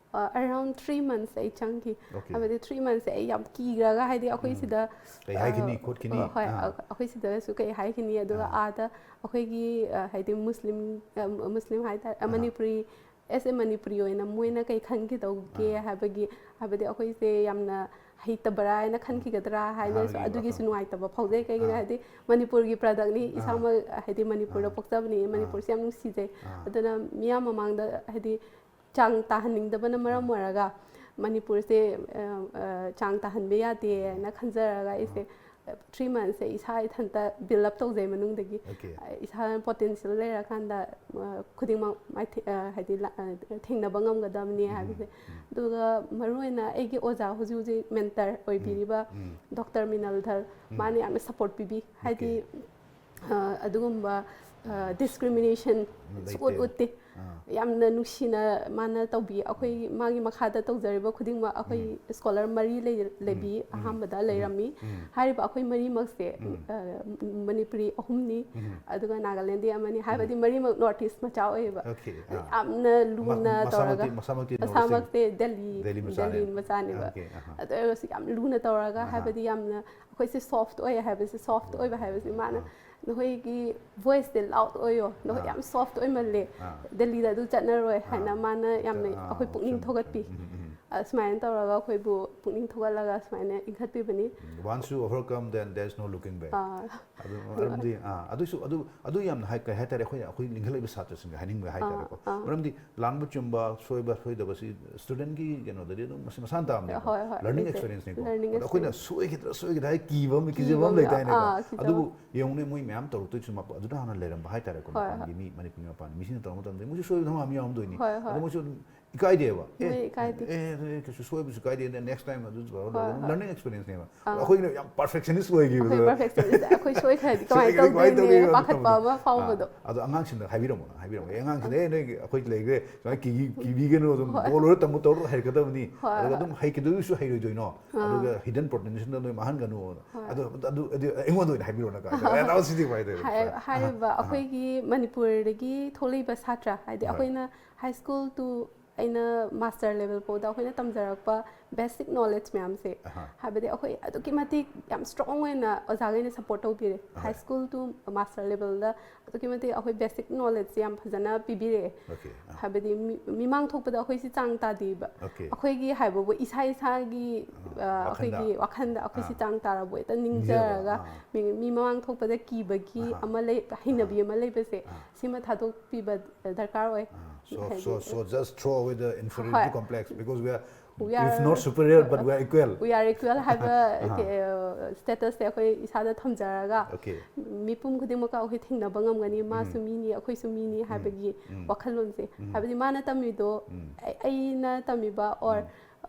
Around three months ꯑꯩ ꯆꯪꯈꯤ꯫ Okay. ꯍꯥꯏꯕꯗꯤ ꯊ꯭ꯔꯤ ꯃꯟꯊꯁꯁꯦ ꯑꯩ ꯌꯥꯝ ꯀꯤꯈ꯭ꯔꯒ, ꯍꯥꯏꯗꯤ ꯑꯩꯈꯣꯏ ꯁꯤꯗ ꯀꯩ ꯍꯥꯏꯈꯤꯅꯤ, ꯑ, ꯈꯣꯠꯈꯤꯅꯤ? ꯍꯣꯏ, ꯑꯥ꯫ ꯑꯩꯈꯣꯏ ꯁꯤꯗꯁꯨ ꯀꯩ ꯍꯥꯏꯈꯤꯅꯤ, ꯑꯗꯨꯒ ꯑꯥ꯫ ꯑꯥꯗ ꯑꯩꯈꯣꯏꯒꯤ, ꯑ, ꯍꯥꯏꯗꯤ ꯃꯨꯁꯂꯤꯝ, ꯑ, ꯃꯨꯁꯂꯤꯝ ꯍꯥꯏꯇꯥꯔꯦ, ꯑ, ꯑꯥ꯫ ꯃꯅꯤꯄꯨꯔꯤ, ꯑꯦꯁ ꯑꯦ ꯃꯅꯤꯄꯨꯔꯤ ꯑꯣꯏꯅ ꯃꯣꯏꯅ ꯀꯩ ꯈꯟꯈꯤꯗꯧꯒꯦ ꯑꯥ꯫ ꯍꯥꯏꯕꯒꯤ, ꯍꯥꯏꯕꯗꯤ ꯑꯩꯈꯣꯏꯁꯦ ꯌꯥꯝꯅ ꯍꯩꯇꯕ꯭ꯔꯥ ꯍꯥꯏꯅ ꯈꯟꯈꯤꯒꯗ꯭ꯔꯥ ꯍꯥꯏꯅꯁꯨ ꯑꯍꯥꯟꯕꯒꯤ ꯑꯗꯨꯒꯤꯁꯨ ꯋꯥꯈꯜ꯫ ꯅꯨꯡꯉꯥꯏꯇꯕ ꯐꯥꯎꯖꯩ꯫ ꯀꯩꯒꯤꯅꯣ ꯑꯥ꯫ ꯍꯥꯏꯗꯤ ꯃꯅꯤꯄꯨꯔꯒꯤ ꯄ꯭ꯔꯗꯛꯅꯤ, ꯑꯥ꯫ ꯏꯁꯥꯃꯛ ꯍꯥꯏꯗꯤ ꯃꯅꯤꯄꯨꯔꯗ ꯑꯥ꯫ ꯄꯣꯛꯆꯕꯅꯤ, ꯑꯥ꯫ ꯃꯅꯤꯄꯨꯔꯁꯦ ꯌꯥꯝ ꯅꯨꯡꯁꯤꯖꯩ꯫ ꯑꯥ꯫ ꯑꯗꯨꯅ ꯃꯤꯌꯥꯝ ꯃꯃꯥꯡꯗ ꯍꯥꯏꯗꯤ ꯆꯥꯡ ꯇꯥꯍꯟꯅꯤꯡꯗꯕꯅ ꯃꯔꯝ ꯑꯣꯏꯔꯒ ꯃꯅꯤꯄꯨꯔꯁꯦ, ꯑ, ꯑ, ꯆꯥꯡ ꯇꯥꯍꯟꯕ ꯌꯥꯗꯦꯅ ꯈꯟꯖꯔꯒ ꯑꯩꯁꯦ ꯊ꯭ꯔꯤ ꯃꯟꯊꯁꯁꯦ ꯏꯁꯥ ꯏꯊꯟꯇ ꯕꯤꯜ ꯑꯞ ꯇꯧꯖꯩ ꯃꯅꯨꯡꯗꯒꯤ꯫ Okay. ꯑ, ꯏꯁꯥꯅ ꯄꯣꯇꯦꯟꯁꯤꯌꯦꯜ ꯂꯩꯔꯀꯥꯟꯗ, ꯑ, ꯈꯨꯗꯤꯡꯃꯛ ꯃꯥꯏꯊꯤ-, ꯑ, ꯍꯥꯏꯗꯤ ꯂꯥ-, ꯑ, ꯊꯦꯡꯅꯕ ꯉꯝꯒꯗꯕꯅꯤ ꯍꯥꯏꯕꯁꯦ꯫ ꯑꯗꯨꯒ ꯃꯔꯨꯑꯣꯏꯅ ꯑꯩꯒꯤ ꯑꯣꯖꯥ ꯍꯧꯖꯤꯛ ꯍꯧꯖꯤꯛ ꯃꯦꯟꯇꯔ ꯑꯣꯏꯕꯤꯔꯤꯕ ꯗꯣꯛꯇꯔ ꯃꯤꯅꯜ ꯙꯔ, ꯃꯥꯅ ꯌꯥꯝꯅ ꯁꯞꯄꯣꯔꯠ ꯄꯤꯕꯤ꯫ ꯍꯥꯏꯗꯤ, ꯑ, ꯑꯗꯨꯒꯨꯝꯕ, ꯑ, ꯗꯤꯁꯀ꯭ꯔꯤꯃꯤꯅꯦꯁꯟ ꯂꯩꯇꯦ꯫ ꯁꯨꯛꯎꯠ ꯎꯠꯇꯦ꯫ ꯑꯥ꯫ ꯌꯥꯝꯅ ꯅꯨꯡꯁꯤꯅ ꯃꯥꯅ ꯇꯧꯕꯤ꯫ ꯑꯩꯈꯣꯏ ꯃꯥꯒꯤ ꯃꯈꯥꯗ ꯇꯧꯖꯔꯤꯕ ꯈꯨꯗꯤꯡꯃꯛ ꯑꯩꯈꯣꯏ ꯁ꯭ꯀꯣꯂꯔ ꯃꯔꯤ ꯂꯩ-, ꯂꯩꯕꯤ꯫ ꯑꯍꯥꯟꯕꯗ ꯂꯩꯔꯝꯃꯤ꯫ ꯍꯥꯏꯔꯤꯕ ꯑꯩꯈꯣꯏ ꯃꯔꯤꯃꯛꯁꯦ, ꯑ, ꯃꯅꯤꯄꯨꯔꯤ ꯑꯍꯨꯝꯅꯤ, ꯑꯗꯨꯒ ꯅꯥꯒꯥꯂꯦꯟꯗꯤ ꯑꯃꯅꯤ, ꯍꯥꯏꯕꯗꯤ ꯃꯔꯤꯃꯛ ꯅꯣꯔꯠ ꯏꯁ ꯃꯆꯥ ꯑꯣꯏꯌꯦꯕ꯫ Okay, ꯑꯥ꯫ ꯌꯥꯝꯅ ꯂꯨꯅ ꯃꯁꯥꯃꯛꯇꯤ-, ꯇꯧꯔꯒ ꯃꯁꯥꯃꯛꯇꯤ ꯅꯣꯔꯠ ꯏꯁ ꯃꯁꯥꯃꯛꯁꯦ ꯗꯦꯜꯂꯤ, ꯗꯦꯜꯂꯤ ꯃꯆꯥꯅꯦ꯫ ꯗꯦꯜꯂꯤ ꯃꯆꯥꯅꯦꯕ꯫ Okay, ꯑꯍꯥ꯫ ꯑꯗꯨ ꯑꯣꯏꯔꯒꯁꯨ ꯌꯥꯝ ꯂꯨꯅ ꯇꯧꯔꯒ, ꯍꯥꯏꯕꯗꯤ ꯌꯥꯝꯅ ꯑꯩꯈꯣꯏꯁꯦ ꯁꯣꯐ꯭ꯠ ꯑꯣꯏ ꯍꯥꯏꯕꯁꯦ, ꯁꯣꯐ꯭ꯠ ꯑꯣꯏꯕ ꯍꯥꯏꯕꯁꯦ ꯃꯥꯅ ꯅꯈꯣꯏꯒꯤ ꯚꯣꯏꯁꯁꯦ ꯂꯥꯎꯠ ꯑꯣꯏꯌꯣ, ꯅꯈꯣꯏ ꯌꯥꯝ ꯁꯣꯐ꯭ꯠ ꯑꯣꯏꯃꯜꯂꯦ, ꯗꯦꯜꯂꯤꯗ ꯑꯗꯨ ꯆꯠꯅꯔꯣꯏ ꯍꯥꯏꯅ ꯃꯥꯅ ꯌꯥꯝꯅ ꯑꯩꯈꯣꯏ ꯄꯨꯛꯅꯤꯡ ꯊꯧꯒꯠꯄꯤ꯫ ꯑꯁꯨꯃꯥꯏꯅ ꯇꯧꯔꯒ ꯑꯩꯈꯣꯏꯕꯨ ꯄꯨꯛꯅꯤꯡ ꯊꯧꯒꯠꯂꯒ ꯁꯨꯃꯥꯏꯅ ꯏꯟꯈꯠꯄꯤꯕꯅꯤ꯫ Once you overcome, then there's no looking back. ꯑꯥ, ꯑꯗꯨ ꯃꯔꯝꯗꯤ ꯑꯥ, ꯑꯗꯨꯁꯨ ꯑꯗꯨ ꯑꯗꯨ ꯌꯥꯝꯅ ꯍꯥꯏ ꯀꯩ ꯍꯥꯏꯇꯥꯔꯦ, ꯑꯩꯈꯣꯏꯅ ꯑꯩꯈꯣꯏ ꯂꯤꯡꯈꯠꯂꯛꯏꯕ ꯁꯥꯇ꯭ꯔꯁꯤꯡꯗ ꯍꯥꯏꯅꯤꯡꯕ ꯍꯥꯏꯇꯥꯔꯦꯀꯣ꯫ ꯑꯥ, ꯑꯥ꯫ ꯃꯔꯝꯗꯤ ꯂꯥꯟꯕ ꯆꯨꯝꯕ, ꯁꯣꯏꯕ ꯁꯣꯏꯗꯕꯁꯤ ꯁ꯭ꯇꯨꯗꯦꯟꯒꯤ ꯀꯩꯅꯣꯗꯗꯤ ꯑꯗꯨꯝ ꯃꯁꯤ ꯃꯁꯥꯅ ꯇꯥꯕꯅꯦꯕ꯫ ꯍꯣꯏ, ꯍꯣꯏ, ꯂꯔꯅꯤꯡ ꯑꯗꯨꯗꯤ ꯑꯦꯛꯁꯄꯤꯔꯤꯌꯦꯟꯁꯅꯤꯀꯣ꯫ ꯂꯔꯅꯤꯡ ꯑꯗꯣ ꯑꯩꯈꯣꯏꯅ ꯑꯦꯛꯁꯄꯤꯔꯤꯌꯦꯟꯁ꯫ ꯁꯣꯏꯈꯤꯗ꯭ꯔꯥ ꯁꯣꯏꯈꯤꯗ꯭ꯔꯥ ꯍꯥꯏ ꯀꯤꯕ ꯑꯃ ꯀꯤꯖꯕ ꯑꯃ ꯀꯤꯕ, ꯂꯩꯗꯥꯏꯅꯦꯀꯣ꯫ ꯑꯥ, ꯀꯤꯖꯕ꯫ ꯑꯗꯨꯕꯨ ꯌꯦꯡꯉꯨꯅꯦ, ꯃꯣꯏ ꯃꯌꯥꯝ ꯇꯧꯔꯛꯇꯣꯏꯁꯨ ꯃꯄ-, ꯑꯗꯨꯗ ꯍꯥꯟꯅ ꯂꯩꯔꯝꯕ ꯍꯥꯏꯇꯥꯔꯦꯀꯣ꯫ ꯍꯣꯏ, ꯃꯄꯥꯟꯒꯤ ꯍꯣꯏ꯫ ꯃꯤ ꯃꯅꯤꯄꯨꯔ ꯃꯄꯥꯟ ꯃꯤꯁꯤꯡꯅ ꯇꯧꯔꯛꯄ ꯃꯇꯝꯗ ꯃꯣꯏꯁꯨ ꯁꯣꯏꯕ ꯊꯕꯛ ꯃꯌꯥꯝ ꯌꯥꯎꯔꯝꯗꯣꯏꯅꯤ꯫ ꯍꯣꯏ, ꯍꯣꯏ꯫ ꯑꯗꯣ ꯃꯣꯏꯁꯨ ꯑꯗꯨꯝ ꯏꯀꯥꯏꯗꯦꯕ꯫ ꯑꯦ, ꯃꯣꯏ ꯏꯀꯥꯏꯗꯦ꯫ ꯑꯦ, ꯑꯦ, ꯀꯩꯁꯨ ꯁꯣꯏꯕꯁꯨ ꯀꯥꯏꯗꯦ, next time ꯑꯗꯨ ꯍꯣꯏ, ꯍꯣꯏ꯫ ꯂꯔꯅꯤꯡ ꯑꯦꯛꯁꯄꯤꯔꯤꯌꯦꯟꯁꯅꯦꯕ꯫ ꯑꯥ꯫ ꯑꯩꯈꯣꯏꯅ ꯌꯥꯝ ꯄꯔꯐꯦꯛꯁꯅꯤꯁ ꯑꯩꯈꯣꯏ ꯑꯣꯏꯈꯤꯕꯗꯣ꯫ ꯄꯔꯐꯦꯛꯁꯅꯤꯁ, ꯑꯩꯈꯣꯏ ꯁꯣꯏꯈ꯭ꯔꯗꯤ ꯀꯃꯥꯏꯅ ꯁꯣꯏꯈ꯭ꯔꯗꯤ ꯀꯃꯥꯏꯅ ꯇꯧꯗꯣꯏꯅꯦ ꯇꯧꯗꯣꯏꯅꯣ ꯄꯥꯈꯠꯄ ꯈꯪꯕ꯫ ꯑꯃ ꯐꯥꯎꯕꯗꯣ꯫ ꯑꯥ, ꯑꯗꯣ ꯑꯉꯥꯡꯁꯤꯡꯗ ꯍꯥꯏꯕꯤꯔꯝꯃꯣ, ꯍꯥꯏꯕꯤꯔꯝꯃꯣ꯫ "ꯑꯦ, ꯑꯉꯥꯡꯁꯤꯡ, ꯑꯦ, ꯅꯣꯏꯒꯤ ꯑꯩꯈꯣꯏ ꯂꯩꯈ꯭ꯔꯦ, ꯁꯨꯃꯥꯏꯅ ꯀꯤꯕꯤ-, ꯀꯤꯕꯤꯒꯅꯨ, ꯑꯗꯨꯝ ꯍꯣꯏ꯫ ꯕꯣꯜ ꯑꯣꯏꯔ ꯇꯝꯃꯨ, ꯇꯧꯔ ꯍꯩꯔꯛꯀꯗꯕꯅꯤ꯫ ꯍꯣꯏ, ꯑꯗꯨꯒ ꯍꯣꯏ꯫ ꯑꯗꯨꯝ ꯍꯩꯈꯤꯗꯣꯏꯁꯨ ꯍꯩꯔꯣꯏꯗꯣꯏꯅꯣ? ꯑꯥ꯫ ꯑꯗꯨꯒ ꯍꯤꯗꯟ ꯄꯣꯇꯦꯟꯁꯤꯌꯦꯜꯗ ꯅꯣꯏ ꯃꯥꯡꯍꯟꯒꯅꯨ"꯫ ꯍꯣꯏ꯫ ꯑꯗꯨ, ꯑꯗꯨ, ꯑꯗꯨ ꯑꯩꯉꯣꯟꯗ ꯑꯣꯏꯅ ꯍꯥꯏꯕꯤꯔꯣ ꯅꯪ ꯀꯥꯏꯗ꯫ ꯑꯦ, ꯇꯥꯃꯣ, ꯁꯤꯗꯤ ꯀꯃꯥꯏꯅ ꯇꯧꯔꯤꯅꯣ? ꯍꯥꯏ-, ꯑꯥ, ꯍꯥꯏꯔꯤꯕ ꯑꯥ꯫ ꯑꯩꯈꯣꯏꯒꯤ ꯃꯅꯤꯄꯨꯔꯗꯒꯤ ꯊꯣꯛꯂꯛꯏꯕ ꯁꯥꯇ꯭ꯔ, ꯍꯥꯏꯗꯤ ꯍꯣꯏ꯫ ꯑꯩꯈꯣꯏꯅ high school to ꯑꯩꯅ master level ꯐꯥꯎꯗ ꯑꯩꯈꯣꯏꯅ ꯇꯝꯖꯔꯛꯄ basic knowledge ꯃꯌꯥꯝꯁꯦ, ꯑꯍꯥ꯫ ꯍꯥꯏꯕꯗꯤ ꯑꯩꯈꯣꯏ ꯑꯗꯨꯛꯀꯤ ꯃꯇꯤꯛ ꯌꯥꯝ strong ꯑꯣꯏꯅ ꯑꯣꯖꯥꯈꯩꯅ support ꯇꯧꯕꯤꯔꯦ꯫ ꯑꯍꯣꯏ꯫ High school to master levelꯗ ꯑꯗꯨꯛꯀꯤ ꯃꯇꯤꯛ ꯑꯩꯈꯣꯏ basic knowledgeꯁꯦ ꯌꯥꯝ ꯐꯖꯅ ꯄꯤꯕꯤꯔꯛꯑꯦ꯫ Okay, ꯑꯥ꯫ ꯍꯥꯏꯕꯗꯤ ꯃꯤ-, ꯃꯤꯃꯥꯡ ꯊꯣꯛꯄꯗ ꯑꯩꯈꯣꯏꯁꯤ ꯆꯥꯡ ꯇꯥꯗꯦꯕ꯫ Okay꯫ ꯑꯩꯈꯣꯏꯒꯤ ꯍꯥꯏꯕꯕꯨ ꯏꯁꯥ ꯏꯁꯥꯒꯤ, ꯑꯥ, ꯑ, ꯋꯥꯈꯟꯗ꯫ ꯑꯩꯈꯣꯏꯒꯤ ꯋꯥꯈꯟꯗ ꯑꯩꯈꯣꯏꯁꯤ ꯑꯥ꯫ ꯆꯥꯡ ꯇꯥꯔꯕꯣ ꯍꯦꯛꯇ ꯅꯤꯡꯖꯕ, ꯅꯤꯡꯖꯔꯒ ꯑꯥ꯫ ꯃꯤ-, ꯃꯤ ꯃꯃꯥꯡ ꯊꯣꯛꯄꯗ ꯀꯤꯕꯒꯤ ꯑꯍꯥ꯫ ꯑꯃ ꯂꯩ, ꯍꯩꯅꯕꯤ ꯑꯍꯥ꯫ ꯑꯃ ꯂꯩꯕꯁꯦ, ꯑꯥ꯫ ꯁꯤꯃ ꯊꯥꯗꯣꯛꯄꯤꯕ ꯗꯔꯀꯥꯔ ꯑꯣꯏ꯫ ꯑꯥ, so, ꯍꯥꯏꯗꯤ so, so just throw away the inferiority ꯍꯣꯏ꯫ complex, because we are, We if are, not superior, but we are equal. We are equal ꯍꯥꯏꯕ, ꯑꯍꯥ꯫ ꯑ, statusꯁꯦ ꯑꯩꯈꯣꯏ ꯏꯁꯥꯗ ꯊꯝꯖꯔꯒ, Okay. ꯃꯤꯄꯨꯝ ꯈꯨꯗꯤꯡꯃꯛꯀ ꯑꯩꯈꯣꯏ ꯊꯦꯡꯅꯕ ꯉꯝꯒꯅꯤ, ꯃꯥꯁꯨ ꯎꯝ꯫ ꯃꯤꯅꯤ, ꯑꯩꯈꯣꯏꯁꯨ ꯃꯤꯅꯤ ꯎꯝ꯫ ꯍꯥꯏꯕꯒꯤ ꯎꯝ꯫ ꯋꯥꯈꯜꯂꯣꯟꯁꯦ꯫ ꯎꯝ꯫ ꯍꯥꯏꯕꯗꯤ ꯃꯥꯅ ꯇꯝꯃꯤꯗꯣ, ꯎꯝ꯫ ꯑꯩ-, ꯑꯩꯅ ꯇꯝꯃꯤꯕ or ꯎꯝ꯫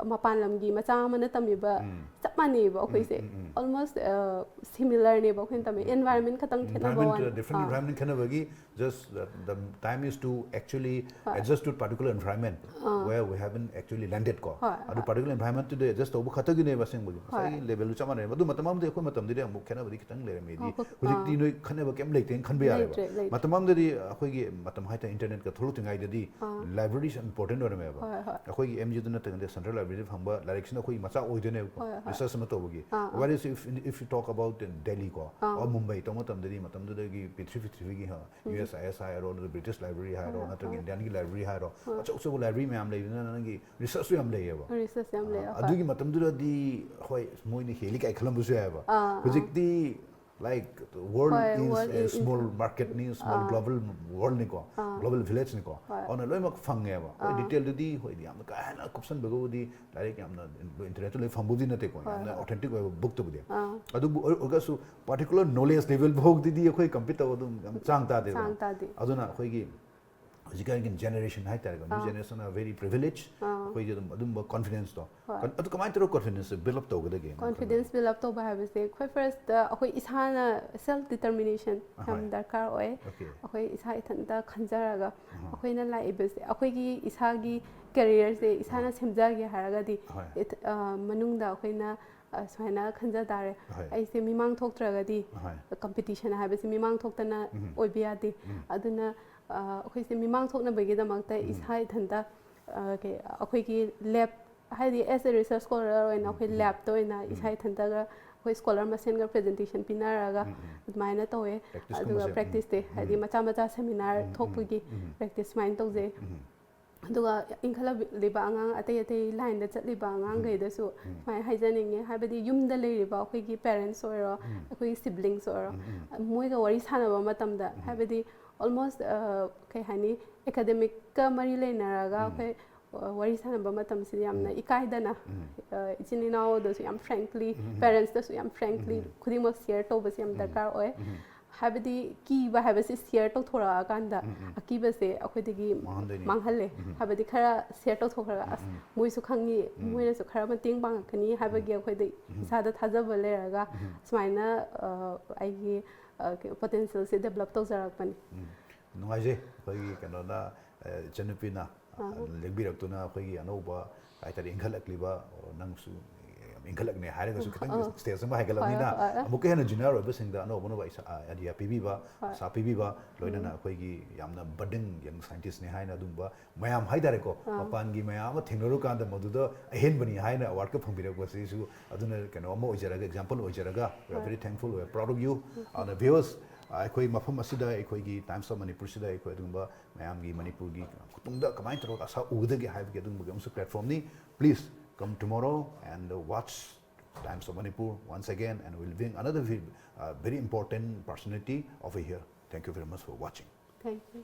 ꯃꯄꯥꯟ ꯂꯝꯒꯤ ꯃꯆꯥ ꯑꯃꯅ ꯇꯝꯃꯤꯕ ꯎꯝ꯫ ꯆꯞ ꯃꯥꯟꯅꯩꯌꯦꯕ ꯎꯝ, ꯑꯩꯈꯣꯏꯁꯦ꯫ ꯎꯝ, ꯎꯝ꯫ Almost, ꯑ, similarꯅꯦꯕ ꯑꯩꯈꯣꯏꯅ ꯇꯝꯃꯤ꯫ Environment ꯈꯛꯇꯪ ꯈꯦꯠꯅꯕ Environment, ꯋꯥꯅꯤ꯫ different ah. Environment ꯈꯦꯠꯅꯕꯒꯤ, just the, the time is to actually ꯍꯣꯏ꯫ adjust to particular environment ah. where we haven't actually landed ꯀꯣ꯫ ꯍꯣꯏ, ꯑꯗꯨ ꯍꯣꯏ꯫ Particular environmentꯇꯨꯗ adjust ꯇꯧꯕ ꯈꯛꯇꯒꯤꯅꯦꯕ ꯑꯁꯦꯡꯕꯒꯤ꯫ ꯍꯣꯏ꯫ ꯉꯁꯥꯏꯒꯤ levelꯗꯨ ꯆꯞ ꯃꯥꯟꯅꯩꯕ꯫ ꯑꯗꯨ ꯃꯇꯝ ꯑꯃꯗꯤ ꯑꯩꯈꯣꯏ ꯃꯇꯝꯗꯗꯤ ꯑꯃꯨꯛ ꯈꯦꯠꯅꯕꯗꯤ ꯈꯤꯇꯪ ꯂꯩꯔꯝꯃꯦꯗꯤ꯫ ꯑꯣ, ꯍꯣꯏ꯫ ꯍꯧꯖꯤꯛꯇꯤ ꯑꯥ꯫ ꯅꯣꯏ ꯈꯦꯠꯅꯕ ꯀꯩꯝ ꯂꯩꯇꯦꯅ ꯈꯟꯕ ꯌꯥꯔꯦꯕ꯫ ꯂꯩꯇ꯭ꯔꯦ, ꯂꯩꯇ꯭ꯔꯦ꯫ ꯃꯇꯝ ꯑꯃꯗꯗꯤ ꯑꯩꯈꯣꯏꯒꯤ ꯃꯇꯝ ꯍꯥꯏꯇꯥꯔꯦ internetꯀ ꯊꯣꯛꯂꯛꯇ꯭ꯔꯤꯉꯩꯗꯗꯤ ꯑꯥ꯫ libraryꯁꯦ important ꯑꯣꯏꯔꯝꯃꯦꯕ꯫ ꯍꯣꯏ, ꯍꯣꯏ꯫ ꯑꯩꯈꯣꯏꯒꯤ M G ꯗ ꯅꯠꯇ꯭ꯔꯒꯗꯤ central library ꯂꯥꯏꯕ꯭ꯔꯦꯔꯤꯗ ꯐꯪꯕ ꯂꯥꯏꯔꯤꯛꯁꯤꯅ ꯑꯩꯈꯣꯏ ꯃꯆꯥꯛ ꯑꯣꯏꯗꯣꯏꯅꯦꯕꯀꯣ, ꯍꯣꯏ, ꯍꯣꯏ꯫ ꯔꯤꯁꯔꯁ ꯑꯃ ꯇꯧꯕꯒꯤ꯫ ꯑꯥ, ꯑꯥ꯫ Whereas if, if you talk about Delhi ꯀꯣ, ꯑꯥ꯫ or ꯃꯨꯝꯕꯥꯏ ꯇꯧꯕ ꯃꯇꯝꯗꯗꯤ, ꯃꯇꯝꯗꯨꯗꯒꯤ ꯄ꯭ꯔꯤꯊꯤꯕꯤ ꯄ꯭ꯔꯤꯊꯤꯕꯤꯒꯤ, ꯍꯥ, ꯌꯨ ꯑꯦꯁ ꯑꯥꯏ ꯑꯦꯁ ꯍꯥꯏꯔꯣ, ꯅꯠꯇ꯭ꯔꯒ ꯕ꯭ꯔꯤꯇꯤꯁ ꯂꯥꯏꯕ꯭ꯔꯦꯔꯤ ꯍꯥꯏꯔꯣ, ꯑꯥ, ꯅꯠꯇ꯭ꯔꯒ ꯑꯥ꯫ ꯏꯟꯗꯤꯌꯥꯟꯒꯤ ꯂꯥꯏꯕ꯭ꯔꯦꯔꯤ ꯍꯥꯏꯔꯣ, ꯑꯥ꯫ ꯑꯆꯧ ꯑꯆꯧꯕ ꯂꯥꯏꯕ꯭ꯔꯦꯔꯤ ꯃꯌꯥꯝ ꯂꯩꯕꯅꯤꯅ ꯅꯪꯒꯤ ꯔꯤꯁꯔꯁꯁꯨ ꯌꯥꯝ ꯂꯩꯌꯦꯕ꯫ ꯔꯤꯁꯔꯁ ꯌꯥꯝ ꯂꯩꯌꯦꯕ꯫ ꯑꯗꯨꯒꯤ ꯃꯇꯝꯗꯨꯗꯗꯤ ꯍꯣꯏ ꯃꯣꯏꯅ ꯍꯦꯜꯂꯤ ꯀꯥꯏ ꯈꯜꯂꯝꯕꯁꯨ ꯌꯥꯏꯑꯕ꯫ ꯑꯥ, ꯑꯥ꯫ ꯍꯧꯖꯤꯛꯇꯤ like world ꯍꯣꯏ, is world a is small market ꯅꯤ, small ꯑꯥ꯫ global world ꯅꯤꯀꯣ, ꯑꯥ꯫ Global Village ꯅꯤꯀꯣ꯫ ꯍꯣꯏ꯫ ꯑꯗꯨꯅ ꯂꯣꯏꯅꯃꯛ ꯐꯪꯉꯦꯕ꯫ ꯍꯣꯏ, ꯑꯥ꯫ ꯗꯤꯇꯦꯜꯗꯨꯗꯤ ꯍꯣꯏ ꯌꯥꯝꯅ ꯀꯥ ꯍꯦꯟꯅ ꯀꯨꯞꯁꯟꯕꯒꯕꯨꯗꯤ ꯂꯥꯏꯔꯤꯛ ꯌꯥꯝꯅ ꯏꯟꯇꯔꯅꯦꯠꯇ ꯂꯣꯏ ꯐꯪꯕꯕꯨꯗꯤ ꯅꯠꯇꯦꯀꯣ, ꯍꯣꯏ, ꯌꯥꯝꯅ ꯍꯣꯏ꯫ ꯑꯣꯊꯦꯟꯇꯤꯛ ꯑꯣꯏꯕ ꯕꯨꯛꯇꯕꯨꯗꯤ꯫ ꯑꯥ꯫ ꯑꯗꯨꯕꯨ ꯑꯣꯏ-, ꯑꯣꯏꯔꯒꯁꯨ ꯄꯥꯔꯇꯤꯀꯨꯂꯔ ꯅꯣꯂꯦꯖ ꯂꯦꯚꯦꯜ ꯐꯥꯎꯗꯗꯤ ꯑꯩꯈꯣꯏ ꯀꯝꯄꯤꯠ ꯇꯧꯕ ꯑꯗꯨꯝ ꯌꯥꯝ ꯆꯥꯡ ꯇꯥꯗꯦꯗꯅ꯫ ꯆꯥꯡ ꯇꯥꯗꯦ꯫ ꯑꯗꯨꯅ ꯑꯩꯈꯣꯏꯒꯤ ꯍꯧꯖꯤꯛꯀꯥꯟꯒꯤ ꯖꯦꯅꯦꯔꯦꯁꯟ ꯍꯥꯏꯇꯥꯔꯦꯀꯣ, ꯅ꯭ꯌꯨ ꯑꯥ꯫ Generation are very privilege. ꯑꯥ꯫ ꯑꯩꯈꯣꯏꯗꯤ ꯑꯗꯨꯝ ꯑꯗꯨꯝꯕ ꯀꯣꯟꯐꯤꯗꯦꯟꯁꯇꯣ꯫ ꯍꯣꯏ꯫ ꯑꯗꯨ ꯀꯃꯥꯏꯅ ꯇꯧꯔꯒ ꯀꯣꯟꯐꯤꯗꯦꯟꯁꯁꯦ ꯕꯤꯜ ꯑꯞ ꯇꯧꯒꯗꯒꯦ? ꯀꯣꯟꯐꯤꯗꯦꯟꯁ ꯕꯤꯜ ꯑꯞ ꯇꯧꯕ ꯍꯥꯏꯕꯁꯦ ꯑꯩꯈꯣꯏ ꯐꯥꯔꯁꯇ ꯑꯩꯈꯣꯏ ꯏꯁꯥꯅ ꯁꯦꯜꯐ ꯗꯤꯇꯔꯃꯤꯅꯦꯁꯟ ꯑꯍꯣꯏ꯫ ꯌꯥꯝ ꯗꯔꯀꯥꯔ ꯑꯣꯏ꯫ ꯑꯣꯀꯦ꯫ ꯑꯩꯈꯣꯏ ꯏꯁꯥ ꯏꯊꯟꯇ ꯈꯟꯖꯔꯒ ꯑꯍꯥ꯫ ꯑꯩꯈꯣꯏꯅ ꯂꯥꯛꯏꯕꯁꯦ, ꯑꯩꯈꯣꯏꯒꯤ ꯏꯁꯥꯒꯤ ꯀꯦꯔꯤꯌꯔꯁꯦ ꯏꯁꯥꯅ ꯑꯍꯥ꯫ ꯁꯦꯝꯖꯒꯦ ꯍꯥꯏꯔꯒꯗꯤ ꯍꯣꯏ꯫ ꯏꯊ-, ꯑ, ꯃꯅꯨꯡꯗ ꯑꯩꯈꯣꯏꯅ, ꯑ, ꯁꯨꯃꯥꯏꯅ ꯈꯟꯖ ꯇꯥꯔꯦ, ꯍꯣꯏ꯫ ꯑꯩꯁꯦ ꯃꯤꯃꯥꯡ ꯊꯣꯛꯇ꯭ꯔꯒꯗꯤ ꯍꯣꯏ꯫ ꯀꯝꯄꯤꯇꯤꯁꯟ ꯍꯥꯏꯕꯁꯤ ꯃꯤꯃꯥꯡ ꯊꯣꯛꯇꯅ ꯎꯝ꯫ ꯑꯣꯏꯕ ꯌꯥꯗꯦ꯫ ꯎꯝ꯫ ꯑꯗꯨꯅ, ꯑ, ꯑꯩꯈꯣꯏꯁꯦ ꯃꯤꯃꯥꯡ ꯊꯣꯛꯅꯕꯒꯤꯗꯃꯛꯇ ꯎꯝ꯫ ꯏꯁꯥ ꯏꯊꯟꯇ, ꯑ, ꯀꯩ-, ꯑꯩꯈꯣꯏꯒꯤ ꯂꯦꯞ, ꯍꯥꯏꯗꯤ as a research scholar ꯑꯣꯏꯅ ꯎꯝ, ꯑꯩꯈꯣꯏ ꯎꯝ꯫ ꯂꯦꯞꯇ ꯑꯣꯏꯅ ꯎꯝ꯫ ꯏꯁꯥ ꯏꯊꯟꯇꯒ ꯑꯩꯈꯣꯏ ꯁ꯭ꯀꯣꯂꯔ ꯃꯁꯦꯟꯒ ꯄ꯭ꯔꯖꯦꯟꯇꯦꯁꯟ ꯄꯤꯅꯔꯒ ꯎꯝ, ꯎꯝ꯫ ꯑꯗꯨꯃꯥꯏꯅ ꯇꯧꯋꯦ꯫ ꯄ꯭ꯔꯦꯛꯇꯤꯁ ꯑꯗꯨꯒ ꯀꯨꯝꯕꯁꯦ꯫ ꯄ꯭ꯔꯦꯛꯇꯤꯁ ꯗꯦ, ꯎꯝ, ꯍꯥꯏꯗꯤ ꯎꯝ꯫ ꯃꯆꯥ ꯃꯆꯥ ꯁꯦꯃꯤꯅꯥꯔ ꯎꯝ, ꯎꯝ꯫ ꯊꯣꯛꯄꯒꯤ ꯎꯝ꯫ ꯄ꯭ꯔꯦꯛꯇꯤꯁ ꯁꯨꯃꯥꯏꯅ ꯇꯧꯖꯩ꯫ ꯎꯝ꯫ ꯑꯗꯨꯒ ꯏꯟꯈꯠꯂꯛꯂꯤꯕ ꯑꯉꯥꯡ ꯑꯇꯩ ꯑꯇꯩ ꯂꯥꯏꯟꯗ ꯆꯠꯂꯤꯕ ꯑꯉꯥꯡꯈꯩꯗꯁꯨ ꯎꯝ꯫ ꯁꯨꯃꯥꯏꯅ ꯍꯥꯏꯖꯅꯤꯡꯉꯦ, ꯍꯥꯏꯕꯗꯤ ꯌꯨꯝꯗ ꯂꯩꯔꯤꯕ ꯑꯩꯈꯣꯏꯒꯤ ꯄꯦꯔꯦꯟꯁ ꯑꯣꯏꯔꯣ, ꯎꯝ꯫ ꯑꯩꯈꯣꯏꯒꯤ ꯁꯤꯕ꯭ꯂꯤꯡꯁ ꯑꯣꯏꯔꯣ, ꯎꯝ, ꯎꯝ꯫ ꯃꯣꯏꯒ ꯋꯥꯔꯤ ꯁꯥꯟꯅꯕ ꯃꯇꯝꯗ, ꯎꯝ꯫ ꯍꯥꯏꯕꯗꯤ ꯑꯣꯜꯃꯣꯁ, ꯑ, ꯀꯩ ꯍꯥꯏꯅꯤ, ꯑꯦꯀꯥꯗꯦꯃꯤꯛꯀ ꯃꯔꯤ ꯂꯩꯅꯔꯒ ꯎꯝ꯫ ꯑꯩꯈꯣꯏ, ꯑ, ꯋꯥꯔꯤ ꯁꯥꯟꯅꯕ ꯃꯇꯝꯁꯤꯗ ꯌꯥꯝꯅ ꯎꯝ꯫ ꯏꯀꯥꯏꯗꯅ, ꯎꯝ꯫ ꯑ, ꯏꯆꯤꯟ ꯏꯅꯥꯎꯗꯁꯨ ꯌꯥꯝ ꯐ꯭ꯔꯦꯡꯀꯂꯤ, ꯎꯝ꯫ ꯄꯦꯔꯦꯟꯁꯇꯁꯨ ꯌꯥꯝ ꯐ꯭ꯔꯦꯡꯀꯂꯤ ꯎꯝ꯫ ꯈꯨꯗꯤꯡꯃꯛ ꯁꯤꯌꯔ ꯇꯧꯕꯁꯦ ꯌꯥꯝ ꯎꯝ꯫ ꯗꯔꯀꯥꯔ ꯑꯣꯏ꯫ ꯎꯝ꯫ ꯍꯥꯏꯕꯗꯤ ꯀꯤꯕ ꯍꯥꯏꯕꯁꯤ ꯁꯤꯌꯔ ꯇꯧꯊꯣꯔꯛꯑꯀꯥꯟꯗ ꯎꯝ, ꯎꯝ꯫ ꯑꯀꯤꯕꯁꯦ ꯑꯩꯈꯣꯏꯗꯒꯤ ꯃꯥꯡꯍꯟꯗꯣꯏꯅꯤ꯫ ꯃꯥꯡꯍꯜꯂꯦ꯫ ꯎꯝ꯫ ꯍꯥꯏꯕꯗꯤ ꯈꯔ ꯁꯤꯌꯔ ꯇꯧꯊꯣꯛꯈ꯭ꯔꯒ, ꯎꯝ, "ꯑꯁ, ꯎꯝ꯫ ꯃꯣꯏꯁꯨ ꯈꯪꯉꯤ, ꯎꯝ꯫ ꯃꯣꯏꯅꯁꯨ ꯈꯔ ꯃꯇꯦꯡ ꯄꯥꯡꯉꯛꯀꯅꯤ" ꯍꯥꯏꯕꯒꯤ ꯑꯩꯈꯣꯏꯗ ꯎꯝ꯫ ꯏꯁꯥꯗ ꯊꯥꯖꯕ ꯂꯩꯔꯒ ꯎꯝ꯫ ꯁꯨꯃꯥꯏꯅ, ꯑ, ꯑꯩꯒꯤ, ꯑ, ꯀꯩꯅꯣ, ꯄꯣꯇꯦꯟꯁꯤꯌꯦꯜꯁꯦ ꯗꯦꯕꯂꯞ ꯇꯧꯖꯔꯛꯄꯅꯤ꯫ ꯎꯝ꯫ ꯅꯨꯡꯉꯥꯏꯖꯩ ꯑꯩꯈꯣꯏꯒꯤ ꯀꯩꯅꯣꯅ, ꯑ, ꯏꯆꯟꯅꯨꯄꯤꯅ, ꯑ, ꯑꯥ꯫ ꯂꯦꯡꯕꯤꯔꯛꯇꯨꯅ ꯑꯩꯈꯣꯏꯒꯤ ꯑꯅꯧꯕ ꯍꯥꯏꯇꯥꯔꯦ, ꯏꯟꯈꯠꯂꯛꯂꯤꯕ, ꯑꯣ, ꯅꯪꯁꯨ ꯌꯥꯝ ꯏꯟꯈꯠꯂꯛꯅꯦ ꯍꯥꯏꯔꯒꯁꯨ ꯈꯤꯇꯪ stage ꯑꯃ ꯍꯥꯏꯒꯠꯂꯛꯅꯤꯅ ꯑꯃꯨꯛꯀ ꯍꯦꯟꯅ junior ꯑꯣꯏꯕꯁꯤꯡꯗ ꯑꯅꯧ ꯑꯅꯧꯕ idea ꯄꯤꯕꯤꯕ, ꯑꯁꯥ ꯄꯤꯕꯤꯕ, ꯂꯣꯏꯅꯅ ꯑꯩꯈꯣꯏꯒꯤ ꯌꯥꯝꯅ budding young scientistꯅꯦ ꯍꯥꯏꯅ ꯑꯗꯨꯝꯕ ꯃꯌꯥꯝ ꯍꯥꯏꯇꯥꯔꯦꯀꯣ, ꯃꯄꯥꯟꯒꯤ ꯃꯌꯥꯝ ꯑꯃ ꯊꯦꯡꯅꯔꯨꯀꯥꯟꯗ ꯃꯗꯨꯗ ꯑꯍꯦꯟꯕꯅꯤ ꯍꯥꯏꯅ awardꯀ ꯐꯪꯕꯤꯔꯛꯄꯁꯤꯁꯨ ꯑꯗꯨꯅ ꯀꯩꯅꯣ ꯑꯃ ꯑꯣꯏꯖꯔꯒ, example ꯑꯣꯏꯖꯔꯒ, we are very thankful, we are proud of you. ꯑꯗꯨꯅ viewers, ꯑꯩꯈꯣꯏ ꯃꯐꯝ ꯑꯁꯤꯗ, ꯑꯩꯈꯣꯏꯒꯤ Times of Manipurꯁꯤꯗ ꯑꯩꯈꯣꯏ ꯑꯗꯨꯒꯨꯝꯕ ꯃꯌꯥꯝꯒꯤ ꯃꯅꯤꯄꯨꯔꯒꯤ ꯇꯨꯡꯗ ꯀꯃꯥꯏꯅ ꯇꯧꯔꯒ ꯑꯁꯥ ꯎꯒꯗꯒꯦ ꯍꯥꯏꯕꯒꯤ ꯑꯗꯨꯒꯨꯝꯕꯒꯤ ꯑꯃꯁꯨ platformꯅꯤ. Please come tomorrow and watch Times of Manipur once again, and we'll bring another ve- uh, very important personality over here. Thank you very much for watching. Thank you.